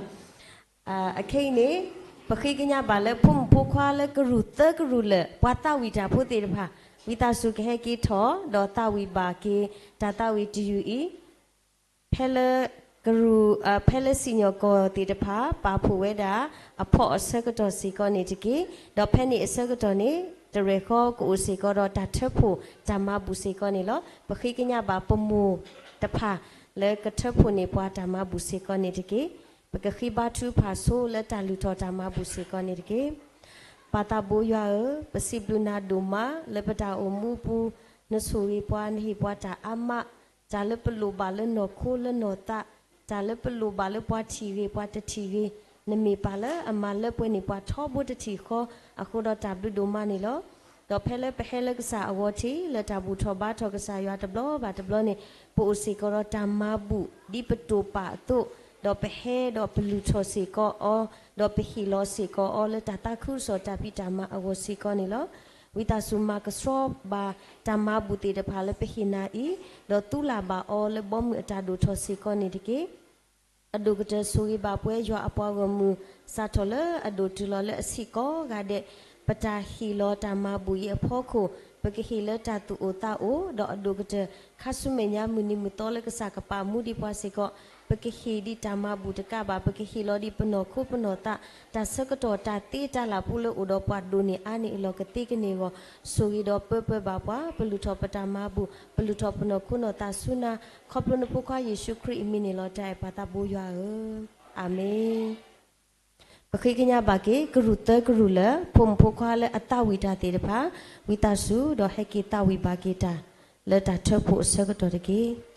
အခဲအံၤန့ၣ် ပဃ့ကညးဘၣ်လၢ ဖိမုၣ်ဖိခွါလၢကရူၢ်သၢကရူၢ်လၢာ် ပှၤသးဝံၣ်တၢ်ဖိသ့ၣ်တဖၣ်, ဝံသးစူၤကဟဲက့ၤထီၣ် ဒီးသးဝံၣ်ဘၣ်က့ၤ တၢ်သးဝံၣ်တယုၢ်အံၤ ဖဲလၢကရူၢ်, ဖဲလၢစံၣ်ညီၣ်ကွီၢ်သ့ၣ်တဖၣ် ပာ်ဖှိၣ်ဝဲဒၣ် အဖီအဆၢကတီၢ်စ့ၢ်ကီးန့ၣ်တက့ၢ်. ဒီးဖဲန့ၣ်အဆၢကတီၢ်န့ၣ် တရဲၣ်ဃီကအိၣ်စ့ၢ်ကီးဒီး တၢ်ထၢဖှိၣ်တၢ်မၤဘူၣ်စ့ၢ်ကီးန့ၣ်လီၤ. ပဃ့ကညးဘၣ်ပမိၢ်တဖၣ် လၢကထၢဖှိၣ်န့ၢ်ပှၤတၢ်မၤဘူၣ်စ့ၢ်ကီးန့ၣ်တက့ၢ်. ပကဃ့ဘါထုကဖၣ်ဆိလၢတၢ်လုၢ်ထီၣ်တၢ်မၤဘူၣ်စ့ၢ်ကီးန့ၣ်တက့ၢ်. ပၢ်သးဘိယွၤဧၢ, ပစံးဘျုးနၤဒိၣ်မး လၢပတၢ်အိၣ်မူပူၤ နဆိၣ်ဂ့ၤပှၤ နဟ့ၣ်ပှၤတၢ်အါမး, တၢ်လၢပလိၣ်ဘၣ်လၢနီၢ်ခိလၢနီၢ်သး, တၢ်လၢပလိၣ်ဘၣ်လၢပှၤထံၣ်ဂ့ၤ ပှၤတထံၣ်ဂ့ၤ, နမ့ၢ်ပၢ်လၢအမၤလၢပှဲၤန့ၢ်ပှၤထီဘိတထံၣ်ဃီ, အဃိဒီးတၢ်ဘျုးဒိၣ်မးန့ၣ်လီၤ. ဒီးဖဲလၢပဟဲလၢကစၢ်အဂီၢ်ထံး လၢတၢ်ဘူၣ်ထီၣ်ဘါထီၣ်ကစၢ်ယွၤတဘျီဘၣ်တဘျီန့ၣ် ပအိၣ်စ့ၢ်ကီးဒီးတၢ်မၤဘူၣ် ဒ်ပတိာ်ပာ်အသိး, ဒီးပဟဲဒီးပလုၢ်ထီၣ်စ့ၢ်ကီးအီၤ, ဒီးပဟ့ၣ်လီၤစ့ၢ်ကီးအီၤလၢတၢ်သးခုကစီၣ်တၢ်ဖံးတၢ်မၤအဂီၢ်စ့ၢ်ကီးန့ၣ်လီၤ. ဝံသးစူၤမၤကဆှီဘၣ်တၢ်မၤဘူၣ်သ့ၣ်တဖၣ်လၢပဟ့ၣ်နၤအံၤ, ဒီးသူလၢ်ဘၣ်အီၤလၢဘီမုၢ်အတၢ်ဒိၣ်ထီၣ်စ့ၢ်ကီးန့ၣ်တက့ၢ်. အဒိၣ်ကတၢၢ်ဆိၣ်ဂ့ၤဘၣ်ပှၤယွၤအပှၤဂီၢ်မုၢ် စးထီၣ်လၢအဒိၣ်တုၤလီၤလၢအဆံးကိးဂၤဒဲး, ပတၢ်ဟ့ၣ်လီၤတၢ်မၤဘူၣ်အံၤအဖီခိၣ် ပကဟ့ၣ်လၢတၢ်သူၣ်အိၣ်သးအိၣ်, ဒီးအဒိၣ်ကတၢၢ် ခါဆူမဲာ်ညါမုၢ်နံၤမုၢ်သီလၢကစၢ်ကပာ်မူဒံးပှၤစ့ၢ်ကီး, ပကဟ့ၣ်ဒံးတၢ်မၤဘူၣ်တကးဘၣ် ပကဟ့ၣ်လီၤဒံးပနီၢ်ခိပနီၢ်သး, တၢ်ဆၢကတီၢ်တၢ်သ့တၢ်လၢ်ပူၤလၢအိၣ်ဒီးပှၤဒိၣ်န့ၢ်အါန့ၢ်အလီၢ်ကသ့ကန့ၢ်အဂီၢ်, ဆိၣ်ဂ့ၤဒီးပၢပၢဘၣ်ပှၤ, ပလုၢ်ထီၣ်ပတၢ်မၤဘူၣ်, ပလုၢ်ထီၣ်ပနီၢ်ခိနီၢ်သးဆူနၤ, ခီဖျိနဖိခွါယ့ၣ်ၡူးခရံာ်အမံၤန့ၣ်လီၤတၢ်အဲၣ်ပၢ်သးဘိယွၤဧၢ, အၤမ့ၣ်. ပဃ့ကညးဘၣ်က့ၤ ကရူၢ်သၢကရူၢ်လၢ ဖိမုၣ်ဖိခွါလၢအသးဝံၣ်တၢ်သ့ၣ်တဖၣ်, ဝံသးစူၤဒီးဟဲက့ၤသးဝံၣ်ဘၣ်က့ၤတၢ် လၢတၢ်ထၢဖှိၣ်အဆၢကတီၢ်တက့ၢ်.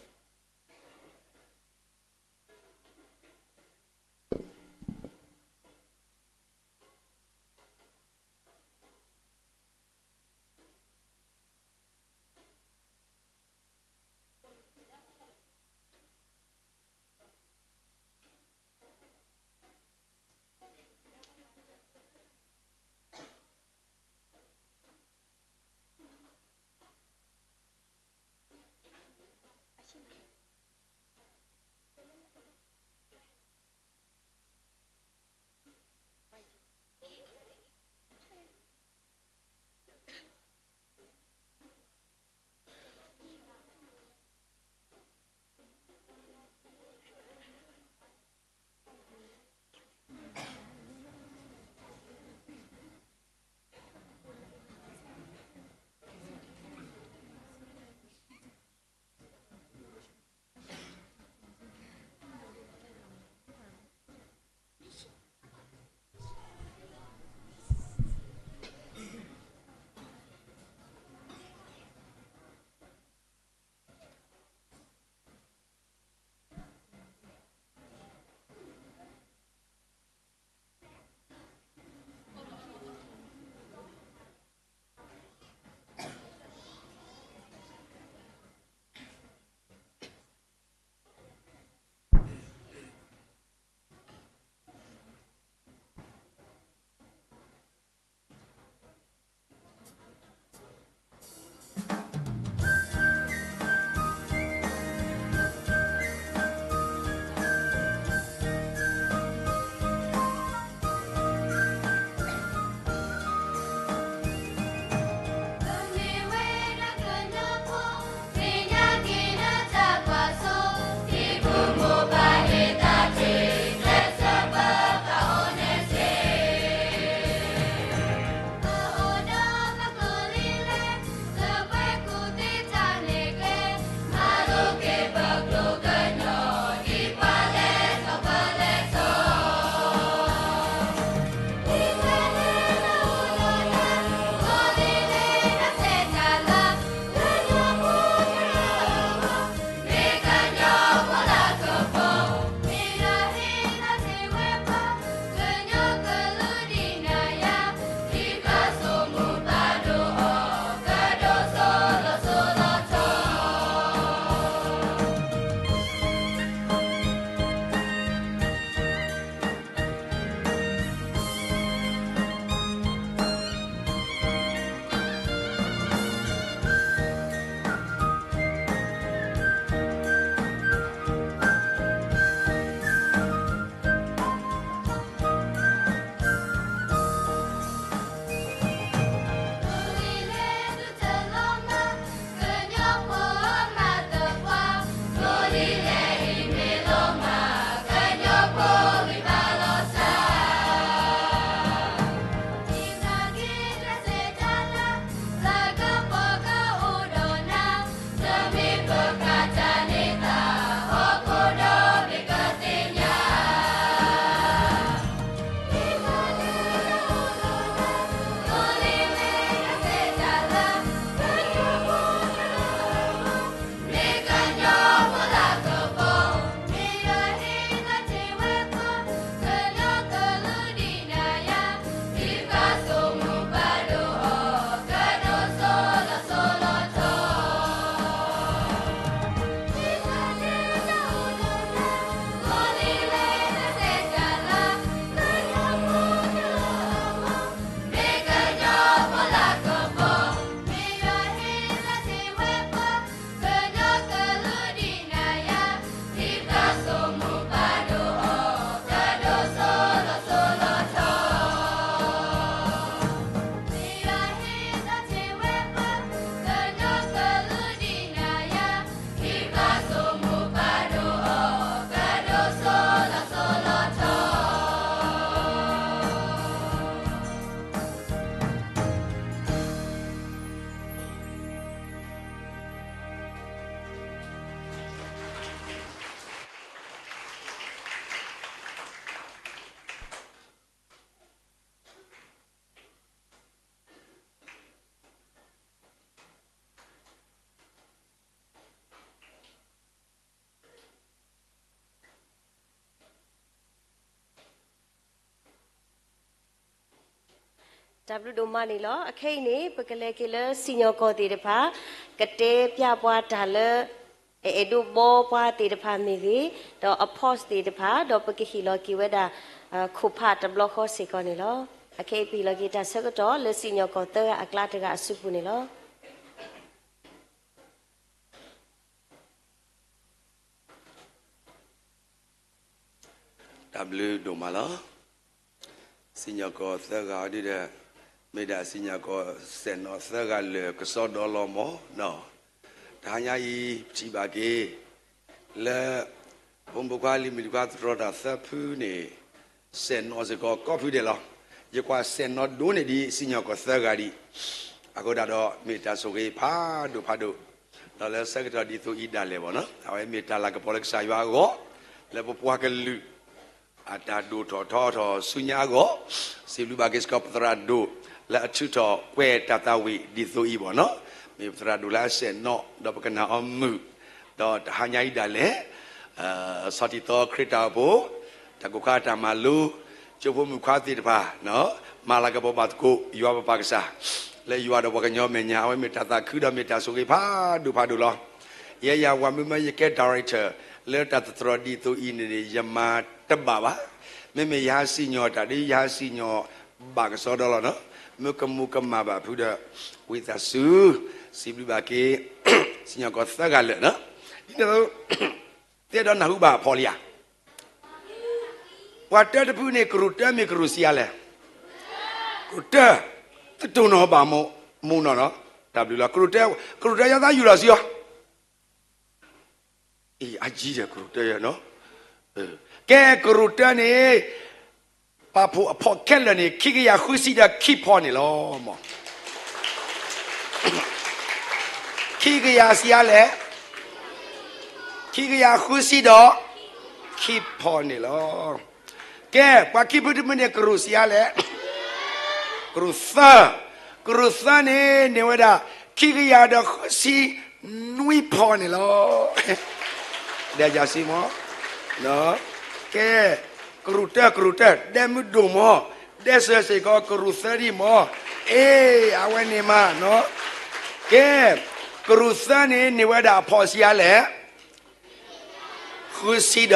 တၢ်ဘျုးဒိၣ်မးန့ၣ်လီၤ. အခဲအံၤန့ၣ် ပကလဲၤက့ၤလၢစံၣ်ညီၣ်ကွီၢ်သ့ၣ်တဖၣ် ကတဲပျၢ်ပှၤတၢ်လၢ အအဲၣ်ဒိးဘီပှၤသ့ၣ်တဖၣ်မ့ၢ်ဂ့ၤ, ဒီးအ post သ့ၣ်တဖၣ် ဒီးပကဟ့ၣ်လီၤက့ၤဝဲဒၣ် ခိၣ်ဖးတဘျီဃီစ့ၢ်ကီးန့ၣ်လီၤ. အခဲအံၤပဟ့ၣ်လီၤက့ၤတၢ်ဆၢကတီၢ်လၢစံၣ်ညီၣ်ကွီၢ်သၢဂၤအကျါတဂၤအစုပူၤန့ၣ်လီၤ. တၢ်ဘျုးဒိၣ်မးလီၤ. စံၣ်ညီၣ်ကွီၢ်သၢဂၤဒ်ဒီး မ့ၢ်ဒၣ်စံၣ်ညီၣ်ကွီၢ်စဲၣ်နီၤသၢဂၤလၢာ်ကစီဒီလီၤမၢ်နီၤ. တဟါညါအံၤ ပထံၣ်ဘၣ်က့ၤ လၢ ဖိမုၣ်ဖိခွါလံၤမုၣ်လံၤခွါသတြီတၢ်သၢဖုန့ၣ် စဲၣ်နီၤစ့ၢ်ကီးကိးဖုဒဲးလီၤ. ယကွၢ်စဲၣ်နီၤဒိၣ်န့ၢ်ဒံးစံၣ်ညီၣ်ကွီၢ်သၢဂၤဒံး, အဃိဒၣ်ဒီးမ့ၢ်တၢ်ဆိၣ်ဂ့ၤဖးဒိၣ်ဖးဒိၣ်, ဒီးလၢဆၢကတီၢ်ဒ်သိးအံၤဒၣ်လဲာ်ဘၣ်နီၤ အဝဲမ့ၢ်တၢ်လၤကပီၤလၢကစၢ်ယွၤအဂီၢ်, လၢပပှၤကလုာ် အတၢ်ဒိၣ်ထီၣ်ထီထီၣ်ဆူညါအဂီၢ်, စံးဘျုးဘၣ်က့ၤစ့ၢ်ကီးပသရၣ်ဒိၣ် လၢအထုးထီၣ်ကွဲးတၢ်သးဝံၣ်ဒ်သိးအံၤဘၣ်နီၤ, မ့ၢ်ပသရၣ်ဒိၣ်လၢအစဲၣ်နီၤ ဒီးပကနၣ်အီၤမုာ်, ဒီးတဟါညါအံၤဒၣ်လဲာ် ဆီၣ်တံၢ်သီခရံာ်တၢ်အိၣ်ဖှိၣ်, တၢ်ကိၢ်ခါတၢ်မၤလိ, ကၠိဖိမုၣ်ခွါသ့ၣ်တဖၣ် မၤလၤကပီၤဘၣ်သကိး ယွၤပပၢ်ကစၢ်, လၢယွၤဒီးပှၤကညီမဲာ်ညါ အဝဲမ့ၢ်တၢ်သးခုဒီးမ့ၢ်တၢ်ဆိၣ်ဂ့ၤဖးဒိၣ်ဖးဒိၣ်လီၤ. ယဲယၤဝၤမုၢ်မၢယကဲ director လၢတၢ်သတြီၤဒ်သိးအံၤန့ၣ်န့ၣ် ယမၤတဘၣ်ဘၣ်. မ့မ့ၢ်ယဟးစံၣ်ညီၣ်တၢ်ဒီး ယဟးစံၣ်ညီၣ်ဘၣ်ကစီဒီလီၤနီၤ, မ့ၢ်ကမူၤကမၣ်ဘၣ်ဖုဒီး ဝံသးစူၤ စံးဘျုးဘၣ်က့ၤ စံၣ်ညီၣ်ကွီၢ်သၢဂၤလၢာ်နီၤ, ဒ်န့ၣ်အသိး သ့ၣ်ဒီးနၢ်ဟူဘၣ်အဖီၣ်လံဧါ ပှၤတၢတဖုန့ၣ် ကရူၢ်တၢမ့ၢ်ကရူၢ်ဆံးအါလဲၣ်, ကရူၢ်တၢ, တတိၢ်နီၣ်ဘၣ်မူနီၣ်နီၤ, တၢ်ဘျုးလီၤ, ကရူၢ်တၢ, ကရူၢ်တၢယသးယူၢ်လီၤစံအီၤ, အံၤအယံၤဒီးကရူၢ်တၢယနီၤ, ကဲကရူၢ်တၢန့ၣ် ပာ်ဖှိၣ်အဖီၣ်ခဲလၢာ်န့ၣ် ခံကယၤဃုဆံဒီးခံဖီန့ၣ်လီၤ. ခံကယၤဆံးအါလဲၣ်, ခံကယၤဃုဆံဒီး ခံဖီန့ၣ်လီၤ. ကဲ ပှၤခံဖုတဖုန့ၣ် ကရူၢ်ဆံးအါလဲၣ်, ကရူၢ်သၢ, ကရူၢ်သၢန့ၣ် န့ၢ်ဝဲဒၣ် ခံကယၤဒီးဃုဆံနွံဖီန့ၣ်လီၤ. ဒဲယၤစံမၢ်, ကဲ ကရူၢ်တၢ ကရူၢ်တၢ ဒဲမုၢ်ဒိၣ်မၢ်, ဒဲစၢၤစ့ၢ်ကီးကရူၢ်သၢဒံးမၢ်, အ့ အဝဲန့ၣ်မးနီၤ, ကဲ ကရူၢ်သၢန့ၣ် န့ၢ်ဝဲဒၣ်အဖီၣ်ဆံးအါလဲၣ် ဃုဆံဒီး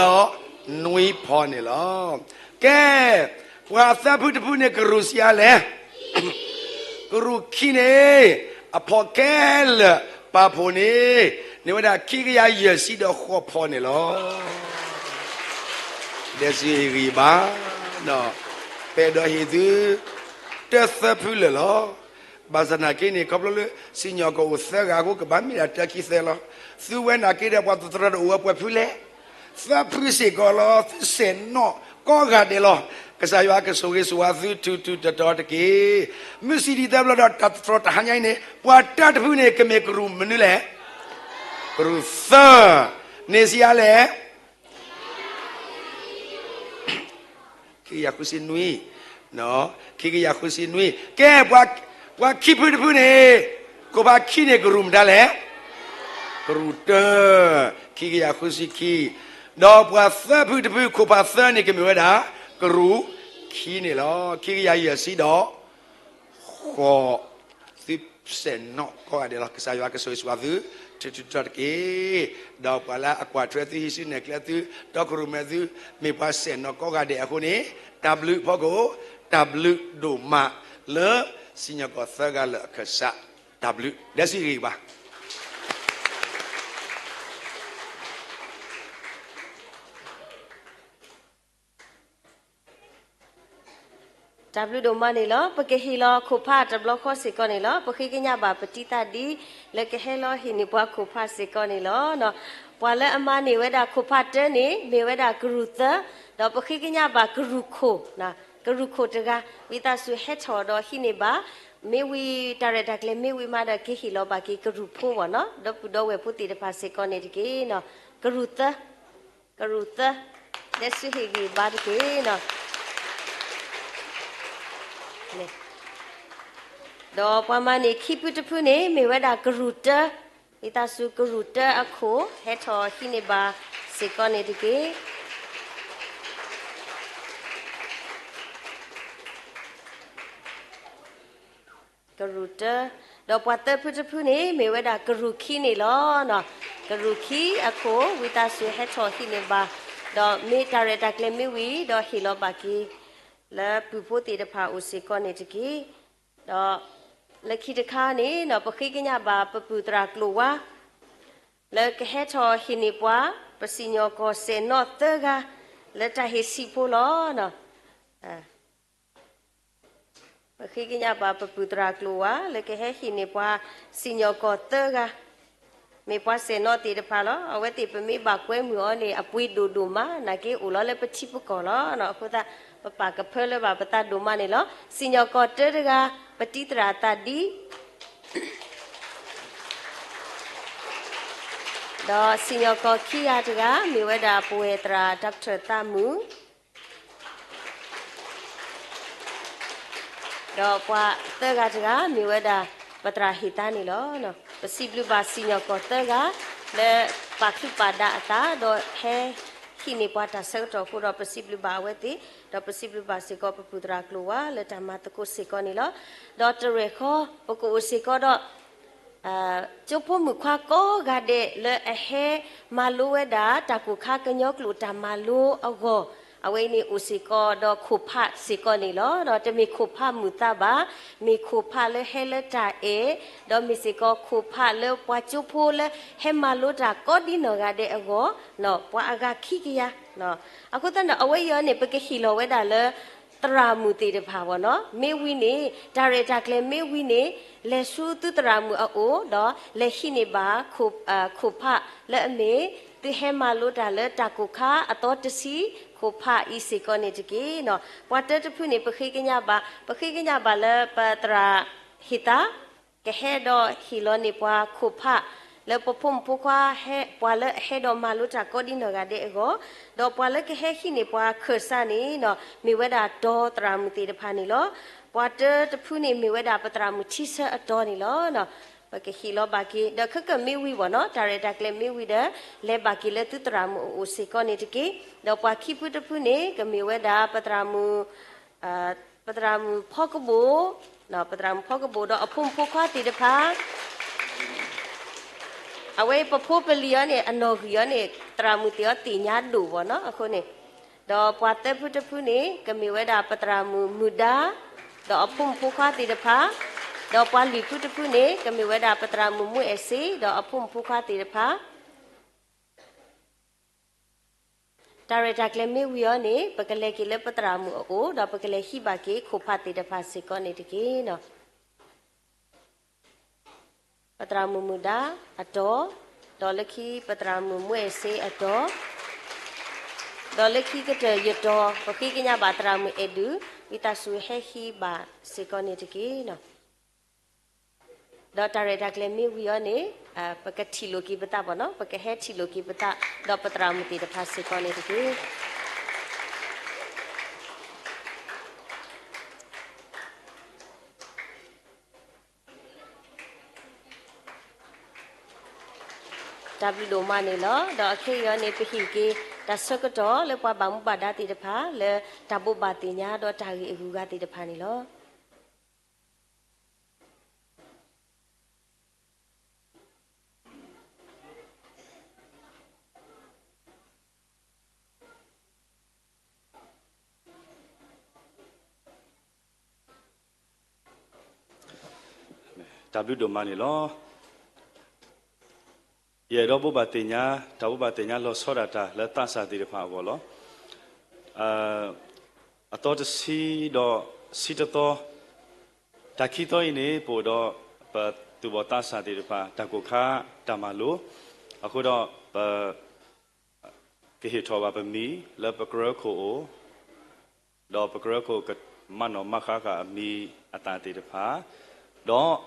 နွံဖီန့ၣ်လီၤ. ကဲ ပှၤသၢဖုတဖုန့ၣ် ကရူၢ်ဆံးအါလဲၣ်, ကရူၢ်ခံန့ၣ် အဖီၣ်ခဲလၢာ်ပာ်ဖှိၣ်န့ၣ် န့ၢ်ဝဲဒၣ်ခံကယၤယဲၢ်ဆံဒီးဃိးဖီန့ၣ်လီၤ. ဒဲစံးဟ့ၣ်ဂံၢ်ဘါ, ပအဲၣ်ဒိးဟ့ၣ်သု တၢသၢဖုလၢာ်လီၤ. ဘၣ်ဆၣ်နာ်က့န့ၣ် ခီဖျိလၢ စံၣ်ညီၣ်ကွီၢ်အိၣ်သၢဂၤအဃိ ကဘၣ်မ့ၢ်ဒၣ်တၢခံသၢလီၤ. သုဝဲနာ်က့ဒီး ပှၤသတြီတအိၣ်ဝဲပှဲၤဖုလဲၣ်, သၢဖုစ့ၢ်ကီးလီၤ. သုစဲၣ်နီၤကိးဂၤဒဲးလီၤ. ကစၢ်ယွၤကဆိၣ်ဂ့ၤဆိၣ်ဝါသုထူးထူးတီၤတီၤတက့ၢ်. မုၢ်ဆံးဒံးသၢဘျီဒီး တၢ်သတြီတဟါညါအံၤန့ၣ် ပှၤတၢတဖုန့ၣ် ကမ့ၢ်ကရူၢ်မနုၤလဲၣ်, ကရူၢ်သၢ, န့ၢ်ဆံးအါလဲၣ် ခံကယၤဃုဆံနွံ, ခံကယၤဃုဆံနွံ. ကဲ ပှၤခံဖုတဖုန့ၣ် ခိၣ်ဖးခံန့ၣ် ကရူၢ်မတၤလဲၣ်, ကရူၢ်တၢ, ခံကယၤဃုဆံခံ, ဒီးပှၤသၢဖုတဖု ခိၣ်ဖးသၢန့ၣ် ကမ့ၢ်ဝဲဒၣ် ကရူၢ်ခံန့ၣ်လီၤ. ခံကယၤယဲၢ်ဆံဒီး ဃိး, သုစဲၣ်နီၤကိးဂၤဒဲးလီၤ. ကစၢ်ယွၤကဆိၣ်ဂ့ၤဆိၣ်ဝါသု ထူးထူးတီၤတီၤတက့ၢ်. ဒီးပှၤလၢအကွၢ်ထွဲသု ဟံးစုနဲၣ်ကျဲသု ဒီးကရူၢ်မဲာ်သု မ့ၢ်ပှၤစဲၣ်နီၤကိးဂၤဒဲးအဃိန့ၣ် တၢ်ဘျုးဖီခိၣ် တၢ်ဘျုးဒိၣ်မးလၢ စံၣ်ညီၣ်ကွီၢ်သၢဂၤလၢာ်အခၢၣ်စး တၢ်ဘျုး ဒဲစံးဂ့ၤဘၣ် တၢ်ဘျုးဒိၣ်မးန့ၣ်လီၤ. ပကဟ့ၣ်လီၤခိၣ်ဖးတဘျီဃီစ့ၢ်ကီးန့ၣ်လီၤ. ပဃ့ကညးဘၣ်ပတံၤသးဒ် လၢကဟဲလီၤဟ့ၣ်န့ၢ်ပှၤခိၣ်ဖးစ့ၢ်ကီးန့ၣ်လီၤ. ပှၤလၢအမၤန့ၢ်ဝဲဒၣ်ခိၣ်ဖးတၢန့ၣ် မ့ၢ်ဝဲဒၣ်ကရူၢ်သၢ, ဒီးပဃ့ကညးဘၣ်ကရူၢ်ခိၣ်, ကရူၢ်ခိၣ်တဂၤ ဝံသးစူၤဟဲထီၣ်ဒီးဟံးန့ၢ်ဘၣ်, မ့ၢ်ဝံၤတၢ်ရဲၣ်တၢ်ကျဲၤမ့ၢ်ဝံၤမးဒီး ကဟ့ၣ်လီၤဘၣ်က့ၤကရူၢ်ဖိဘၣ်နီၤ, ဒီပုၢ်ဒီဝဲၢ်ဖိသ့ၣ်တဖၣ်စ့ၢ်ကီးန့ၣ်တက့ၢ်. ကရူၢ်သၢ ကရူၢ်သၢ, ဒဲစံးဟ့ၣ်ဂံၢ်ဘါတက့ၢ်. ဒီးပှၤမၤန့ၢ်ခံဖုတဖုန့ၣ် မ့ၢ်ဝဲဒၣ်ကရူၢ်တၢ, ဝံသးစူၤကရူၢ်တၢအခိၣ် ဟဲထီၣ်ဟံးန့ၢ်ဘၣ်စ့ၢ်ကီးန့ၣ်တက့ၢ်. ကရူၢ်တၢ, ဒီးပှၤသၢဖုတဖုန့ၣ် မ့ၢ်ဝဲဒၣ်ကရူၢ်ခံန့ၣ်လီၤ. ကရူၢ်ခံအခိၣ် ဝံသးစူၤဟဲထီၣ်ဟံးန့ၢ်ဘၣ်, ဒီးမ့ၢ်တၢ်ရဲၣ်တၢ်ကျဲၤမ့ၢ်ဝံၤ ဒီးဟ့ၣ်လီၤဘၣ်က့ၤ လၢပုၢ်ဖိသ့ၣ်တဖၣ်အိၣ်စ့ၢ်ကီးန့ၣ်တက့ၢ်. ဒီးလၢခံတခါန့ၣ် ပဃ့ကညးဘၣ်ပပုၢ်သရၣ်ကျိၤဝါ လၢကဟဲထီၣ်ဟံးန့ၢ်ပှၤ ပစံၣ်ညီၣ်ကွီၢ်စဲၣ်နီၣ်သၢဂၤ လၢတၢ်ဟ့ၣ်ဆံးဖိလီၤ. ပဃ့ကညးဘၣ်ပပုၢ်သရၣ်ကျိၤဝါ လၢကဟဲဟံးန့ၢ်ပှၤစံၣ်ညီၣ်ကွီၢ်သၢဂၤ, မ့ၢ်ပှၤစဲၣ်နီၣ်သ့ၣ်တဖၣ်လီၤ. အဝဲသ့ၣ်ပမ့ၢ်ဘၣ်ကွဲမုာ်အီၤန့ၣ် အပှ့ၤဒိၣ်ဒိၣ်မး နာ်က့အိၣ်လီၤလၢပထံပကီၢ်လီၤ. အဃိသတး ပပာ်ကဖၢလၢၤဘၣ်ပသးဒိၣ်မးန့ၣ်လီၤ. စံၣ်ညီၣ်ကွီၢ်တၢတဂၤ ပတံၤသရၣ်သးဒံ ဒီးစံၣ်ညီၣ်ကွီၢ်ခံဂၤတဂၤ မ့ၢ်ဝဲဒၣ်ပဝဲၢ်သရၣ် Doctor သးမုၢ် ဒီးပှၤသၢဂၤတဂၤ မ့ၢ်ဝဲဒၣ်ပသရၣ်ဟ့ၣ်သါန့ၣ်လီၤ. ပစံးဘျုးဘၣ်စံၣ်ညီၣ်ကွီၢ်သၢဂၤ လၢပာ်ချံးပာ်ဒါအသး ဒီးဟဲဟံးန့ၢ်ပှၤတၢ်ဆၢကတီၢ်အဃိဒီး ပစံးဘျုးဘၣ်အဝဲသ့ၣ်, ဒီးပစံးဘျုးဘၣ်စ့ၢ်ကီးပပုၢ်သရၣ်ကျိၤဝါ လၢတၢ်မၤသကိးစ့ၢ်ကီးန့ၣ်လီၤ. ဒီးတရဲၣ်ဃီ ပကအိၣ်စ့ၢ်ကီးဒီး ကၠိဖိမုၣ်ခွါကိးဂၤဒဲး လၢအဟဲမၤလိဝဲဒၣ် တၢ်ကိၢ်ခါကညီကျိာ်တၢ်မၤလိအဂီၢ်, အဝဲအံၤန့ၣ်အိၣ်စ့ၢ်ကီးဒီးခိၣ်ဖးစ့ၢ်ကီးန့ၣ်လီၤ. ဒီးတမ့ၢ်ခိၣ်ဖးမုာ်သးဘၣ်, မ့ၢ်ခိၣ်ဖးလၢဟဲလၢတၢ်အဲၣ်, ဒီးမ့ၢ်စ့ၢ်ကီးခိၣ်ဖးလၢပှၤကၠိဖိလၢဟဲမၤလိတၢ်ကိးဒ်နီၢ်ဂၤဒဲးအဂီၢ်, ပှၤအဂၤခံကယၤ. အဃိသတးန့ၣ် အဝဲအံၤအီၤန့ၣ် ပကဟ့ၣ်လီၤဝဲဒၣ်လၢ သရၣ်မုၣ်သ့ၣ်တဖၣ်ဘၣ်နီၤ, မ့ၢ်ဝံၤန့ၣ် တၢ်ရဲၣ်တၢ်ကျဲၤမ့ၢ်ဝံၤန့ၣ် လဲၤဆူသုသရၣ်မုၣ်အအိၣ် ဒီးလဲၤဟံးန့ၢ်ဘၣ် ခိၣ်ဖးလၢအမ့ၢ် သုဟဲမၤလိတၢ်လၢတၢ်ကိၢ်ခါအသီတဆံ ခိၣ်ဖးအံၤစ့ၢ်ကီးန့ၣ်တက့ၢ်နီၤ. ပှၤတၢတဖုန့ၣ် ပဃ့ကညးဘၣ်, ပဃ့ကညးဘၣ်လၢပသရၣ်ဟ့ၣ်သါ ကဟဲဒီးဟ့ၣ်လီၤန့ၢ်ပှၤခိၣ်ဖး လၢပဖိမုၣ်ဖိခွါ ပှၤလၢအဟဲဒီးမၤလိတၢ်ကိးဒ်နီၢ်ဂၤဒဲးအဂီၢ်, ဒီးပှၤလၢကဟဲဟံးန့ၢ်ပှၤခၢၣ်စးန့ၣ်နီၤ မ့ၢ်ဝဲဒၣ်တီသရၣ်မုၣ်သ့ၣ်တဖၣ်န့ၣ်လီၤ. ပှၤတၢတဖုန့ၣ်မ့ၢ်ဝဲဒၣ်ပသရၣ်မုၣ်ထံဆၢအတီန့ၣ်လီၤ. ပကဟ့ၣ်လီၤဘၣ်က့ၤ ဒီးခဲကမ့ၢ်ဝံၤဘၣ်နီၤ တၢ်ရဲၣ်တၢ်ကျဲၤမ့ၢ်ဝံၤဒီး လဲၤဘၣ်က့ၤလၢသုသရၣ်မုၣ်အအိၣ်စ့ၢ်ကီးန့ၣ်တက့ၢ်. ဒီးပှၤခံဖုတဖုန့ၣ် ကမ့ၢ်ဝဲဒၣ်ပသရၣ်မုၣ် ပသရၣ်မုၣ်ဖီကဘိၣ်, ပသရၣ်မုၣ်ဖီကဘိၣ်ဒီးအဖိမုၣ်ဖိခွါသ့ၣ်တဖၣ် အဝဲပဖိပလံၤအီၤန့ၣ် အနီၣ်ဂံၢ်အီၤန့ၣ် သရၣ်မုၣ်သ့ၣ်အီၤသ့ၣ်ညါဒိၣ်ဘၣ်နီၤ အဃိန့ၣ်, ဒီးပှၤသၢဖုတဖုန့ၣ် ကမ့ၢ်ဝဲဒၣ်ပသရၣ်မုၣ်မုၢ်ဒါ ဒီးအဖိမုၣ်ဖိခွါသ့ၣ်တဖၣ်, ဒီးပှၤလွံၢ်ဖုတဖုန့ၣ် ကမ့ၢ်ဝဲဒၣ်ပသရၣ်မုၣ်မူအဲၣ်စ့ ဒီးအဖိမုၣ်ဖိခွါသ့ၣ်တဖၣ် တၢ်ရဲၣ်တၢ်ကျဲၤမ့ၢ်ဝံၤအီၤန့ၣ် ပကလဲၤက့ၤလၢပသရၣ်မုၣ်အအိၣ် ဒီးပကလဲၤဟံးဘၣ်က့ၤခိၣ်ဖးသ့ၣ်တဖၣ်စ့ၢ်ကီးန့ၣ်တက့ၢ်နီၤ. ပသရၣ်မုၣ်မုၢ်ဒါအတီ, ဒီးလၢခံပသရၣ်မုၣ်မူအဲၣ်စ့အတီ, ဒီးလၢခံကတၢၢ်ယတီ, ပဃ့ကညးဘၣ်သရၣ်မုၣ်အဲၣ်ဒုး ဝံသးစူၤဟဲဟံးဘၣ်စ့ၢ်ကီးန့ၣ်တက့ၢ်နီၤ. ဒီးတၢ်ရဲၣ်တၢ်ကျဲၤမ့ၢ်ဝံၤအီၤန့ၣ် ပကထံၣ်လိာ်က့ၤပသးဘၣ်နီၤ, ပကဟဲထံၣ်လိာ်က့ၤပသး ဒီးပသရၣ်မုၣ်သ့ၣ်တဖၣ်စ့ၢ်ကီးန့ၣ်တက့ၢ်. တၢ်ဘျုးဒိၣ်မးန့ၣ်လီၤ. ဒီးအခဲအံၤအီၤန့ၣ် ပဟ့ၣ်က့ၤတၢ်ဆၢကတီၢ်လၢပှၤဘၣ်မူဘၣ်ဒါသ့ၣ်တဖၣ် လၢတၢ်ဘိးဘၣ်သ့ၣ်ညါဒီးတၢ်ဂ့ၢ်အဂုၤအဂၤသ့ၣ်တဖၣ်န့ၣ်လီၤ. တၢ်ဘျုးဒိၣ်မးန့ၣ်လီၤ. ယအဲၣ်ဒိးဘိးဘၣ်သ့ၣ်ညါ တၢ်ဘိးဘၣ်သ့ၣ်ညါလီၤဆီဒၣ်တၢ်လၢသးစၢ်သ့ၣ်တဖၣ်အဂီၢ်လီၤ. အသီတဆံဒီးဆံတသီ, တၢ်ခံသီအံၤန့ၣ် ပအိၣ်ဒီးပသူၣ်ဘီၣ်သးစၢ်သ့ၣ်တဖၣ် တၢ်ကိၢ်ခါတၢ်မၤလိ, အဃိဒီးပ ကဟ့ၣ်ထီၣ်ဘၣ်ပမံၤလၢပကရၢခိၣ်အအိၣ်, ဒီးပကရၢခိၣ်ကမၤနီၣ်မၤဃါဃာ်အမံၤအသၣ်သ့ၣ်တဖၣ်, ဒီး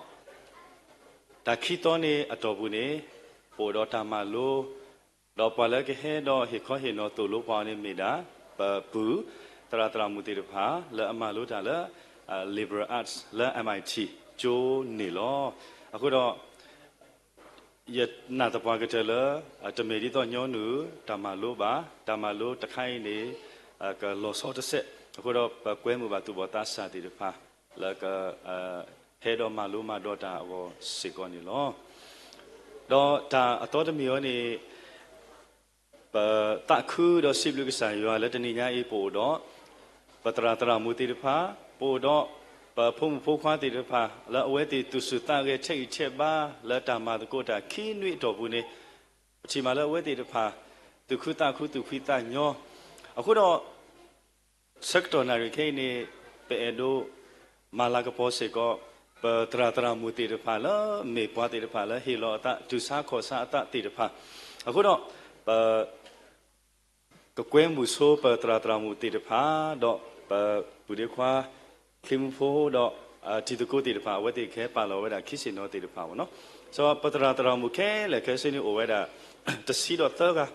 တၢ်ခံသီန့ၣ်အတီၢ်ပူၤန့ၣ် ပအိၣ်ဒီးတၢ်မၤလိ, ဒီးပှၤလၢကဟဲဒီးဟ့ၣ်ခီဟ့ၣ်နီၤသိၣ်လိပှၤအီၤန့ၣ်မ့ၢ်ဒၣ် ပပုၢ်သရၣ်သရၣ်မုၣ်သ့ၣ်တဖၣ် လၢအမၤလိတၢ်လၢ liberal arts လၢ MIT ကၠိန့ၣ်လီၤ. အဃိဒီး ယနာ်သပှၢ်ကတၢၢ်လၢ တမ့ၢ်ဒ်သိးညီနုၢ်တၢ်မၤလိဘၣ်, တၢ်မၤလိတခါအံၤန့ၣ် ကလီၤဆီတစဲး, အဃိဒီးပကွဲမုာ်ဘၣ်သူၣ်ဘီၣ်သးစၢ်သ့ၣ်တဖၣ် လၢက ဟဲဒီးမၤလိမၤဒိးတၢ်အဂီၢ်စ့ၢ်ကီးန့ၣ်လီၤ. ဒီးတၢ်အသီတမံၤအံၤန့ၣ် ပသးခုဒီးစံးဘျုးကစၢ်ယွၤလၢတနံၤညါအံၤ ပအိၣ်ဒီး ပသရၣ်သရၣ်မုၣ်သ့ၣ်တဖၣ်, ပအိၣ်ဒီးပဖိမုၣ်ဖိခွါသ့ၣ်တဖၣ် လၢအဝဲသ့ၣ်သူၣ်ဆူၣ်သးဂဲၤထဲးဂံၢ်ထဲးဘါ လၢတၢ်မၤသကိးတၢ်ခံနွံအတီၢ်ပူၤန့ၣ်, ပထံၣ်မးလၢအဝဲသ့ၣ်တဖၣ် သူၣ်ခုသးခုသူၣ်ဖှံသးညီ, အဃိဒီး ဆၢကတီၢ်နၣ်ရံၣ်ခဲအံၤန့ၣ် ပအဲၣ်ဒိးမၤလၤကပီၤစ့ၢ်ကီး ပသရၣ်သရၣ်မုၣ်သ့ၣ်တဖၣ်လၢမ့ၢ်ပှၤသ့ၣ်တဖၣ်လၢဟ့ၣ်လီၤအသး တူၢ်ဆါခီၣ်ဆါအသးသ့ၣ်တဖၣ်, အဃိဒီး ပ ကကွဲမုာ်ဆိပသရၣ်သရၣ်မုၣ်သ့ၣ်တဖၣ် ဒီးပပုၢ်ဒီခွါ ချံမူဖိဒီး တံၤသကိးသ့ၣ်တဖၣ် အဝဲသ့ၣ်ကဟဲပာ်လီၤဝဲဒၣ်ခံဆ့ၣ်နီၤသ့ၣ်တဖၣ်မ့ၢ်နီၤ, စီၤပသရၣ်သရၣ်မုၣ်ခဲလၢာ်ခဲဆ့န့ၣ် အိၣ်ဝဲဒၣ် တဆံဒီးသၢဂၤ,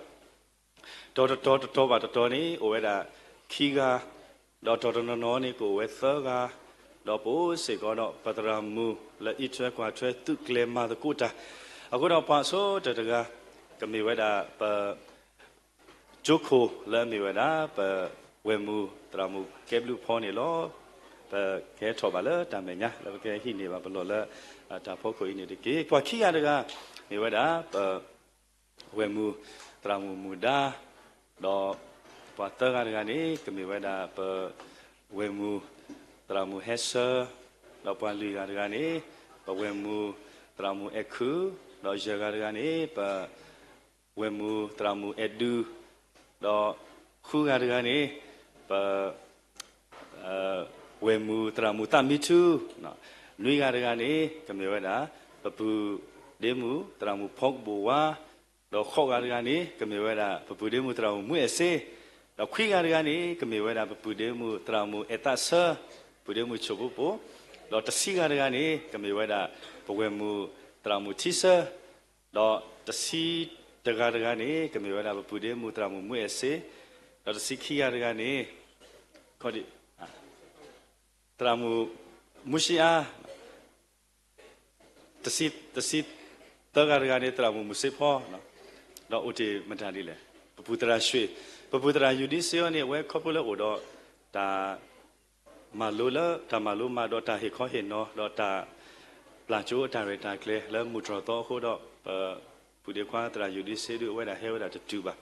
ဒီးတတီၤတတီၤဘၣ်တတီၤန့ၣ် အိၣ်ဝဲဒၣ်ခံဂၤ, ဒီးတနီၤနီၤန့ၣ် ကအိၣ်ဝဲသၢဂၤ, ဒီးပအိၣ်စ့ၢ်ကီးဒီးပသရၣ်မုၣ်လၢအံးထွဲကွၢ်ထွဲသုးကျဲၤမၤသကိးတၢ်, အဃိဒီးပှၤဆိတၢတဂၤ ကမ့ၢ်ဝဲဒၣ်ပ ကၠိခိၣ်လၢအမ့ၢ်ဝဲဒၣ် ပဝဲၢ်မုၢ်သရၣ်မုၣ်ကဲဘျုးဖီန့ၣ်လီၤ. ပကဟဲထီၣ်ဘၣ်လၢတၢ်မဲာ်ညါ လၢပကဟံးန့ၢ်ဘၣ်ပလီၢ်လၢတၢ်ဖီခိၣ်အံၤန့ၣ်တက့ၢ်. ပှၤခံဂၤတဂၤ မ့ၢ်ဝဲဒၣ် ပဝဲၢ်မုၢ်သရၣ်မုၣ်မုၢ်ဒါ, ဒီးပှၤသၢဂၤတဂၤန့ၣ် ကမ့ၢ်ဝဲဒၣ်ပဝဲၢ်မုၢ်သရၣ်မုၣ်ဟဲဆၢ, ဒီးပှၤလွံၢ်ဂၤတဂၤန့ၣ် ပဝဲၢ်မုၢ်သရၣ်မုၣ်အဲၣ်ခုၣ်, ဒီးယဲၢ်ဂၤတဂၤန့ၣ် ပ ဝဲၢ်မုၢ်သရၣ်မုၣ်အဲၣ်ဒုး, ဒီးဃုဂၤတဂၤန့ၣ် ပ ဝဲၢ်မုၢ်သရၣ်မုၣ်သၣ်မံထူ, နွံဂၤတဂၤန့ၣ် ကမ့ၢ်ဝဲဒၣ် ပပုၢ်ဒ့မုၣ်သရၣ်မုၣ်ဖီကဘိၣ်ဝါ, ဒီးဃိးဂၤတဂၤန့ၣ် ကမ့ၢ်ဝဲဒၣ် ပပုၢ်ဒ့မုၣ်သရၣ်မုၣ်မူအဲၣ်စ့, ဒီးခွံဂၤတဂၤန့ၣ် ကမ့ၢ်ဝဲဒၣ် ပပုၢ်ဒ့မုၣ်သရၣ်မုၣ်အဲၣ်သးဆၢ, ပုၢ်ဒ့မုၣ်ဆိၣ်ဖိပိ, ဒီးတဆံဂၤတဂၤန့ၣ် ကမ့ၢ်ဝဲဒၣ် ပဝဲၢ်မုၢ်သရၣ်မုၣ်ထံဆၢ, ဒီးတဆံတဂၤတဂၤန့ၣ် ကမ့ၢ်ဝဲဒၣ် ပပုၢ်ဒ့မုၣ်သရၣ်မုၣ်မူအဲၣ်စ့, ဒီးတဆံခံဂၤတဂၤန့ၣ် သရၣ်မုၣ်မူၡံအါ, တဆံသၢဂၤတဂၤန့ၣ် သရၣ်မုၣ်မုၢ်စ့ဖီ, ဒီးအိၣ်တ့ၢ်မတၤဒ်လဲၣ်, ပပုၢ်သရၣ်ရွှ့ၣ်, ပပုၢ်သရၣ်ယူၤဒံစ့အီၤန့ၣ် အဝဲခီဖျိလၢအိၣ်ဒီးတၢ် မၤလိလၢ တၢ်မၤလိမၤဒိးတၢ်ဟ့ၣ်ခီဟ့ၣ်နီၤ ဒီးတၢ်ပျၢ်ကၠိအတၢ်ရဲၣ်တၢ်ကျဲၤလၢမုၢ်တြီၢ်သီအဃိဒီး ပပုၢ်ဒ့ခွါသရၣ်ယူၤဒံစ့ဒုး အဝဲဒၣ်ဟဲဝဲဒၣ်တတုၤဘၣ်.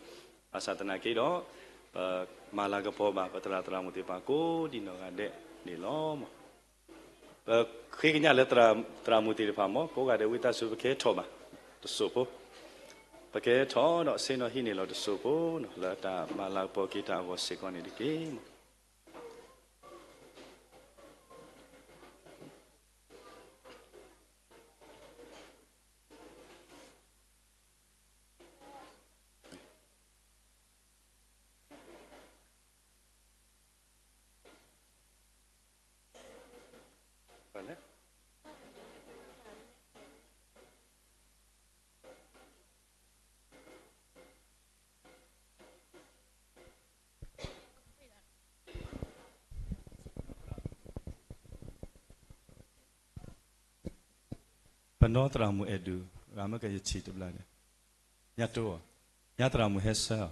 ဘၣ်ဆၣ်သနာ်က့ဒီး ပမၤလၤကပီၤဘၣ် ပသရၣ်သရၣ်မုၣ်သ့ၣ်တဖၣ်ကိးဒံနီၢ်ဂၤဒဲးန့ၣ်လီၤ. ပဃ့ကညးလၢသရၣ်မုၣ်သ့ၣ်တဖၣ်မ့ၢ် ကိးဂၤဒဲးဝံသးစူၤ ပကဟဲထီၣ်ဘၣ်တစိၢ်ဖိ, ပကဟဲထီၣ်ဒီးဆ့ၣ်နီၤဟံးန့ၢ်လီၤတစိၢ်ဖိ လၢတၢ်မၤလၤကပီၤက့ၤတၢ်အဂီၢ်စ့ၢ်ကီးန့ၣ်တက့ၢ်. ပနီၢ်သရၣ်မုၣ်အဲၣ်ဒုး ဂၤမ့ၢ်ကယထံၣ်တဘျီန့ၣ်, ညါတိၢ်, ညါသရၣ်မုၣ်ဟဲဆၢ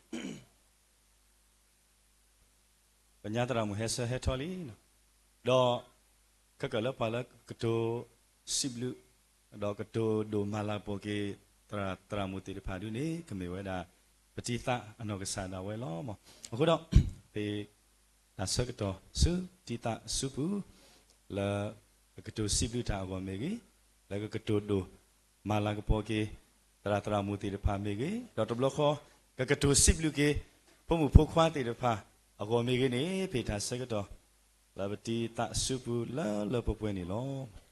အီၤ ပညါသရၣ်မုၣ်ဟဲဆၢဟဲထီၣ်လံ, ဒီးခဲကၢၣ်လၢပှၤလၢကတိၤစံးဘျုး ဒီးကတိၤဒိၣ်မၤလၤကပီၤက့ၤ သရၣ်သရၣ်မုၣ်သ့ၣ်တဖၣ်ဒုးန့ၣ် ကမ့ၢ်ဝဲဒၣ် ပတံၤသၣ်အနီၢ်ကစၢ်ဒၣ်ဝဲလီၤ. အဃိဒီး ပ တၢ်ဆၢကတီၢ်ဆူတံၤသကိးဆူပူၤ လၢကကတိၤစံးဘျုးတၢ်အဂီၢ်မ့ၢ်ဂ့ၤ, လၢကကတိၤဒိၣ်မၤလၤကပီၤက့ၤ သရၣ်သရၣ်မုၣ်သ့ၣ်တဖၣ်မ့ၢ်ဂ့ၤ, ဒီးတဘျီဃီ ကကတိၤစံးဘျုးက့ၤ ဖိမုၣ်ဖိခွါသ့ၣ်တဖၣ်အဂီၢ်မ့ၢ်ဂ့ၤန့ၣ် ဖဲတၢ်ဆၢကတီၢ် လၢပတံၤသကိးဆူပူၤလၢလၢပှဲၤပှဲၤန့ၣ်လီၤ.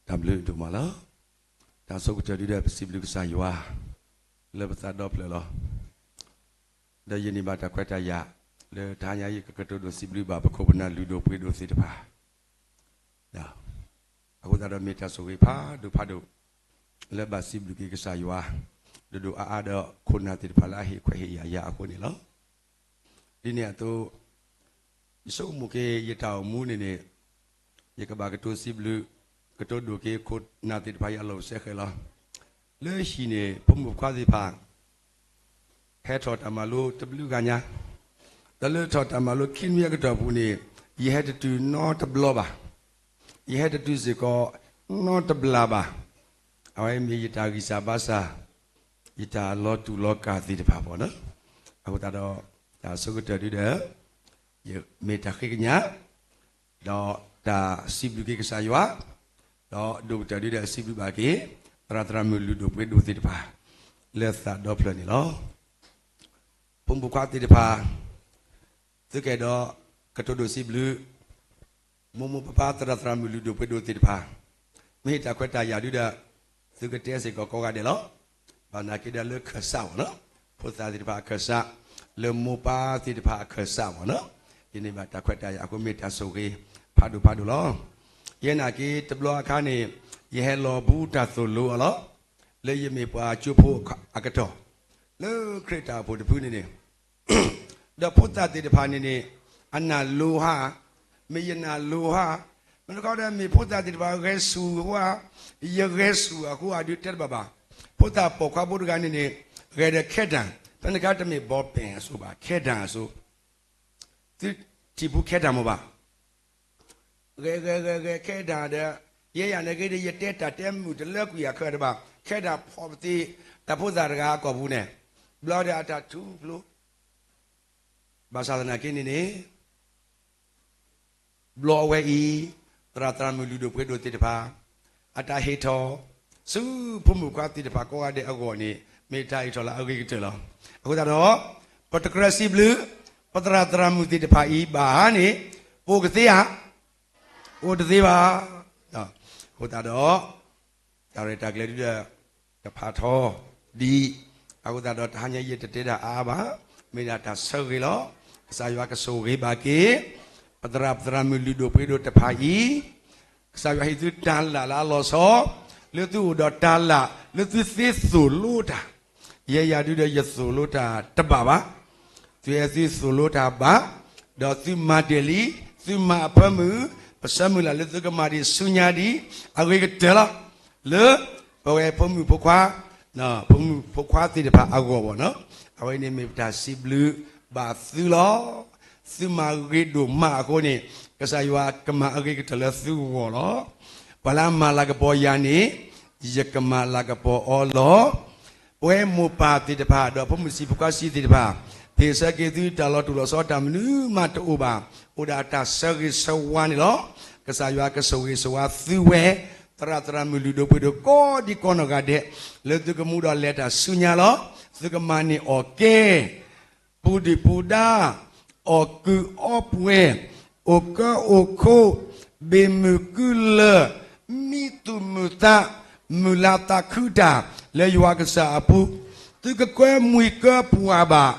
တၢ်ဘျုးဒိၣ်မးလီၤ. တၢ်ဆိကတၢၢ်ဒုဒီး ပစံးဘျုးကစၢ်ယွၤ လၢပသးဒီဖျၢၣ်လီၤ. ဒီးယန့ၢ်ဘၣ်တၢ်ခွဲးတၢ်ယာ် လၢတဟါညါအံၤ ယကကတိၤဒိၣ်စံးဘျုးဘၣ် ပခိၣ်ပနၢ်လုၢ်ဒိၣ်ပှ့ၤဒိၣ်သ့ၣ်တဖၣ် အဃိသတးဒီး မ့ၢ်တၢ်ဆိၣ်ဂ့ၤဖးဒိၣ်ဖးဒိၣ် လၢဘၣ်စံးဘျုးက့ၤကစၢ်ယွၤ ဒိၣ်ဒိၣ်အါအါဒီးခိၣ်နၢ်သ့ၣ်တဖၣ်လၢအဟ့ၣ်ခွဲးဟ့ၣ်ယာ်ယၤအဃိန့ၣ်လီၤ. ဒ်န့ၣ်အသိး ယဆိကမိၣ်က့ၤယတၢ်အိၣ်မူန့ၣ်န့ၣ် ယကဘၣ်ကတိၤစံးဘျုး ကတိၤဒိၣ်က့ၤခိၣ်နၢ်သ့ၣ်တဖၣ်အံၤအလီၢ်အိၣ်စဲဃဲးလီၤ. လၢဟံၣ်န့ၣ် ဖိမုၣ်ဖိခွါသ့ၣ်တဖၣ် ဟဲထီၣ်တၢ်မၤလိတဘျုးဂၤညါ, ဒီးလၢထီၣ်တၢ်မၤလိခံနွံအကတီၢ်ပူၤန့ၣ် ယဟဲတတုၤနီတဘျီဘၣ်, ယဟဲတတုၤစ့ၢ်ကီးနီတဘျီဘၣ်. အဝဲမ့ၢ်ယတၢ်ဂံၢ်စၢ်ဘါစၢ်, ယတၢ်လီၤတူာ်လီၤကာ်သ့ၣ်တဖၣ်ဘၣ်နီၤ. အဃိသတးဒီး တၢ်ဆိကတၢၢ်ဒုဒီး ယမ့ၢ်တၢ်ဃ့ကညး ဒီးတၢ်စံးဘျုးက့ၤကစၢ်ယွၤ, ဒီးဒိၣ်ကတၢၢ်ဒုဒီးစံးဘျုးဘၣ်က့ၤ သရၣ်သရၣ်မုၣ်လုၢ်ဒိၣ်ပှ့ၤဒိၣ်သ့ၣ်တဖၣ် လၢသးဒီဖျၢၣ်န့ၣ်လီၤ. ဖိမုၣ်ဖိခွါသ့ၣ်တဖၣ် သုကအဲၣ်ဒိးကတိၤဒိၣ်စံးဘျုး မိၢ်မိၢ်ပၢ်ပၢ်သရၣ်သရၣ်မုၣ်လုၢ်ဒိၣ်ပှ့ၤဒိၣ်သ့ၣ်တဖၣ် မ့ၢ်ဟ့ၣ်တၢ်ခွဲးတၢ်ယာ်ဒုဒီး သုကတဲစ့ၢ်ကီးကိးဂၤဒဲးလီၤ. ဘၣ်နာ်က့ဒီးလၢခၢၣ်စးဘၣ်နီၤ, ဖိသၣ်သ့ၣ်တဖၣ်အခၢၣ်စး, လၢမိၢ်ပၢ်သ့ၣ်တဖၣ်အခၢၣ်စးဘၣ်နီၤ, ယန့ၢ်ဘၣ်တၢ်ခွဲးတၢ်ယာ်အဃိမ့ၢ်တၢ်ဆိၣ်ဂ့ၤဖးဒိၣ်ဖးဒိၣ်လီၤ. ယဲနာ်က့တဘျီအခါန့ၣ် ယဟဲလီၤဘူးတၢ်သိၣ်လိအီၤလီၤ. လၢယမ့ၢ်ပှၤကၠိဖိအကတီၢ် လၢခရံာ်တၢ်အိၣ်ဖှိၣ်တဖုန့ၣ်န့ၣ် ဒီးဖိသၣ်သ့ၣ်တဖၣ်န့ၣ်န့ၣ် အနၢ်လိဟါ, မ့ၢ်ယနၢ်လိဟါ, မ့ၢ်တခီဒီးမ့ၢ်ဖိသၣ်သ့ၣ်တဖၣ်ဂဲၤဆူၣ်ဟါ, ယဂဲၤဆူၣ်အဃိအဒုးတဲတဘၣ်ဘၣ်. ဖိသၣ်ပိာ်ခွါဖိတဂၤန့ၣ်န့ၣ် ဂဲၤဒီးခဲတၢ်, ဖဲန့ၣ်အခါတမ့ၢ်ဘီပၣ်အစိဘၣ်, ခဲတၢ်အစိ, သုထံၣ်ဖူခဲတၢ်မ့ၢ်ဘၣ် ဂဲၤဂဲၤဂဲၤဂဲၤခဲတၢ်ဒီး ယဲယၤန့ၣ်က့ဒီး ယတဲတၢ်တဲမုာ်တလၢကွံာ်အခၢၣ်တဘၣ်, ခဲတၢ်ဖီၣ်ပသ့ၣ် တၢ်ဖိသၣ်တဂၤအကိာ်ပူၤန့ၣ်, ဘျီဒီးအတၢ်ထူဖျိ, ဘၣ်ဆၣ်သနာ်က့န့ၣ်န့ၣ် ဘျီအဝဲအံၤ သရၣ်သရၣ်မုၣ်လုၢ်ဒိၣ်ပှ့ၤဒိၣ်သ့ၣ်တဖၣ် အတၢ်ဟ့ၣ်ထီၣ် ဆူဖိမုၣ်ခွါသ့ၣ်တဖၣ်ကိးဂၤဒဲးအဂီၢ်န့ၣ် မ့ၢ်တၢ်ဟ့ၣ်ထီၣ်လၢအဂ့ၤကတၢၢ်လီၤ. အဃိသတးဒီး ပတကြၢးစံးဘျုး ပသရၣ်သရၣ်မုၣ်သ့ၣ်တဖၣ်အံၤဘၣ်ဧါန့ၣ် ပအိၣ်ကသ့ဧါ, အိၣ်တသ့ဘၣ်. အဃိသတးဒီး တၢ်ရဲၣ်တၢ်ကျဲၤဒုဒီး တဖးထီဒံး, အဃိသတးဒီးတဟါညါယတတဲတၢ်အါအါဘၣ်, မ့ၢ်ဒၣ်တၢ်ဆၢဂ့ၤလီၤ. ကစၢ်ယွၤကဆိၣ်ဂ့ၤဘၣ်က့ၤ ပသရၣ်ပသရၣ်မုၣ်လုၢ်ဒိၣ်ပှ့ၤဒိၣ်တဖၣ်အံၤ, ကစၢ်ယွၤဟ့ၣ်သုတၢ်လၢ်လၢအလီၤဆီ, လၢသုအိၣ်ဒီးတၢ်လၢ်လၢသုသ့သိၣ်လိတၢ်, ယဲယၤဒုဒီးယသိၣ်လိတၢ်တဘၣ်ဘၣ်. သုအဲၣ်သုသိၣ်လိတၢ်ဘၣ်, ဒီးသုမၤတ့ၢ်လံ, သုမၤအဖၢမုၢ်, ပဆၢမုၢ်လၢ်လၢသုကမၤဒံးဆူညါဒံး အဂ့ၤကတၢၢ်လီၤ. လၢပဝဲဖိမုၣ်ဖိခွါ, ဖိမုၣ်ဖိခွါသ့ၣ်တဖၣ်အဂီၢ်ဘၣ်နီၤ, အဝဲန့ၣ်မ့ၢ်ပတၢ်စံးဘျုးဘၣ်သုလီၤ. သုမၤဂ့ၤဒိၣ်မးအဃိန့ၣ် ကစၢ်ယွၤကမၤအဂ့ၤကတၢၢ်လၢသုဂီၢ်လီၤ. ပှၤလၢအမၤလၤကပီၤယၤန့ၣ် ယကမၤလၤကပီၤအီၤလီၤ. ပဝဲမိၢ်ပၢ်သ့ၣ်တဖၣ် ဒီးဖိမုၣ်ဆံးဖိခွါဆံးသ့ၣ်တဖၣ်, သ့ၣ်ဆၢက့ၤသုတၢ်လီၤတူာ်လီၤဆီတၢ်မနုၤမးတအိၣ်ဘၣ်, အိၣ်ဒၣ်တၢ်ဆၢဂ့ၤဆၢဝါန့ၣ်လီၤ. ကစၢ်ယွၤကဆိၣ်ဂ့ၤဆိၣ်ဝါသုဝဲ သရၣ်သရၣ်မုၣ်လုၢ်ဒိၣ်ပှ့ၤဒိၣ်ကိးဒံကိးနီၢ်ဂၤဒဲး လၢသုကမူဒီးလဲၤတၢ်ဆူညါလီၤ. သုကမၤန့ၢ်အီၣ်ကဲ ပူၤဒုၣ်ပူၤဒါ, အီၣ်ကုၢ်အီပှဲၤ, အိၣ်ကၢအိၣ်ခိး, ဘ့ၣ်မုၢ်ကုလၢၢ်, မံသူၣ်မုၢ်သး, မုၢ်လၢ်သးခုတၢ် လၢယွၤကစၢ်အပူၤ, သုကကၢမှံၤကၢပှၢ်ဘၣ်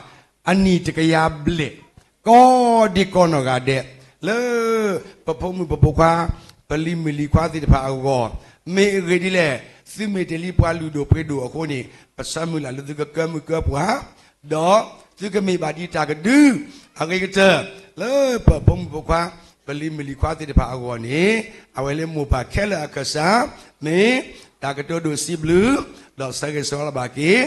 အနံၣ်တကယၤဘျဲၣ် ကိးဒံကိးနီၢ်ဂၤဒဲး, လၢပဖိမုၣ်ပဖိခွါ ပလံၤမုၣ်လံၤခွါသ့ၣ်တဖၣ်အဂီၢ်, မ့ၢ်အဂ့ၢ်ဒ်လဲၣ်, သုမ့ၢ်တ့ၢ်လံပှၤလုၢ်ဒိၣ်ပှ့ၤဒိၣ်အဃိန့ၣ် ပဆၢမုၢ်လၢ်လၢသုကကၢမှံၤကၢပှၢ်, ဒီးသုကမ့ၢ်ဘၣ်ဒံးတၢ်ကဒု အဂ့ၤကတၢၢ် လၢပဖိမုၣ်ဖိခွါ ပလံၤမုၣ်လံၤခွါသ့ၣ်တဖၣ်အဂီၢ်န့ၣ် အဝဲလၢမိၢ်ပၢ်ခဲလၢာ်အခၢၣ်စး မ့ၢ်တၢ်ကတိၤဒိၣ်စံးဘျုး ဒီးဆၢဂ့ၤဆၢဝါဘၣ်က့ၤ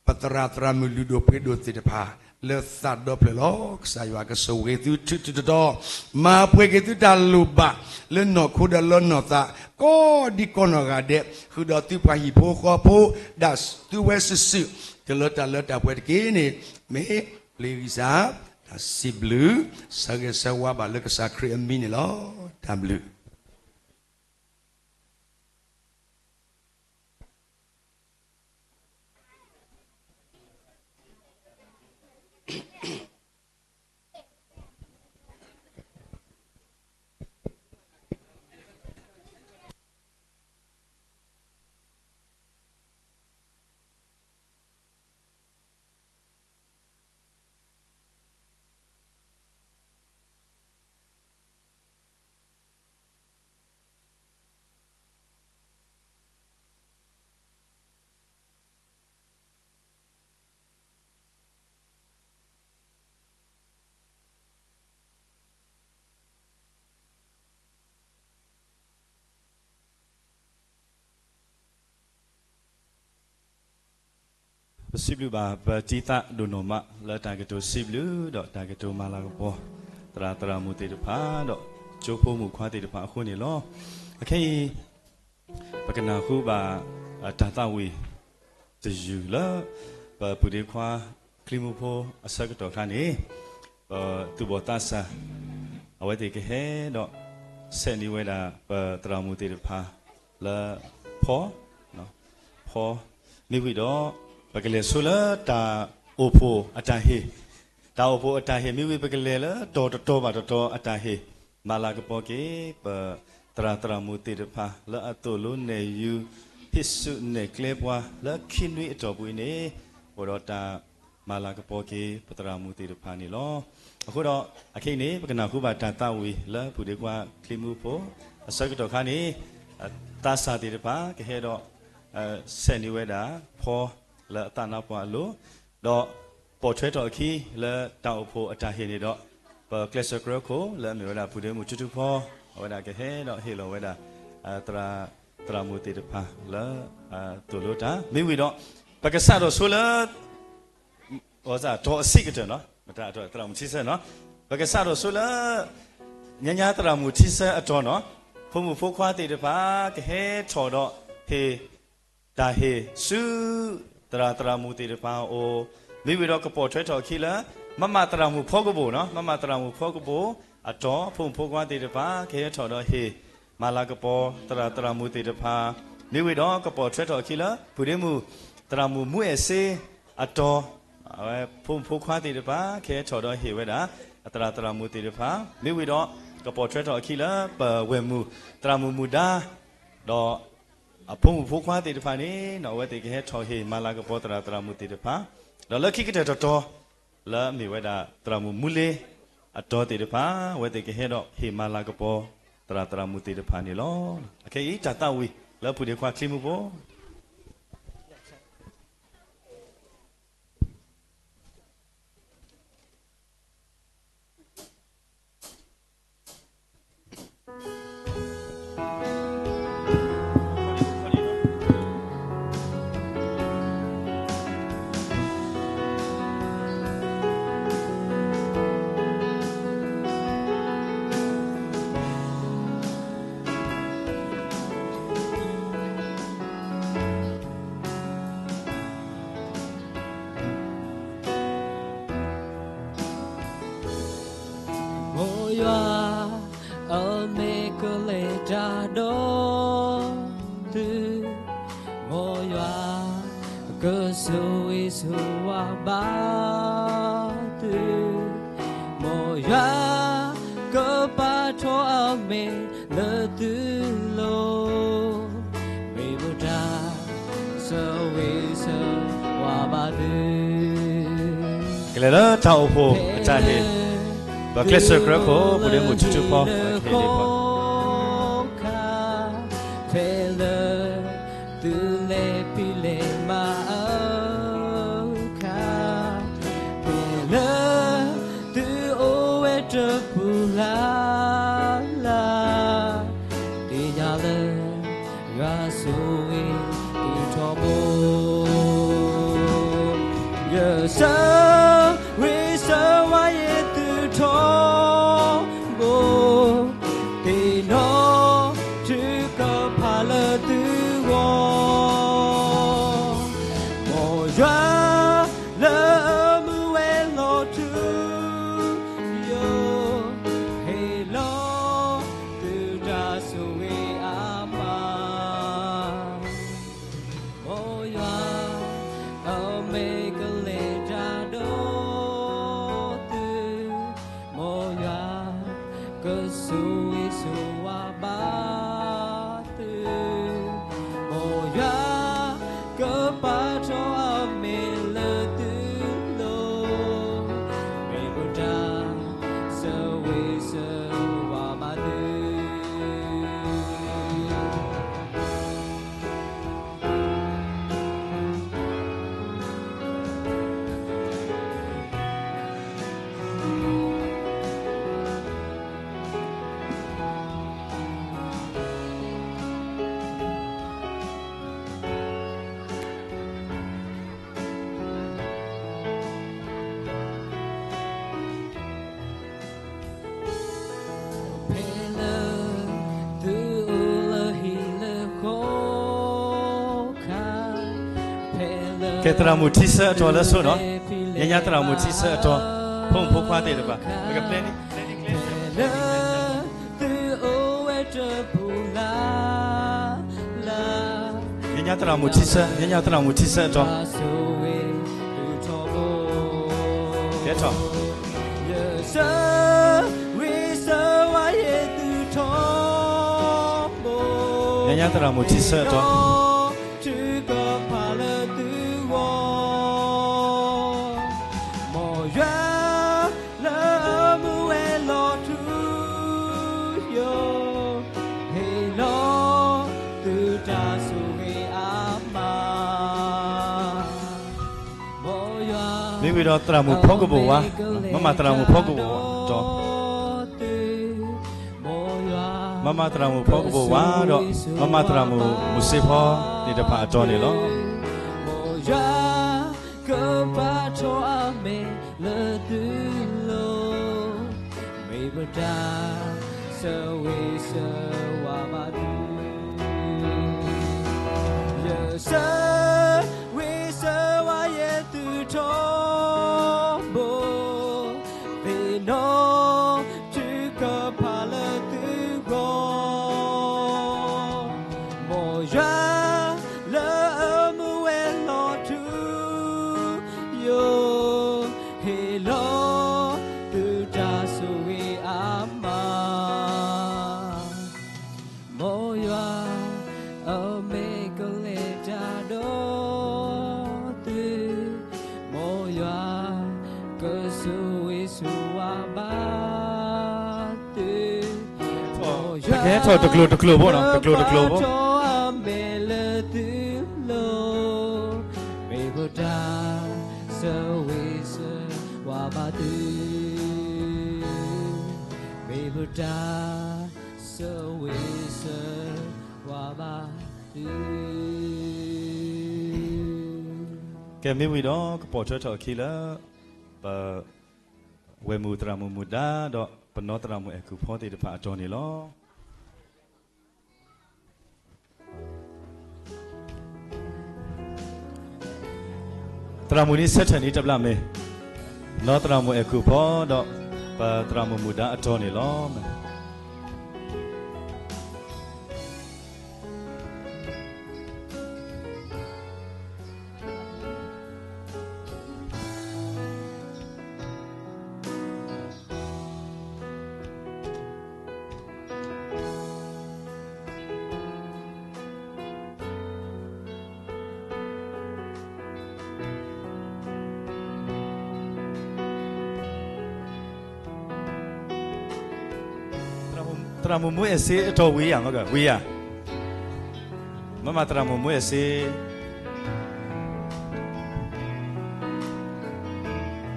ပသရၣ်သရၣ်မုၣ်လုၢ်ဒိၣ်ပှ့ၤဒိၣ်သ့ၣ်တဖၣ် လၢသးဒီဖျၢၣ်လီၤ. ကစၢ်ယွၤကဆိၣ်ဂ့ၤသုထူးထူးတီၤတီၤ, မၤပှဲၤက့ၤသုတၢ်လိၣ်ဘၣ် လၢနီၢ်ခိဒီးလၢနီၢ်သး ကိးဒံကိးနီၢ်ဂၤဒဲး, ဃုာ်ဒီးသုပှၤဟံၣ်ဖိဃီဖိ ဒၣ်သုဝဲစုာ်စုာ် တလၢတၢ်လၢတၢ်ပှဲၤတက့ၢ်န့ၣ် မ့ၢ်ပျ့ၤဂံၢ်စၢ် တၢ်စံးဘျုး ဆၢဂ့ၤဆၢဝါဘၣ်လၢကစၢ်ခရံာ်အမံၤန့ၣ်လီၤ. တၢ်ဘျုး စံးဘျုးဘၣ်ပတံၤသကိးဒိၣ်နီၢ်မး လၢတၢ်ကတိၤစံးဘျုး ဒီးတၢ်ကတိၤမၤလၤကပီၤ သရၣ်သရၣ်မုၣ်သ့ၣ်တဖၣ် ဒီးကၠိဖိမုၣ်ခွါသ့ၣ်တဖၣ်အဃိန့ၣ်လီၤ. အခဲအံၤ ပကနၢ်ဟူဘၣ် တၢ်သးဝံၣ်တယုၢ်လၢ ပပုၢ်ဒ့ခွါ ချံမူဖိအဆၢကတီၢ်ခါန့ၣ် ပသူၣ်ဘီၣ်သးစၢ် အဝဲသ့ၣ်ကဟဲဒီး ဆဲးန့ၢ်ဝဲဒၣ် ပသရၣ်မုၣ်သ့ၣ်တဖၣ်လၢ ဖီ ဖီ မ့ၢ်ဝံၤဒီး ပကလဲၤဆိလၢတၢ်အိၣ်ဖှိၣ်အတၢ်ဟ့ၣ်, တၢ်အိၣ်ဖှိၣ်အတၢ်ဟ့ၣ်မ့ၢ်ဝံၤ ပကလဲၤလၢတီၤတတီၤဘၣ်တတီၤအတၢ်ဟ့ၣ်, မၤလၤကပီၤက့ၤ ပသရၣ်သရၣ်မုၣ်သ့ၣ်တဖၣ် လၢအသိၣ်လိနဲၣ်ယုၤ ဟ့ၣ်ဆူၣ်နဲၣ်ကျဲပှၤ လၢခံနွံအတီၢ်ပူၤအံၤန့ၣ် အိၣ်ဒီးတၢ်မၤလၤကပီၤက့ၤ ပသရၣ်မုၣ်သ့ၣ်တဖၣ်န့ၣ်လီၤ. အဃိဒီး အခဲအံၤန့ၣ် ပကနၢ်ဟူဘၣ်တၢ်သးဝံၣ်လၢပုၢ်ဒ့ခွါချံမူဖိ အဆၢကတီၢ်ခါန့ၣ် သးစၢ်သ့ၣ်တဖၣ်ကဟဲဒီး ဆဲးန့ၢ်ဝဲဒၣ် ဖီလၢအသးနါပှၢ်အလိၤ, ဒီးပိာ်ထွဲထီၣ်အခံလၢတၢ်အိၣ်ဖှိၣ်အတၢ်ဟ့ၣ်န့ၣ်ဒီး ပကျဲးစၢးကြၢးခိၣ်လၢအမ့ၢ်ဝဲဒၣ်ပုၢ်ဒ့မုၣ်ထူထူဖီ အဝဲဒၣ်ကဟဲဒီးဟ့ၣ်လီၤဝဲဒၣ် သရၣ်သရၣ်မုၣ်သ့ၣ်တဖၣ်လၢ သိၣ်လိတၢ် မ့ၢ်ဝံၤဒီး ပကစးထီၣ်ဆိလၢ တီၤအဆံးကတၢၢ်နီၤ မတၤအတီၢ်သရၣ်မုၣ်ထံဆၢနီၤ, ပကစးထီၣ်ဆိလၢ ညါညါသရၣ်မုၣ်ထံဆၢအတီၢ်နီၤ, ဖိမုၣ်ဖိခွါသ့ၣ်တဖၣ် ကဟဲထီၣ်ဒီးဟ့ၣ် တၢ်ဟ့ၣ်ဆူ သရၣ်သရၣ်မုၣ်သ့ၣ်တဖၣ်အအိၣ်, မ့ၢ်ဝံၤဒီးကပိာ်ထွဲထီၣ်အခံလၢ မမသရၣ်မုၣ်ဖီကဘိၣ်နီၤ, မမသရၣ်မုၣ်ဖီကဘိၣ်အတီၢ် ဖိမုၣ်ဖိခွါသ့ၣ်တဖၣ် ကဟဲထီၣ်ဒီးဟ့ၣ် မၤလၤကပီၤသရၣ်သရၣ်မုၣ်သ့ၣ်တဖၣ်, မ့ၢ်ဝံၤဒီးကပိာ်ထွဲထီၣ်အခံလၢ ပုၢ်ဒ့မုၣ် သရၣ်မုၣ်မူအဲၣ်စ့အတီၢ် အဝဲဖိမုၣ်ဖိခွါသ့ၣ်တဖၣ် ကဟဲထီၣ်ဒီးဟ့ၣ်ဝဲဒၣ် အသရၣ်သရၣ်မုၣ်သ့ၣ်တဖၣ်, မ့ၢ်ဝံၤဒီး ကပိာ်ထွဲထီၣ်အခံလၢ ပဝဲၢ်မုၣ် သရၣ်မုၣ်မုၢ်ဒါ ဒီး အဖိမုၣ်ဖိခွါသ့ၣ်တဖၣ်န့ၣ် အဝဲသ့ၣ်ကဟဲထီၣ်ဟ့ၣ်မၤလၤကပီၤသရၣ်သရၣ်မုၣ်သ့ၣ်တဖၣ်, ဒီးလၢခံကတၢၢ်တတီၤ လၢအမ့ၢ်ဝဲဒၣ် သရၣ်မုၣ်မူလ့အတီၢ်သ့ၣ်တဖၣ် အဝဲသ့ၣ်ကဟဲဒီးဟ့ၣ်မၤလၤကပီၤ သရၣ်သရၣ်မုၣ်သ့ၣ်တဖၣ်န့ၣ်လီၤ. အခဲအံၤ တၢ်သးဝံၣ်လၢပုၢ်ဒ့ခွါချံမူဖိမ်ယွၤ အမ့ၢ်ကလဲၤတၢ်ဒီးသု, မ်ယွၤ ကဆိၣ်ဂ့ၤဆိၣ်ဝါဘၣ်သု, မ်ယွၤ ကပာ်ထီၣ်အမဲာ်လၢသုလိၤ, မ့ၢ်မတၤ ဆိၣ်ဂ့ၤဆိၣ်ဝါဘၣ်သု ကလဲၤလၢတၢ်အိၣ်ဖှိၣ်အတၢ်ဟ့ၣ်, ပကျဲးစၢးကြၢးခိၣ် ပုၢ်ဒ့မုၣ်ထူထူဖီ အခါ ဖဲလၢ သုလဲၤဖံးလဲၤမၤအခါ, ဖဲလၢ သုအိၣ်ဝဲတပူၤလၢ်လၢ်, သ့ၣ်ညါလၢ ယွၤဆိၣ်ဂ့ၤသုထီဘိ, ယဆိၣ်ဂ့ၤဆိၣ်ဝါယဲသုထီဘိ, သ့ၣ်နီၣ် ထုကဖၣ်လၢသုဂီၢ်, မ်ယွၤ လၢအမူဝဲလီၤထူယိာ်, ဟ့ၣ်လီၤ သုတၢ်ဆိၣ်ဂ့ၤအမး, မ်ယွၤ အမ့ၢ်ကလဲၤတၢ်ဒီးသု, မ်ယွၤ ကဆိၣ်ဂ့ၤဆိၣ်ဝါဘၣ်သု, မ်ယွၤ ကပာ်ထီၣ်အမဲာ်လၢသုလိၤ, မ့ၢ်မတၤ ဆိၣ်ဂ့ၤဆိၣ်ဝါဘၣ်သု ကဲသရၣ်မုၣ်ထံဆၢအတီၤလၢဆိနီၤ, ညါညါသရၣ်မုၣ်ထံဆၢအတီၤ, ဖိမုၣ်ဖိခွါသ့ၣ်တဖၣ်, ပကပျဲန့ၣ်, ညါညါသရၣ်မုၣ်ထံဆၢ, ညါညါသရၣ်မုၣ်ထံဆၢအတီၤ, ကဲထီၣ်, ညါညါသရၣ်မုၣ်ထံဆၢအတီၤ မ့ၢ်ဝံၤဒီးသရၣ်မုၣ်ဖီကဘိၣ်ဝါ, မၤမၤသရၣ်မုၣ်ဖီကဘိၣ်ဝါဒီး, မၤမၤသရၣ်မုၣ်ဖီကဘိၣ်ဝါဒီး, မၤမၤသရၣ်မုၣ်မုၢ်စ့ဖီသ့ၣ်တဖၣ်အတီၤန့ၣ်လီၤ. ပကဟဲထီၣ်တကျိၤတကျိၤဖိနီၤ, တကျိၤတကျိၤဖိ. ကဲမ့ၢ်ဝံၤဒီး ကပိာ်ထွဲထီၣ်အခံလၢ ပဝဲၢ်မုၢ်သရၣ်မုၣ်မုၢ်ဒါဒီး ပနီၢ်သရၣ်မုၣ်အဲၤကူၣ်ဖီသ့ၣ်တဖၣ်အတီၤန့ၣ်လီၤ. သရၣ်မုၣ်န့ၣ်ဆၢထၢၣ်န့ၣ်တဘျီမ့ၢ် နီၢ်သရၣ်မုၣ်အဲၤကူၣ်ဖီဒီး ပသရၣ်မုၣ်မုၢ်ဒါအတီၤန့ၣ်လီၤ. သရၣ်မုၣ်မူအဲၣ်စ့အတီၤဝံၤယၤ, ဝံၤယၤ, မ့ၢ်မးသရၣ်မုၣ်မူအဲၣ်စ့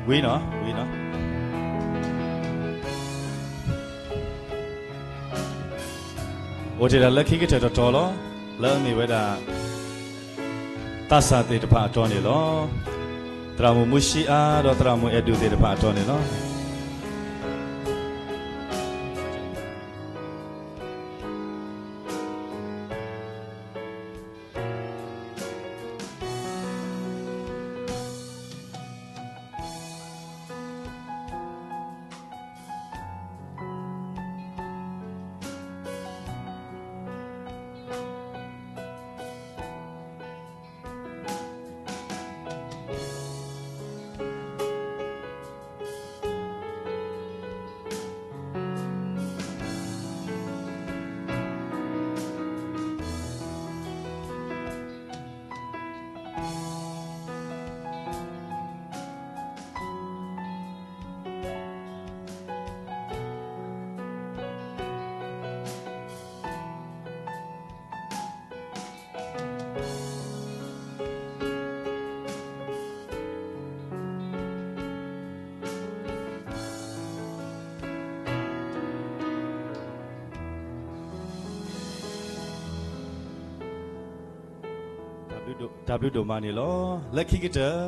ဝံၤနီၤ, ဝံၤနီၤ. အိၣ်တ့ၢ်ဒၣ်လၢခံကတၢၢ်တတီၤလီၤ, လၢအမ့ၢ်ဝဲဒၣ် သးစၢ်သ့ၣ်တဖၣ်အတီၤန့ၣ်လီၤ. သရၣ်မုၣ်မူၡံအါဒီးသရၣ်မုၣ်အဲၣ်ဒူၣ်သ့ၣ်တဖၣ်အတီၤန့ၣ်လီၤ. တၢ်ဘျုးဒိၣ်မးန့ၣ်လီၤ. လၢခံကတၢၢ်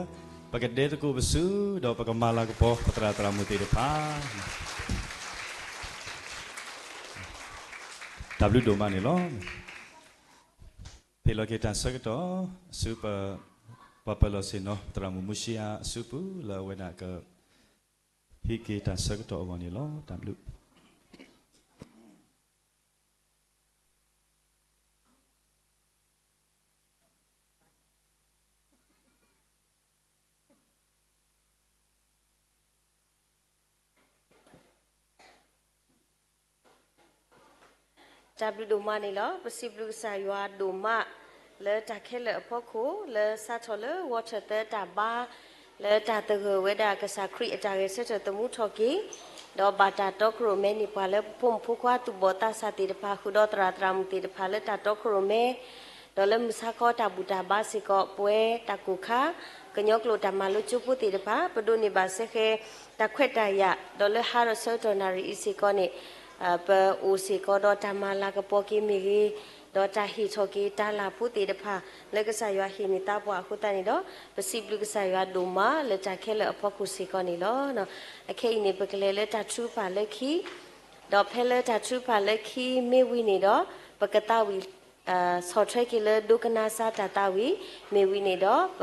ပကဒဲသကိးပစု ဒီးပကမၤလၤကပီၤပသရၣ်သရၣ်မုၣ်သ့ၣ်တဖၣ်. တၢ်ဘျုးဒိၣ်မးန့ၣ်လီၤ. ပ့ၤလီၤက့ၤတၢ်ဆၢကတီၢ် ဆူပ ပှၤပၢၤလီၢ်ဆ့ၣ်နီၤ သရၣ်မုၣ်မူၡံယၤအစုပူၤ လၢအဝဲဒၣ်ကဟ့ၣ်က့ၤတၢ်ဆၢကတီၢ်အဂီၢ်န့ၣ်လီၤ. တၢ်ဘျုး တၢ်ဘျုးဒိၣ်မးန့ၣ်လီၤ. ပစံးဘျုးကစၢ်ယွၤဒိၣ်မး လၢတၢ်ခဲလၢာ်အဖီခိၣ် လၢစးထီၣ်လၢဂီၤထၢၣ်သၢတၢ်ဘါ လၢတၢ်သဂၢၢ်ဝဲဒၣ်ကစၢ်ခရံာ်အတၢ်ဂဲၤဆၢထၢၣ်သမူထီၣ်က့ၤ, ဒီးဘၣ်တၢ်တီခိၣ်ရိၣ်မဲန့ၢ်ပှၤလၢပဖိမုၣ်ဖိခွါသူၣ်ဘီၣ်သးစၢ်သ့ၣ်တဖၣ် ဃုာ်ဒီးသရၣ်သရၣ်မုၣ်သ့ၣ်တဖၣ်လၢတၢ်တီခိၣ်ရိၣ်မဲ ဒီးလၢမုၢ်ဆါခီတၢ်ဘူၣ်တၢ်ဘါစ့ၢ်ကီး ပဝဲတၢ်ကိၢ်ခါ ကညီကျိာ်တၢ်မၤလိကၠိဖိသ့ၣ်တဖၣ် ပဒိးန့ၢ်ဘၣ်စ့ၢ်ကီး တၢ်ခွဲးတၢ်ယာ် ဒီးလၢဟါဒီးဆၢကတီၢ်နၣ်ရံၣ်အံၤစ့ၢ်ကီးန့ၣ် ပအိၣ်စ့ၢ်ကီးဒီးတၢ်မၤလၤကပီၤက့ၤမ့ၢ်ဂ့ၤ, ဒီးတၢ်ဟ့ၣ်ထီၣ်က့ၤတၢ်လၢ်ဖိသ့ၣ်တဖၣ် လၢကစၢ်ယွၤဟ့ၣ်န့ၢ်သါပှၤအဃိသတးန့ၣ်ဒီး ပစံးဘျုးကစၢ်ယွၤဒိၣ်မးလၢတၢ်ခဲလၢာ်အဖီခိၣ်စ့ၢ်ကီးန့ၣ်လီၤ. အခဲအံၤန့ၣ် ပကလဲၤလၢတၢ်ထုကဖၣ်လၢခံ ဒီးဖဲလၢတၢ်ထုကဖၣ်လၢခံမ့ၢ်ဝံၤန့ၣ်ဒီး ပကသးဝံၣ် ဆီၣ်ထွဲက့ၤလၢဒိကနၣ်စၢ်တၢ်သးဝံၣ် မ့ၢ်ဝံၤန့ၣ်ဒီး ပ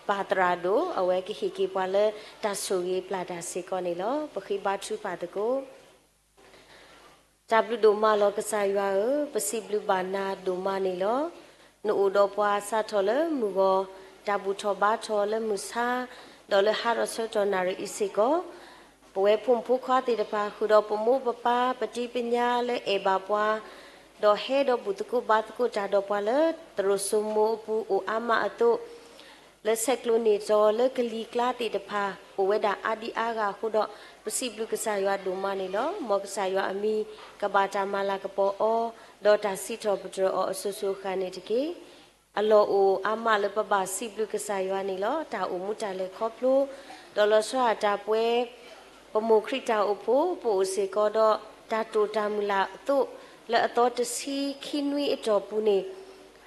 ပၢ်သရၣ်ဒိၣ် အဝဲကဟ့ၣ်က့ၤပှၤလၢတၢ်ဆိၣ်ဂ့ၤပျၢ်တၢ်စ့ၢ်ကီးန့ၣ်လီၤ. ပဃ့ဘါထုကဖၣ်သကိး. တၢ်ဘျုးဒိၣ်မးလီၤကစၢ်ယွၤဧၢ, ပစံးဘျုးဘၣ်နၤဒိၣ်မးန့ၣ်လီၤ. နအိၣ်ဒီးပှၤစးထီၣ်လၢမုၢ်ဂီၤ တၢ်ဘူၣ်ထီၣ်ဘါထီၣ်လၢမုၢ်ဆါ, ဒီးလၢဟါဒီးဆၢကတီၢ်နၣ်ရံၣ်အံၤစ့ၢ်ကီး ပဝဲဖိမုၣ်ဖိခွါသ့ၣ်တဖၣ် ဃုာ်ဒီးပမိၢ်ပပၢ် ပတံၤပညါလၢအဲၣ်ဘၣ်ပှၤ, ဒီးဟဲဒီးဘူၣ်သကိးဘါသကိးတၢ်ဒီးပှၤလၢသရိာ်စိမိၤအပူၤအိၣ်အါမးအသိး, လၢဆဲးကျိးန့ၢ်တီၤလၢကလံၤကျါသ့ၣ်တဖၣ် အိၣ်ဝဲဒၣ်အါဒံအါဂၤအဃိဒီး ပစံးဘျုးကစၢ်ယွၤဒိၣ်မးန့ၣ်လီၤ. မ်ကစၢ်ယွၤအမံၤကဘၣ်တၢ်မၤလၤကပီၤအီၤ, ဒီးတၢ်စံးထီၣ်ပတြၢၤအီၤအစိၤစိၤအဃၣ်န့ၣ်တက့ၢ်. အလီၢ်အိၣ်အါမးလၢပဘၣ်စံးဘျုးကစၢ်ယွၤန့ၣ်လီၤ. တၢ်အိၣ်မူတၢ်လဲၤခီဖျိ, ဒီးလီၤဆီဒၣ်တၢ်ပဝဲ ပမိၢ်ခရံာ်တၢ်အိၣ်ဖှိၣ် ပအိၣ်စ့ၢ်ကီးဒီး တၢ်တိာ်တၢ်မုၢ်လၢ်အသိး လၢအသီတဆံခံနွံအတီၢ်ပူၤန့ၣ်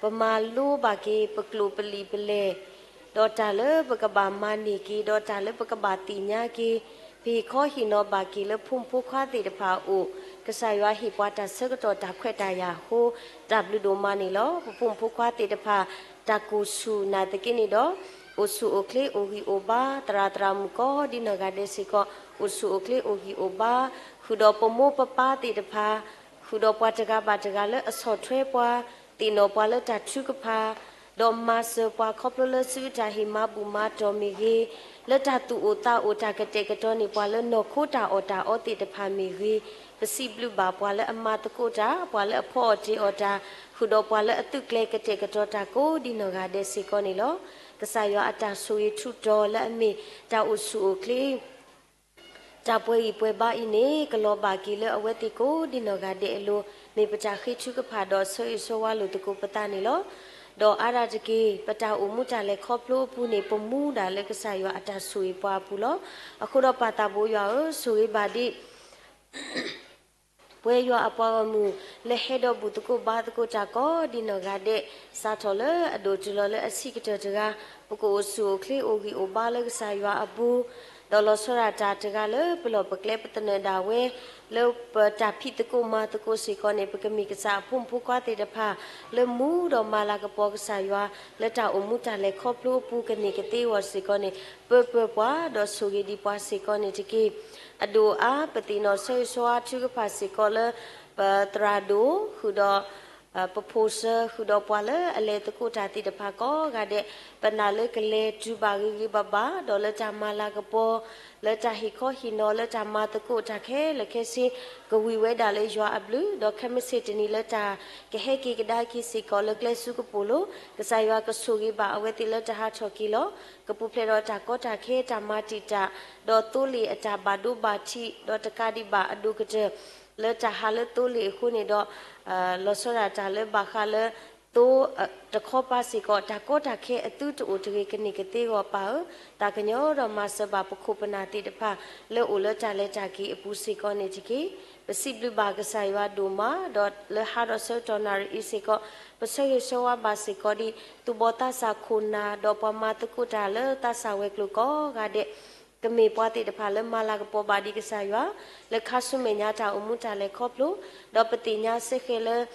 ပမၤလိဘၣ်က့ၤ ပကျိာ်ပလံာ်ပလဲၢ် ဒီးတၢ်လၢပကဘၣ်မၤန့ၢ်က့ၤ ဒီးတၢ်လၢပကဘၣ်သ့ၣ်ညါက့ၤ, ပဟ့ၣ်ခီဟ့ၣ်နီၤဘၣ်က့ၤလၢဖိမုၣ်ဖိခွါသ့ၣ်တဖၣ်အအိၣ်, ကစၢ်ယွၤဟ့ၣ်ပှၤတၢ်ဆၢကတီၢ်တၢ်ခွဲးတၢ်ယာ်အဃိ တၢ်ဘျုးဒိၣ်မးန့ၣ်လီၤ. ပဖိမုၣ်ဖိခွါသ့ၣ်တဖၣ် တၢ်ကိၢ်ဆူၣ်နာ်သက့န့ၣ်ဒီး အိၣ်ဆူၣ်အိၣ်ချ့အိၣ်ဂံၢ်အိၣ်ဘါ, သရၣ်သရၣ်မုၣ်ကိးဒ်နီၢ်ဂၤဒဲးစ့ၢ်ကီး အိၣ်ဆူၣ်အိၣ်ချ့အိၣ်ဂံၢ်အိၣ်ဘါ, ဃုာ်ဒီးပမိၢ်ပပၢ်သ့ၣ်တဖၣ် ဃုာ်ဒီးပှၤတဂၤဘၣ်တဂၤလၢအဆီၣ်ထွဲပှၤ, သ့ၣ်နီၣ်ပှၤလၢတၢ်ထုကဖၣ်, ဒီးမၤစၢၤပှၤခီဖျိလၢစုတၢ်ဟ့ၣ်မၤဘူၣ်မၤတီၢ်မ့ၢ်ဂ့ၤ, လၢတၢ်သူၣ်အိၣ်သးအိၣ်တၢ်ကတဲာ်ကတီၤန့ၢ်ပှၤလၢနီၢ်ခိတၢ်အီၣ်တၢ်အီသ့ၣ်တဖၣ်မ့ၢ်ဂ့ၤ, ပစံးဘျုးဘၣ်ပှၤလၢအမၤသကိးတၢ်, ပှၤလၢအဖီအီၣ်တ့ၢ်အီၣ်တၢ်, ဃုာ်ဒီးပှၤလၢအသုးကျဲၤကတဲာ်ကတီၤတၢ်ကိးဒ်နီၢ်ဂၤဒဲးစ့ၢ်ကီးန့ၣ်လီၤ. ကစၢ်ယွၤအတၢ်ဆိၣ်ဂ့ၤထူးတီၤလၢအမ့ၢ်တၢ်အိၣ်ဆူၣ်အိၣ်ချ့ တၢ်ပှဲၤဂံၢ်ပှဲၤဘါအံၤန့ၣ် ကလီၤဘၣ်က့ၤလၢအဝဲသ့ၣ်ကိးဒ်နီၢ်ဂၤဒဲးအလိၤ, မ့ၢ်ပတၢ်ဃ့ထုကဖၣ်ဒီးဆၢဂ့ၤဆၢဝါလိာ်သကိးပသးန့ၣ်လီၤ. ဒီးအါဒၣ်တက့ၢ် ပတၢ်အိၣ်မူတၢ်လဲၤခီဖျိအပူၤန့ၣ် ပမူဒၣ်လၢကစၢ်ယွၤအတၢ်ဆိၣ်ဂ့ၤပှၤအပူၤလီၤ. အဃိဒီးပၢ်သးဘိယွၤဧၢ, ဆိၣ်ဂ့ၤဘၣ်ဒ် ပဝဲယွၤအပှၤဂီၢ်မုၢ် လၢဟဲဒီးဘူၣ်သကိးဘါသကိးတၢ်ကိးဒ်နီၢ်ဂၤဒဲး, စးထီၣ်လၢအဒိၣ်တုၤလီၤလၢအဆံးကတၢၢ်တဂၤ, ပကအိၣ်ဆူၣ်အိၣ်ချ့အိၣ်ဂံၢ်အိၣ်ဘါလၢကစၢ်ယွၤအပူၤ, ဒီးလီၤဆီဒၣ်တၢ်တဂၤလၢပလီၢ်ပကျဲပသနၢၣ်ဒၣ်ဝဲ, လၢပတၢ်ဖံးသကိးမၤသကိးစ့ၢ်ကီးန့ၣ် ပကမ့ၢ်ကစၢ်အဖိမုၣ်ဖိခွါသ့ၣ်တဖၣ် လၢမူဒီးမၤလၤကပီၤကစၢ်ယွၤ လၢတၢ်အိၣ်မူတၢ်လဲၤခီဖျိအပူၤကန့ၢ်ကသ့အဂီၢ်စ့ၢ်ကီးန့ၣ် ပၢၤပၢၤပှၤဒီးဆိၣ်ဂ့ၤဒံးပှၤစ့ၢ်ကီးန့ၣ်တက့ၢ်. အဒိၣ်အါ ပသ့ၣ်နီၣ်ဆၢဂ့ၤဆၢဝါထုကဖၣ်စ့ၢ်ကီးလၢ ပသရၣ်ဒိၣ် ဃုာ်ဒီး ပဖိစၢ ဃုာ်ဒီးပှၤလၢအလဲၤသကိးတၢ်သ့ၣ်တဖၣ်ကိးဂၤဒဲး, ပနာ်လၢကလဲၤတုၤဘၣ်ဂ့ၤဂ့ၤဘၣ်ဘၣ် ဒီးလၢတၢ်မၤလၤကပီၤ, လၢတၢ်ဟ့ၣ်ခီဟ့ၣ်နီၤ လၢတၢ်မၤသကိးတၢ်ခဲလၢာ်ခဲဆ့ ကဝံၤဝဲဒၣ်လၢယွၤအဘျုး, ဒီးခဲမုၢ်ဆ့ၣ်တနံၤလၢတၢ်ကဟဲက့ၤကဒါက့ၤစ့ၢ်ကီးလၢကျဲဆူကပိာ်လိၤ, ကစၢ်ယွၤကဆိၣ်ဂ့ၤဘၣ်အဝဲသ့ၣ်လၢတၢ်ဟးထီၣ်က့ၤလီၤ. ကပူၤဖျဲးဒီးတၢ်ကီတၢ်ခဲ တၢ်မၤတံာ်တာ်, ဒီးသိလ့ၣ်အတၢ်ဘၣ်ဒိဘၣ်ထံး, ဒီးတကးဒံးဘၣ်အဒိၣ်ကတၢၢ် လၢတၢ်ဟးလၢသိလ့ၣ်အဃိန့ၣ်ဒီး လီၤဆီဒၣ်တၢ်လၢဘၣ်ဃးလၢ သိ တခီပၤစ့ၢ်ကီး တၢ်ကီတၢ်ခဲအသုတအိၣ်တဂ့ၤကန့ၢ်ကသ့အဂီၢ် ပၢ်ဧၢ, သးကညီၤဒီးမၤစၢၤဘၣ်ပခိၣ်ပနၢ်သ့ၣ်တဖၣ် လၢအိၣ်လၢတၢ်လဲၤတၢ်က့ၤအပူၤစ့ၢ်ကီးန့ၣ်တက့ၢ်. ပစံးဘျုးဘၣ်ကစၢ်ယွၤဒိၣ်မး, ဒီးလၢဟါဒီးဆၢကတီၢ်နၣ်ရံၣ်အံၤစ့ၢ်ကီး ပဆၢဂ့ၤဆၢဝါဘၣ်စ့ၢ်ကီးဒ် သူၣ်ဘီၣ်သးစၢ်ခိၣ်နၢ် ဒီးပှၤမၤသကိးတၢ်လၢသးစၢ်ဝဲၤကျိၤကိးဂၤဒဲး ကမ့ၢ်ပှၤသ့ၣ်တဖၣ်လၢမၤလၤကပီၤဘၣ်ဒံးကစၢ်ယွၤ လၢခါဆူမဲာ်ညါတၢ်အိၣ်မူတၢ်လဲၤခီဖျိ, ဒီးပသ့ၣ်ညါစ့ၢ်ကီးလၢ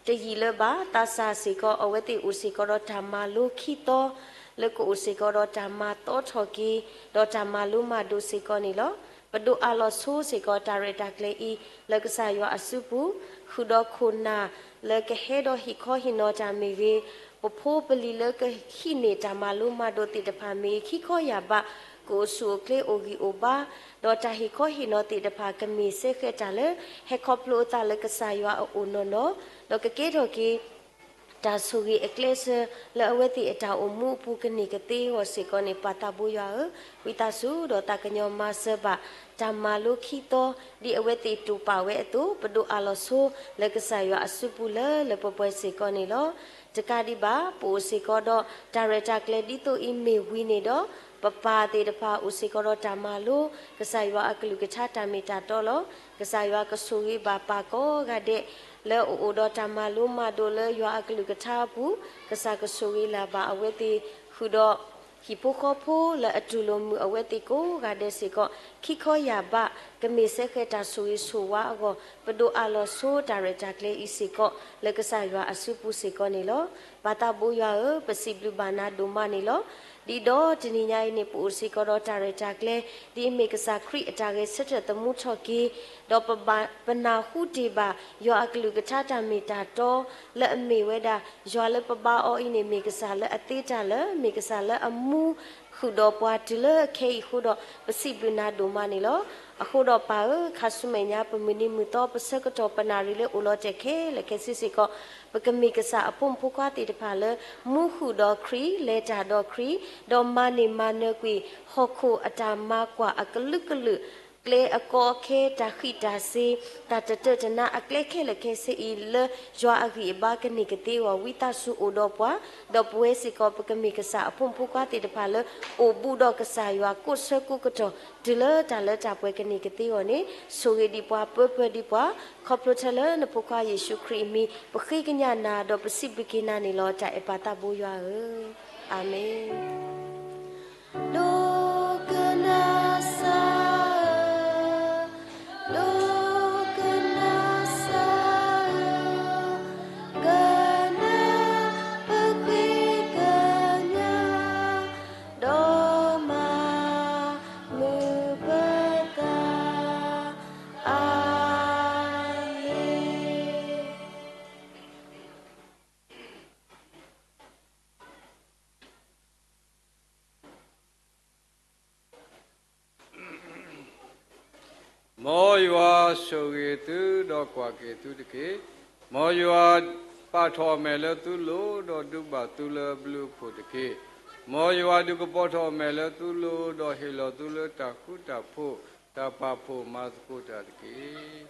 တယံာ်လၢၤဘၣ် သးစၢ်စ့ၢ်ကီး အဝဲသ့ၣ်အိၣ်စ့ၢ်ကီးဒီးတၢ်မၤလိခံသီ လၢကအိၣ်စ့ၢ်ကီးဒီးတၢ်မၤသီထီၣ်က့ၤ ဒီးတၢ်မၤလိမၤဒိးစ့ၢ်ကီးန့ၣ်လီၤ. ပဒိးအးလီၤဆိစ့ၢ်ကီး တၢ်ရဲၣ်တၢ်ကျဲၤအံၤ လၢကစၢ်ယွၤအစုပူၤ, ဃုာ်ဒီးခိၣ်နၢ် လၢကဟဲဒီးဟံၣ်ခီဟံၣ်နီၤတၢ်မ့ၢ်ဂ့ၤ, ပဖိပလံၤလၢကဟံးန့ၢ်တၢ်မၤလိမၤဒိးသ့ၣ်တဖၣ်မ့ၢ်ဂ့ၤ ခံခီယၢ်ဘး ကအိၣ်ဆူၣ်အိၣ်ချ့အိၣ်ဂံၢ်အိၣ်ဘါ, ဒီးတၢ်ဟံၣ်ခီဟံၣ်နီၤသ့ၣ်တဖၣ် ကမ့ၢ်စဲဃဲၤတၢ်လၢ ဟဲခီဖျိအသးလၢကစၢ်ယွၤအအိၣ်နီၢ်နီၢ်, ဒီးကကဲထီၣ်က့ၤ တၢ်ဆိၣ်ဂ့ၤအကျဲစၢၤ လၢအဝဲသ့ၣ်အတၢ်အိၣ်မူအပူၤ ကန့ၢ်ကသ့အဂီၢ်စ့ၢ်ကီးန့ၣ် ပၢ်သးဘိယွၤဧၢ, ဝံသးစူၤဒီးသးကညီၤမၤစၢၤဘၣ် တၢ်မၤလိခံသီ ဒ်အဝဲသ့ၣ်တိာ်ပာ်ဝဲအသိး ပဒိးအးလီၤဆိ လၢကစၢ်ယွၤအစုပူၤလၢလၢပှဲၤပှဲၤစ့ၢ်ကီးန့ၣ်လီၤ. တကးဒံးဘၣ် ပအိၣ်စ့ၢ်ကီးဒီး တၢ်ရဲၣ်တၢ်ကျဲၤဒ်သိးအံၤမ့ၢ်ဝံၤန့ၣ်ဒီး ပပၢ်သ့ၣ်တဖၣ်အိၣ်စ့ၢ်ကီးဒီးတၢ်မၤလိ ကစၢ်ယွၤအကလုၢ်ကထါတၢ်မ့ၢ်တၢ်တီလီၤ. ကစၢ်ယွၤကဆိၣ်ဂ့ၤဘၣ်ပၢ်ကိးဂၤဒဲး လၢအအိၣ်ဒီးတၢ်မၤလိမၤဒိးလၢယွၤအကလုၢ်ကထါအပူၤ, ကစၢ်ကဆိၣ်ဂ့ၤလၢ်ဘၣ်အဝဲသ့ၣ် ဃုာ်ဒီး ဟံၣ်ဖိဃီဖိလၢအတူၢ်လိာ်မုာ်အဝဲသ့ၣ်ကိးဂၤဒဲးစ့ၢ်ကီး ခံခီယၢ်ဘး ကမ့ၢ်စဲဃဲၤတၢ်ဆိၣ်ဂ့ၤဆိၣ်ဝါအဂီၢ် ပဒိးအးလီၤဆိတၢ်ရဲၣ်တၢ်ကျဲၤအံၤစ့ၢ်ကီး လၢကစၢ်ယွၤအစုပူၤစ့ၢ်ကီးန့ၣ်လီၤ. ပၢ်သးဘိယွၤဧၢ, ပစံးဘျုးဘၣ်နၤဒိၣ်မးန့ၣ်လီၤ. ဒ်ဒီးတနံၤညါအံၤန့ၣ် ပအိၣ်စ့ၢ်ကီးဒီးတၢ်ရဲၣ်တၢ်ကျဲၤ ဒ်အမ့ၢ်ကစၢ်ခရံာ်အတၢ်ဂဲၤဆၢထၢၣ်သမူထီၣ်က့ၤ, ဒီးပဘၣ်ပနၢ်ဟူတ့ၢ်ဘၣ် ယွၤအကလုၢ်ကထါတၢ်မ့ၢ်တၢ်တီ လၢအမ့ၢ်ဝဲဒၣ် ယွၤလၢပဘါအီၤအံၤန့ၣ် မ့ၢ်ကစၢ်လၢအသ့တၢ်လၢ မ့ၢ်ကစၢ်လၢအမူဃုာ်ဒီးပှၤတုၤလၢခဲအံၤအဃိဒီး ပစံးဘျုးနၤဒိၣ်မးန့ၣ်လီၤ. အဃိဒီးပၢ်ဧၢ, ခါဆူမဲာ်ညါ ပမုၢ်နံၤမုၢ်သီ ပဆၢကတီၢ်ပနၣ်ရံၣ်လၢအိၣ်လီၤတဲာ်ခဲလၢာ်ခဲဆ့စ့ၢ်ကီး ပကမ့ၢ်ကစၢ်အဖိမုၣ်ဖိခွါသ့ၣ်တဖၣ်လၢ မူဃုာ်ဒီးခရံာ်, လဲၤတၢ်ဒီးခရံာ်, ဒီးမၤန့ၢ်မၤနၢၤကွံာ် ဟီၣ်ခိၣ်အတၢ်မၤကွၢ်အကလုာ်ကလုာ် ကျဲအကီအခဲ တၢ်ဃံးတၢ်စ့ၤ, တၢ်တတၢၢ်တနါအကျဲခဲလၢာ်ခဲဆ့အံၤ လၢယွၤအဂံၢ်အဘါကန့ၢ်ကသ့အဂီၢ် ဝံသးစူၤအိၣ်ဒီးပှၤ, ဒီးပဝဲစ့ၢ်ကီး ပကမ့ၢ်ကစၢ်အဖိမုၣ်ဖိခွါသ့ၣ်တဖၣ်လၢ အိၣ်ဘူးဒီးကစၢ်ယွၤကိးဆၢကိးကတီၢ် တုၤလၢတၢ်လၢတၢ်ပှဲၤကန့ၢ်ကသ့အဂီၢ်န့ၣ် ဆိၣ်ဂ့ၤဒံးပှၤ ပၢပၢၤဒံးပှၤ, ခီဖျိထၢလၢနဖိခွါယ့ၣ်ၡူးခရံာ်အမံၤ ပဃ့ကညးနၤ ဒီးပစံးဘျုးက့ၤနၤန့ၣ်လီၤ. တၢ်အဲၣ်ပၢ်သးဘိယွၤဧၢ, အၤမ့ၣ်. ဒိကနၣ်စၢ်ဧၢ, ဒိကနၣ်စၢ်ဧၢ, ကနၣ်ပဃ့ကညး, ဒီးမၤမုာ်ပသး, အၤမ့ၣ်. မ်ယွၤဆိၣ်ဂ့ၤသုဒီးကွၢ်က့ၤသုတက့ၢ်. မ်ယွၤပာ်ထီၣ်အမဲာ်လၢသုလိၤ ဒီးဒုးဘၣ်သုလၢအဘျုးအဖှိၣ်တက့ၢ်. မ်ယွၤဒုးကပီၤထီၣ်အမဲာ်လၢသုလိၤ ဒီးဟ့ၣ်လီၤသုလၢတၢ်ဃူတၢ်ဖိး တၢ်ပာ်ဖှိၣ်မၤသကိးတၢ်တက့ၢ်.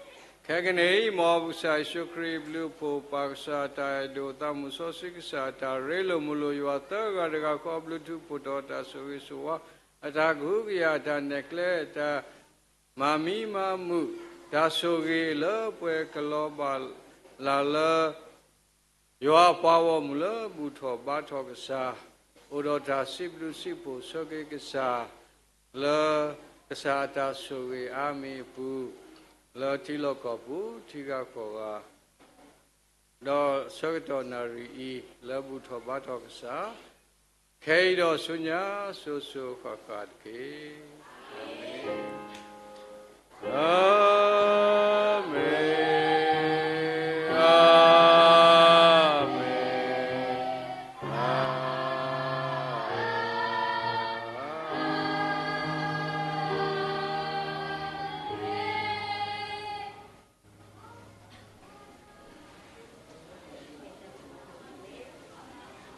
ခဲကနံၣ်အံၤ မ်ပကစၢ်ယ့ၣ်ၡူးခရံာ်အဘျုးအဖှိၣ် ပၢ်ကစၢ်အတၢ်အဲၣ်ဒိး သးမုၣ်စီဆှံကစၢ်အတၢ်ရ့လိာ်မုာ်လိာ် ယွၤသၢဂၤတဂၤဃီ အဘျုးထူးဖှိၣ်ထီၣ် တၢ်ဆိၣ်ဂ့ၤဆိၣ်ဝါ အတၢ်ကဟုကယာ် အတၢ်နဲၣ်ကျဲ အတၢ် မၤမံမၤမုာ် တၢ်ဆိၣ်ဂ့ၤလၢပှဲၤကလီၤဘၣ်လၢ်လၢ ယွၤအပှၤဂီၢ်မုၢ်လၢဘူၣ်ထီၣ်ဘါထီၣ်ကစၢ်, အိၣ်ဒီးတၢ်စံးဘျုးစံးဖှိၣ်ဆၢက့ၤကစၢ်, လၢကစၢ်အတၢ်ဆိၣ်ဂ့ၤအါမံၤအပူၤ, လၢထံလီၢ်ကီၢ်ပူၤ ထံဂၤကီၢ်ဂၤ ဒီးဆၢကတီၢ်နၣ်ရံၣ်အံၤ လၢဘူၣ်ထီၣ်ဘါထီၣ်ကစၢ်, ခဲအံၤဒီးဆူညါစိၤစိၤဃၣ်ဃၣ်တက့ၢ်. အၤမ့ၣ်.